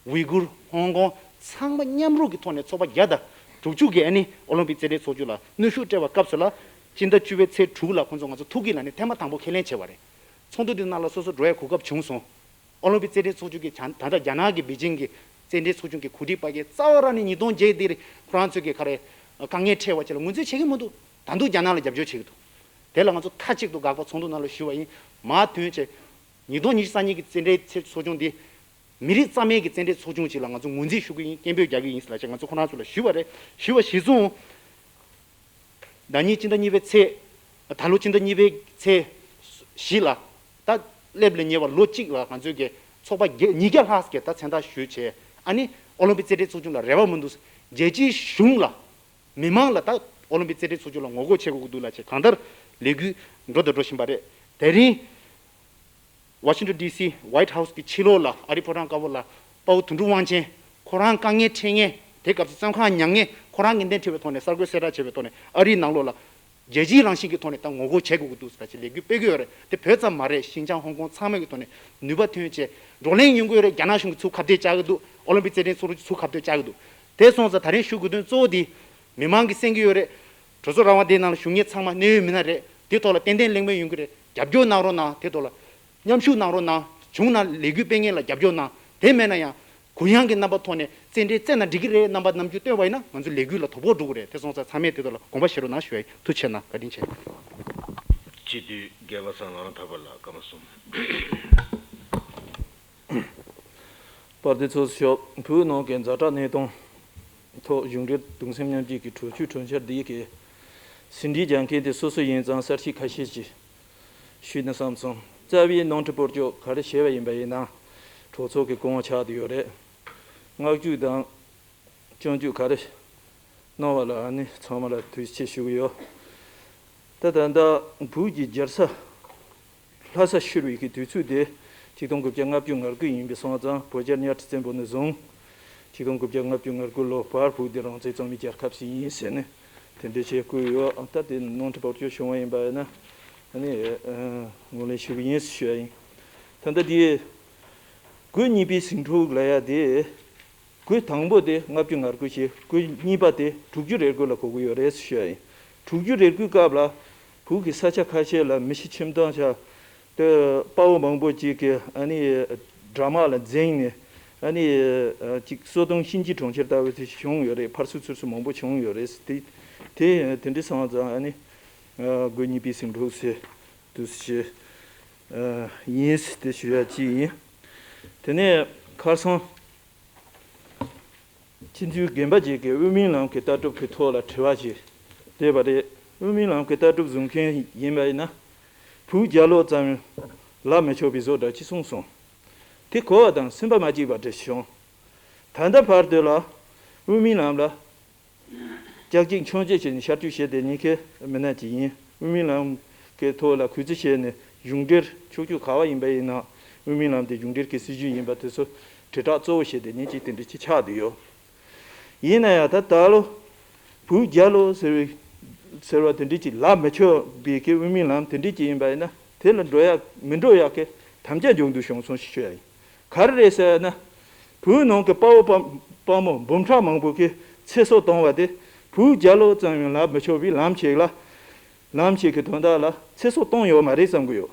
ཝི་གུར། ཧོང་ཀོང་ཚང་མ་མཉམ་རུབ་ཀྱི་ཐོག་ནས་ཚོགས་པ་བརྒྱ་དང་དྲུག་ཅུ་གིས་ཨ་ནི་ཨོ་ལིམ་པིག་རྩེད་འགྲན་ཚོགས་ཆུང་ལ་གནོན་ཤུགས་སྤྲད་པའི་སྐབས་སུ་ལ་སྤྱི་ཟླ་བཅུ་པའི་ཚེས་དྲུག་ལ་ཁོང་ཚོ་ང་ཚོ་ཐུག་གི་ལ་ནི་ཐེངས་མ་དང་པོ་ཁས་ལེན་བྱས་པ་རེད། ཚོགས་འདུ་འདི་ནང་ལ་སོ་སོ་འགྲོ་ཡའི་གོ་སྐབས་བྱུང་སོང་། ཨོ་ལིམ་པིག་རྩེད་འགྲན་ཚོགས་ཆུང་གི་ད་ལྟ་རྒྱ་ནག་གི་པེ་ཅིང་གི་རྩེད་འགྲན་ཚོགས་ཆུང་གི་གོ་སྒྲིག་པ་གིས་རྩ་བ་རང་ནས་ཉིས་སྟོང་བརྒྱད་འདིར་ཁོ་རང་ཚོས་ཀྱི་ག་རེ་དཀའ་ངལ་འཕྲད་པ་ཅིག་ལ་ངོས་འཛིན་བྱེད་ཀྱི་མི་འདུག་ད་དུང་རྒྱ་ནག་ལ་རྒྱབ་སྐྱོར་བྱེད་ཀྱི་འདུག་དེ་ལ་ང་ཚོ་མཐའ་གཅིག་ཏུ་དགག་པ་ཚོགས་འདུ་ནང་ལ་ཞུ་བ་ཡིན། མར་ཐོན་བྱས། ཉིས་སྟོང་ཉི་ཤུ་རྩ་གཉིས་ཀྱི་རྩེད་འགྲན་ཚོགས་ཆུང་འདི་མི་རིགས་རྩ་མེད་ཀྱི་རྩེད་འགྲན་ཚོགས་ཆུང་ཅིག་ལ་ང་ཚོ་ངོས་འཛིན་ཞུ་གི་ཡིན། སྐད་འབོད་རྒྱག་གི་ཡིན་ཟེར་ལབ་བྱས་ང་ཚོ་ཁོ་རང་ཚོ་ལ་ཞུས་པ་རེད། ཞུས་པ་གཞིར་བཟུང་། ཟླ་ཉིན་སྤྱི་ཟླ་གཉིས་པའི་ཚེས། ད་ལོ་སྤྱི་ཟླ་གཉིས་པའི་ཚེས་བཞི་ལ། ད་སླེབས་ལ་ཉེ་བར་ལོ་གཅིག་ལ་ང་ཚོའི་གི་ཚོགས་པ་བརྒྱ་ཉིས་བརྒྱ་ལྷག་གིས་ད་མཚན་རྟགས་ཞུས་བྱས། ཨ་ནི་ཨོ་ལིམ་པིག་རྩེད་འགྲན་ཚོགས་ཆུང་ལ་རེ་བ་མི་འདུག་རྒྱལ་སྤྱིའི་གཞུང་ལ། མི་མང་ལ་ད་ཨོ་ལིམ་པིག་རྩེད་འགྲན་ཚོགས་ཆུང་ལ་ངོ་རྒོལ་བྱེད་དགོས་ཀྱི་འདུག་ལབ་བྱས་གང་ལྟར་ལས་འགུལ་འགྲོ་དང་འགྲོ་བཞིན་པ་རེད། དེ་རིང་ཝ་ཤིང་ཊོན་ཌི་སི་ཝའིཊ་ཧའུ་སི་གི་ཕྱི་ལོགས་ལ་ཨ་རིའི་ཕོ་བྲང་དཀར་པོ་ལ་དཔའ་བོ་དོན་གྲུབ་དབང་ཆེན་ཁོ་རང་དཀའ་ངལ་འཕྲད་མཁན། དེ་སྐབས་སུ་བཙོན་ཁང་མྱངས་མཁན་ཁོ་རང་གི་འགན་འཁྲི་བའི་ཐོག་ནས་གསར་འགོད་གསལ་བསྒྲགས་བྱས་པའི་ཐོག་ནས་ཨ་རིའི་ནང་ལོགས་ལ་རྒྱལ་སྤྱིའི་རང་བཞིན་གྱི་ཐོག་ནས་ད་ངོ་རྒོལ་བྱེད་དགོས་ཀྱི་འདུག་ཟེར་ཅིག་ལས་འགུལ་སྤེལ་གྱི་ཡོད་རེད། དེ་བོད་ཙམ་མ་རེད། ཤིན་ཅང་ཧོང་ཀོང་ཚང་མ་གི་ཐོག་ནས་ནུས་པ་ཐོན་བྱས་བགྲོ་གླེང་ཡོང་གི་ཡོད་རེད། རྒྱ་ནག་གཞུང་གིས་ཚུར་ཁ་གཏད་བཅག་གི་འདུག་ཨོ་ལིམ་པིག་རྩེད་འགྲན་ཚོགས་ཆུང་ཚུར་ཁ་གཏད་བཅག་གི་འདུག་དེ་སོང་ཙང་ད་རིང་ཞུ་དགོས་དོན་གཙོ་བོ་དེ། མི་མང་གིས་གསན་གྱི་ཡོད་རེད། གྲོས་ཚོགས་རང་དབང་ལྡན་ནང་ལ་བཞུགས་མཁན་ཚང་མ་གནད་ཡོད་མི་སྣ་རེད། དེ་ཐོག་ལ་ཏན་ཏན་གླེང་མོལ་ཡོང་གི་རེད། རྒྱབ་སྐྱོར་གནང་རོགས་གནང་། དེ་ཐོག་ལ་མཉམ་ཞུགས་གནང་རོགས་གནང་། བྱུང་ན་ལས་འགུལ་སྤེལ་མཁན་ལ་རྒྱབ་སྐྱོར་གནང་། དེ་མེད་ན་ཡང་གུ་ཡངས་ཀྱི་རྣམ་པ་ཐོག་ནས་རྩེད་འགྲན་རྩེ་ན་འགྲིག་གི་རེད་རྣམ་པ་རྣམ་འགྱུར་སྟོན་པ་ཡིན་ན་ང་ཚོ་ལས་འགུལ་ལ་དོ་ཕོག་འགྲོ་གི་རེད། དེ་སོང་ཙང་ཚང་མས་དེ་ཐོག་ལ་དགོངས་པ་བཞེས་རོགས་གནང་ཞུ་བ་ཡིན། ཐུགས་རྗེ་ཆེ་གནང་། བཀའ་དྲིན་ཆེ། སྤྱི་འཐུས་དགེ་བ་བཟང་ལགས་ཐར་པ་ལགས་བཀའ་མོལ་གསུམ། དཔལ་ལྡན་ཚོགས་གཙོ་མཆོག་བོད་ནང་གི་ཛ་དྲག་གནས་སྟངས་ཐོག་གཞུང་འབྲེལ་གདུང་སེམས་མཉམ་སྐྱེད་ཀྱི་གྲོས་ཆོད་གྲོས་འཆར་འདི་གི་ཟིན་བྲིས་རྒྱག་མཁན་དེ་སོ་སོ་ཡིན་ཙང་གསལ་བཤད་ཁ་ཤས་ཅིག་ཞུས་ན་བསམ་སོང་། རྩ་བའི་ནོར་འཁྲུལ་སྤོ་སྐྱོར་ག་རེ་བྱས་པ་ཡིན་པ་ཡིན་ན་གྲོས་ཚོགས་ཀྱི་སྐུ་དབང་ཆགས་བསྡད་ཡོད་རེད། བསྔགས་བརྗོད་དང་སྐྱོན་བརྗོད་ག་རེ་གནང་བ་ལ་ཨ་ནི་ཚང་མ་ལ་ཐུགས་རྗེ་ཆེ་ཞུ་གི་ཡོད། ད་ད་ལྟ་བོད་ཀྱི་རྒྱལ་ས་ལྷ་ས་ཕྱིར་བའི་གི་དུས་ཚོད་དེ་ཆིག་སྟོང་དགུ་བརྒྱ་ལྔ་བཅུ་ང་དགུ་ཡིན་པའི་སོང་ཙང་བོད་རྒྱལ་གཉའ་ཁྲི་བཙན་པོ་ནས་བཟུང་ཆིག་སྟོང་དགུ་བརྒྱ་ལྔ་བཅུ་ང་དགུ་ལོ་བར་བོད་འདི་རང་བཙན་གཙང་མའི་རྒྱལ་ཁབ་ཞིག་ཡིན་ཟེར་ནས་དེ་འདྲ་བྱས་བསྐོས་ཡོད། ད་དེ་ནོར་འཁྲུལ་སྤོ་སྐྱོར་བྱུང་བ་ཡིན་པ་ཡིན་ན་ཨ་ནི་ངོས་ལེན་ཞུ་གི་ཡིན་ཞུ་ཡ་ཡིན། ད་ལྟ་དེ་དགུ་གཉིས་པའི་ཟིང་འཁྲུག་ལབ་ཡ་དེ། དགུ་དང་པོ་དེ་ལྔ་བཅུ་ང་དགུ་བྱས། དགུ་གཉིས་པ་དེ་དྲུག་ཅུ་རེ་དགུ་ལ་གོ་གི་ཡོད་རེད་ཞུ་ཡ་ཡིན། དྲུག་ཅུ་རེ་དགུའི་སྐབས་ལ་བོད་ཀྱི་ས་ཆ་ཁ་ཤས་ལ་མི་ཤི་ཁྱིམ་སྟོང་ཆགས། དེ་དཔའ་བོ་མང་པོ་ཅིག་གིས་ཨ་ནི་དགྲ་དམག་ལ་འཛེམས་ནས་ཨ་ནི་ཅིག་སོ་ལྟུང་གཤིན་རྗེའི་གྲོང་ཁྱེར་ལྟ་བུ་དེ་བྱུང་ཡོད་རེད། ཕར་ཚུར་ཚུར་ཚུར་མང་པོ་བྱུང་ཡོད་རེད། དེ་དེ་དེ་འདྲ་སོང་ཙང་ཨ་ནི་དགུ་གཉིས་པའི་ཟིང་འཁྲུག་ཟེར་དུ་ཞེས་ཡིན་དེ་ཞུ་ཡ་གཅིག་ཡིན། དེ་ནས་ཁར་སང་ཕྱི་ཚུལ་རྒན་པ་ཅིག་གིས་དབུ་མའི་ལམ་གྱི་ལྟ་གྲུབ་ཀྱི་ཐོག་ལ་དྲི་བ་ཞིག་བཏོན་པ་རེད། དབུ་མའི་ལམ་གྱི་ལྟ་གྲུབ་བཟུང་མཁན་ཡིན་པ་ཡིན་ན། བོད་རྒྱལ་ལོ་ཙམ་ལབ་མི་ཆོག་པའི་བཟོ་འདྲ་ཅིག་གསུངས་སོང་། དེ་གོ་བ་དང་སེམས་པ་མ་སྐྱིད་པ་འདྲ་བྱུང་། ད་ལྟ་བར་དུ་ལ་དབུ་མའི་ལམ་ལ་ལྕགས་ཀྱི་མཆོང་སྐྱོད་བྱས་ནས་ཤར་བསྐྱོད་བྱས་བསྡད་མཁན་གྱི་མི་སྣ་ཅིག་ཡིན། དབུ་མའི་ལམ་གྱི་ཐོག་ལ་གུས་བརྩི་བྱས་ནས་གཞུང་འབྲེལ་ཕྱོགས་བསྐྱོད་ག་བ་ཡིན་པ་ཡིན་ན། དབུ་མའི་ལམ་དེ་གཞུང་འབྲེལ་གྱི་སྲིད་བྱུས་ཡིན་པ་དེ་ཚོ་དྲིལ་བསྒྲགས་གཙོ་བོ་བྱས་བསྡད་མཁན་ཅིག་དེ་འདྲ་ཅིག་ཆགས་བསྡད་ཡོད། ཡིན་ན་ཡང་ད་ད་ལོ་བོད་རྒྱལ་ལོ་ཟེར་བའི་ཟེར་བ་དེ་འདྲ་ཅིག་ལབ་མི་ཆོག་པའི་གི་དབུ་མའི་ལམ་དེ་འདྲ་ཅིག་ཡིན་པ་ཡིན་ན། དེ་ལ་འགྲོ་ཡ་མི་འགྲོ་ཡ་གི་དམ་བཅའ་འཇོག་འདོད་བྱུང་སོང་ཞེས་ཞུ་ཡ་ཡིན། ག་རེ་རེད་ཟེར་ན། བོད་ནང་གི་དཔའ་བོ་དཔའ་དཔའ་མོ་འབུམ་ཕྲག་མང་པོ་གིས་ཚེ་སྲོག་བཏང་བ་དེ་བོད་རྒྱལ་ལོ་ཙམ་ཡང་ལབ་མི་ཆོག་པའི་ལམ་ཞིག་ལ། ལམ་ཞིག་གི་དོན་དག་ལ་ཚེ་སྲོག་བཏང་ཡོད་མ་རེད་བསམ་གི་ཡོད།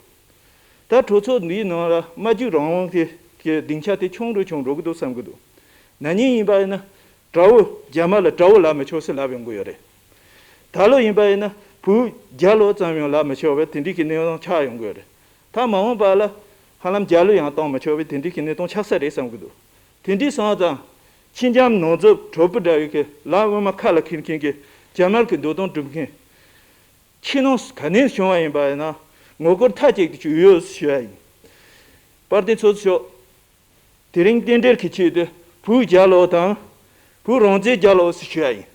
ད་གྲོས་ཚོགས་འདིའི་ནང་ལ་སྨྲ་བརྗོད་རང་དབང་གི་གི་སྡིངས་ཆ་དེ་ཆུང་རུ་ཆུང་འགྲོ་གི་འདུག་བསམ་གི་འདུག་ན་ནིང་ཡིན་པ་ཡིན་ན་དགྲ་བོ་རྒྱ་དམར་ལ་དགྲ་བོ་ལབ་མི་ཆོག་ཟེར་ལབ་ཡོང་གི་ཡོད་རེད། ད་ལོ་ཡིན་པ་ཡིན་ན་བོད་རྒྱལ་ལོ་ཙམ་ཡང་ལབ་མི་ཆོག་པའི་དེ་འདྲའི་གི་གནས་སྟངས་ཆགས་ཡོང་གི་ཡོད་རེད། ད་མ་འོངས་པ་ལ་ཧ་ལམ་རྒྱལ་གླུ་ཡང་གཏོང་མི་ཆོག་པའི་དེ་འདྲའི་གི་གནས་སྟངས་ཆགས་ས་རེད་བསམ་གི་འདུག་དེ་འདྲའི་སོང་ཙང་ཕྱི་འགྱམ་ནང་འཛུལ་གྲོགས་པོ་འདྲ་བའི་གི་ལམ་དབུ་མ་ཁ་ལ་འཁྱེར་མཁན་གྱི་རྒྱ་དམར་གྱི་འདོད་སྟངས་སྒྲུབ་མཁན། ཕྱི་ནང་ག་ནས་བྱུང་བ་ཡིན་པ་ཡིན་ན་ངོ་རྒོལ་མཐའ་གཅིག་ཏུ་བྱས་ཡོད་ཞུ་ཡ་ཡིན། དཔལ་ལྡན་ཚོགས་གཙོ་མཆོག་དེ་རིང་རྟེན་འབྲེལ་གྱི་ཆེད་དུ་བོད་རྒྱལ་ལོ་དང་བོད་རང་བཙན་རྒྱལ་ལོ་ཞེས་ཞུ་ཡ་ཡིན།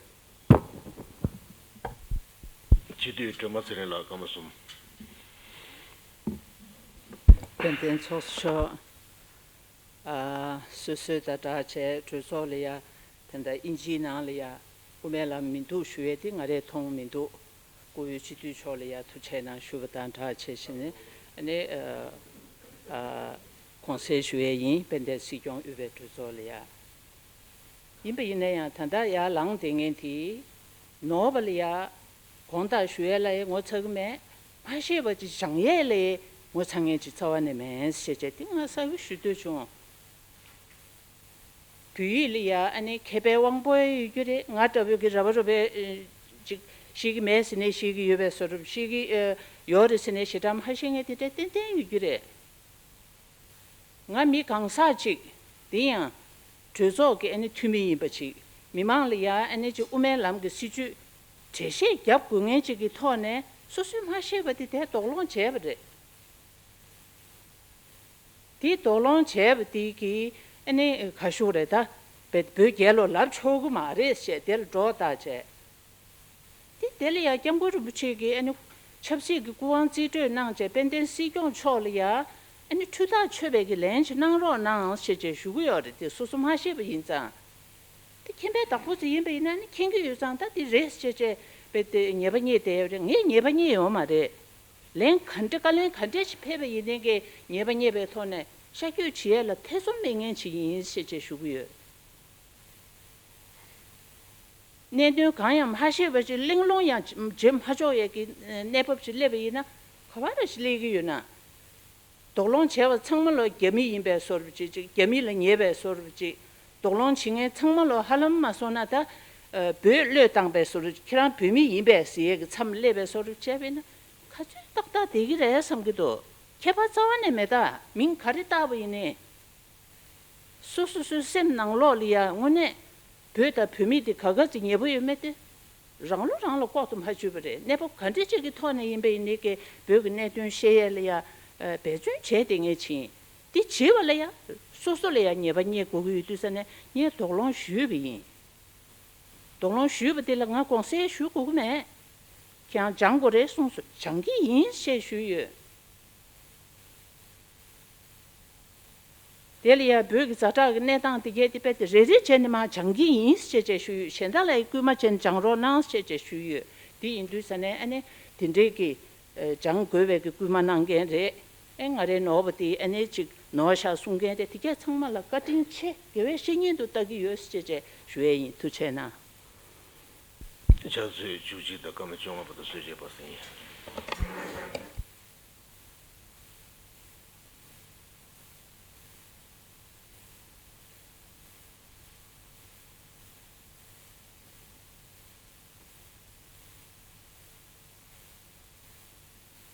སྤྱི་འཐུས་སྒྲོལ་མ་ཚེ་རིང་ལགས་སྐར་མ་གསུམ། དཔལ་ལྡན་ཚོགས་གཙོ་མཆོག་ཨ། སོ་སོའི་དང་སྦྲགས་བྱས་གྲོས་ཚོགས་ལ་ཡ། དེ་འདྲ་དབྱིན་ཇིའི་ནང་ལ་ཡ་དབུ་མའི་ལམ་མི་འདུག་ཞུ་ཡས་དེ་ང་རས་མཐོང་མི་འདུག་སྐུ་ཡོད་སྤྱི་འཐུས་མཆོག་ལ་ཡ་ཐུགས་རྗེ་གནང་ཞུ་བ་དང་སྦྲགས་བྱས་བྱས་ནས་ཨ་ནི་ཨ། ཨ། དགོངས་སེལ་ཞུ་ཡས་ཡིན། དཔལ་ལྡན་སྲིད་སྐྱོང་དབུས་པའི་གྲོས་ཚོགས་ལ་ཡ། ཡིན་པ་ཡིན་ན་ཡང་ད་ལྟ་ཡར་ལངས་བསྡད་མཁན་དེ་ནོར་བ་ལ་ཡ་དགོངས་དག་ཞུ་ཡས་ལ་ཡ་ངོ་ཚ་གི་མེད། མ་ཤེས་པ་ཅིག་སྦྱང་ཡས་ལ་ཡ་ངོ་ཚ་མཁན་ཅིག་རྩ་བ་ནས་མེད་ཟེར་བྱས་དེ་ང་གསལ་པོ་ཞུ་འདོད་བྱུང་། བོད་ཡིག་ལ་ཡ་ཨ་ནི་མཁས་པའི་དབང་པོ་ཡོད་རྒྱུ་རེད། ང་འདྲ་བོ་གི་ར་བ་རུ་བའི་ཅིག་ཤེས་ཀྱི་མེད་ཟེར་ནས་ཤེས་ཀྱི་ཡོད་པའི་བཟོ་འདྲ། ཤེས་ཀྱི་ཡོད་རེད་ཟེར་ནས་ཞེ་དྲག་མ་ཤེས་མཁན་དེ་འདྲ་ཏན་ཏན་ཡོད་རྒྱུ་རེད། ང་མི་གང་ཟག་ཅིག་དེ་ཡང་གྲོས་ཚོགས་ཀྱི་ཨ་ནི་འཐུས་མི་ཡིན་པ་ཅིག་མི་མང་ལ་ཡ་ཨ་ནི་ཅིག་དབུ་མའི་ལམ་གྱི་སྲིད་བྱུས་འགྲེལ་བཤད་རྒྱབ་དགོས་མཁན་ཅིག་གི་ཐོག་ནས་སོ་སོས་མ་ཤེས་པ་དེ་དེ་དོགས་སློང་བྱས་པ་རེད། དེ་དོགས་སློང་བྱས་པ་དེ་གིས་ཨ་ནི་ག་ཞུ་རེད་ད། བོད་རྒྱལ་ལོ་ལབ་ཆོག་གི་མ་རེད་ཞེས་དེ་ལ་སྒྲོ་བཏགས་བྱས། དེ་དེ་ལ་ཡང་སྐྱབས་མགོན་རིན་པོ་ཆེ་གིས་ཨ་ནི་ཆབ་སྲིད་ཀྱི་སྐུ་དབང་རྩིས་སྤྲོད་གནང་བྱས་དཔལ་ལྡན་སྲིད་སྐྱོང་མཆོག་ལ་ཡང་ཨ་ནི་འཕྲུལ་ཐག་ཆོད་པའི་གི་ལན་ཞིག་གནང་རོགས་གནང་ཞེས་བྱས་ཞུ་གི་ཡོད་རེད། དེ་སོ་སོ་མ་ཤེས་པ་ཡིན་ཙང་། དེ་མཁྱེན་པའི་བདག་པོ་ཅིག་ཡིན་པ་ཡིན་ན་ནི་མཁྱེན་གྱི་ཡོད་ཙང་ད་དེ་རེད་ཅེས་བྱས་པའི་དེ་ཉེས་པ་རྙེད་བསྡད་ཡོད་རེད། ངས་ཉེས་པ་རྙེད་ཡོད་མ་རེད། ལན་ག་འདྲ་བཀའ་ལན་ག་འདྲ་ཞིག་ཕེབས་པ་ཡིན་ནའི་གི་ཉེས་པ་རྙེད་པའི་ཐོག་ནས་ཤར་བསྐྱོད་བྱེད་ཡས་ལ་ཐེ་ཚོམ་མེད་མཁན་ཅིག་ཡིན་ཞེས་བྱས་ཞུ་གི་ཡོད། གནད་དོན་གང་ཡང་མ་ཤེས་པ་ཅིག་གླེང་སློང་ཡང་བྱེད་མ་ཆོག་ཡས་ཀྱི་གནས་བབ་ཅིག་སླེབས་པ་ཡིན་ན་ག་བ་ར་ཞིག་སླེབས་ཀྱི་ཡོད་ན། དོགས་སློང་བྱས་པ་ཚང་མ་ལོ་རྒྱ་མི་ཡིན་པའི་བཟོ་འདྲ་ཅིག་ཅིག་རྒྱ་མི་ལ་ཉེས་པའི་བཟོ་འདྲ་ཅིག་དོགས་སློང་བྱེད་མཁན་ཚང་མ་ལོ་ཧ་ལམ་མ་སོང་ན་ད་ཨ་བོད་བློས་བཏང་པའི་བཟོ་འདྲ་ཅིག་ཁྱེད་རང་བོད་མི་ཡིན་པས་ཟེར་ཡས་ཀྱི་མཚམས་སླེབས་པའི་བཟོ་འདྲ་བྱས་པས་ན་ག་ཚོད་ཏག་ཏག་བསྡད་ཀྱི་རེད་བསམ་གྱི་འདུག་ཁྱད་པར་རྩ་བ་ནས་མེད། ད་མིང་ག་རེ་བཏགས་པ་ཡིན་ནའི། སོ་སོ་སོའི་སེམས་ནང་ལོགས་ལ་ཡ་དངོས་གནས་བོད་དང་བོད་མི་དེ་ག་ག་ཅིག་ཉེ་པོ་ཡོད་མེད་དེ་རང་བློ་རང་ལ་ལྐོག་ཏུ་མ་ཆུད་པ་རེད། གནས་བབ་ག་འདྲ་ཅིག་གི་ཐོག་ནས་ཡིན་པ་ཡིན་ནའི་ཀྱི་བོད་ཀྱི་གནད་དོན་བཤད་ཡས་ལ་ཡ་འབད་བརྩོན་བྱས་བསྡད་མཁན་ཅིག་ཡིན། དེ་བྱེད་པ་ལ་ཡ་སོ་སོ་ལ་ཡ་ཉེས་པ་རྙེད་དགོས་ཀྱི་ཡོད་དུས་ཙ་ནས་ངས་དོགས་སློང་ཞུས་པ་ཡིན། དོགས་སློང་ཞུས་པ་དེ་ལ་ང་དགོངས་སེལ་ཞུ་དགོས་ཀྱི་མེད། ཁྱེད་རང་སྦྱང་དགོས་རེད་གསུངས་སོང་། སྦྱང་གི་ཡིན་ཞེས་ཞུས་ཡོད། དེ་ལ་ཡང་བོད་ཀྱི་ཛ་དྲག་གི་གནས་སྟངས་དེ་གས་དེ་དཔེ་དེ་རེ་རེ་བྱས་ནས་མར་སྦྱང་གི་ཡིན་ཞེས་བྱས་ཞུས་ཡོད། གཞན་དག་ལ་ཡང་སྐུལ་མ་བྱས་ནས་སྦྱང་རོགས་གནང་ཞེས་བྱས་ཞུས་ཡོད། དེ་ཡིན་དུས་ཙ་ནས་ཨ་ནི་དེ་འདྲའི་གི་ཨ་སྦྱང་དགོས་པའི་གི་སྐུལ་མ་གནང་མཁན་རེད། ཨེ་ང་རའི་ནོར་བ་དེ་ཨ་ནི་ཅིག་ནོར་ཤག་གསུང་མཁན་དེ་དེ་གས་ཚང་མ་ལ་བཀའ་དྲིན་ཆེ། དགེ་བའི་བཤེས་གཉེན་དུ་ལྟ་གི་ཡོད་ཞེས་བྱས་ཞུ་ཡས་ཡིན། ཐུགས་རྗེ་གནང་། ཕྱག་ཚོད་བཅུ་གཅིག་དང་སྐར་མ་བཅོ་ལྔ་བར་དུ་གསོལ་ཇ་པ་ཟིན།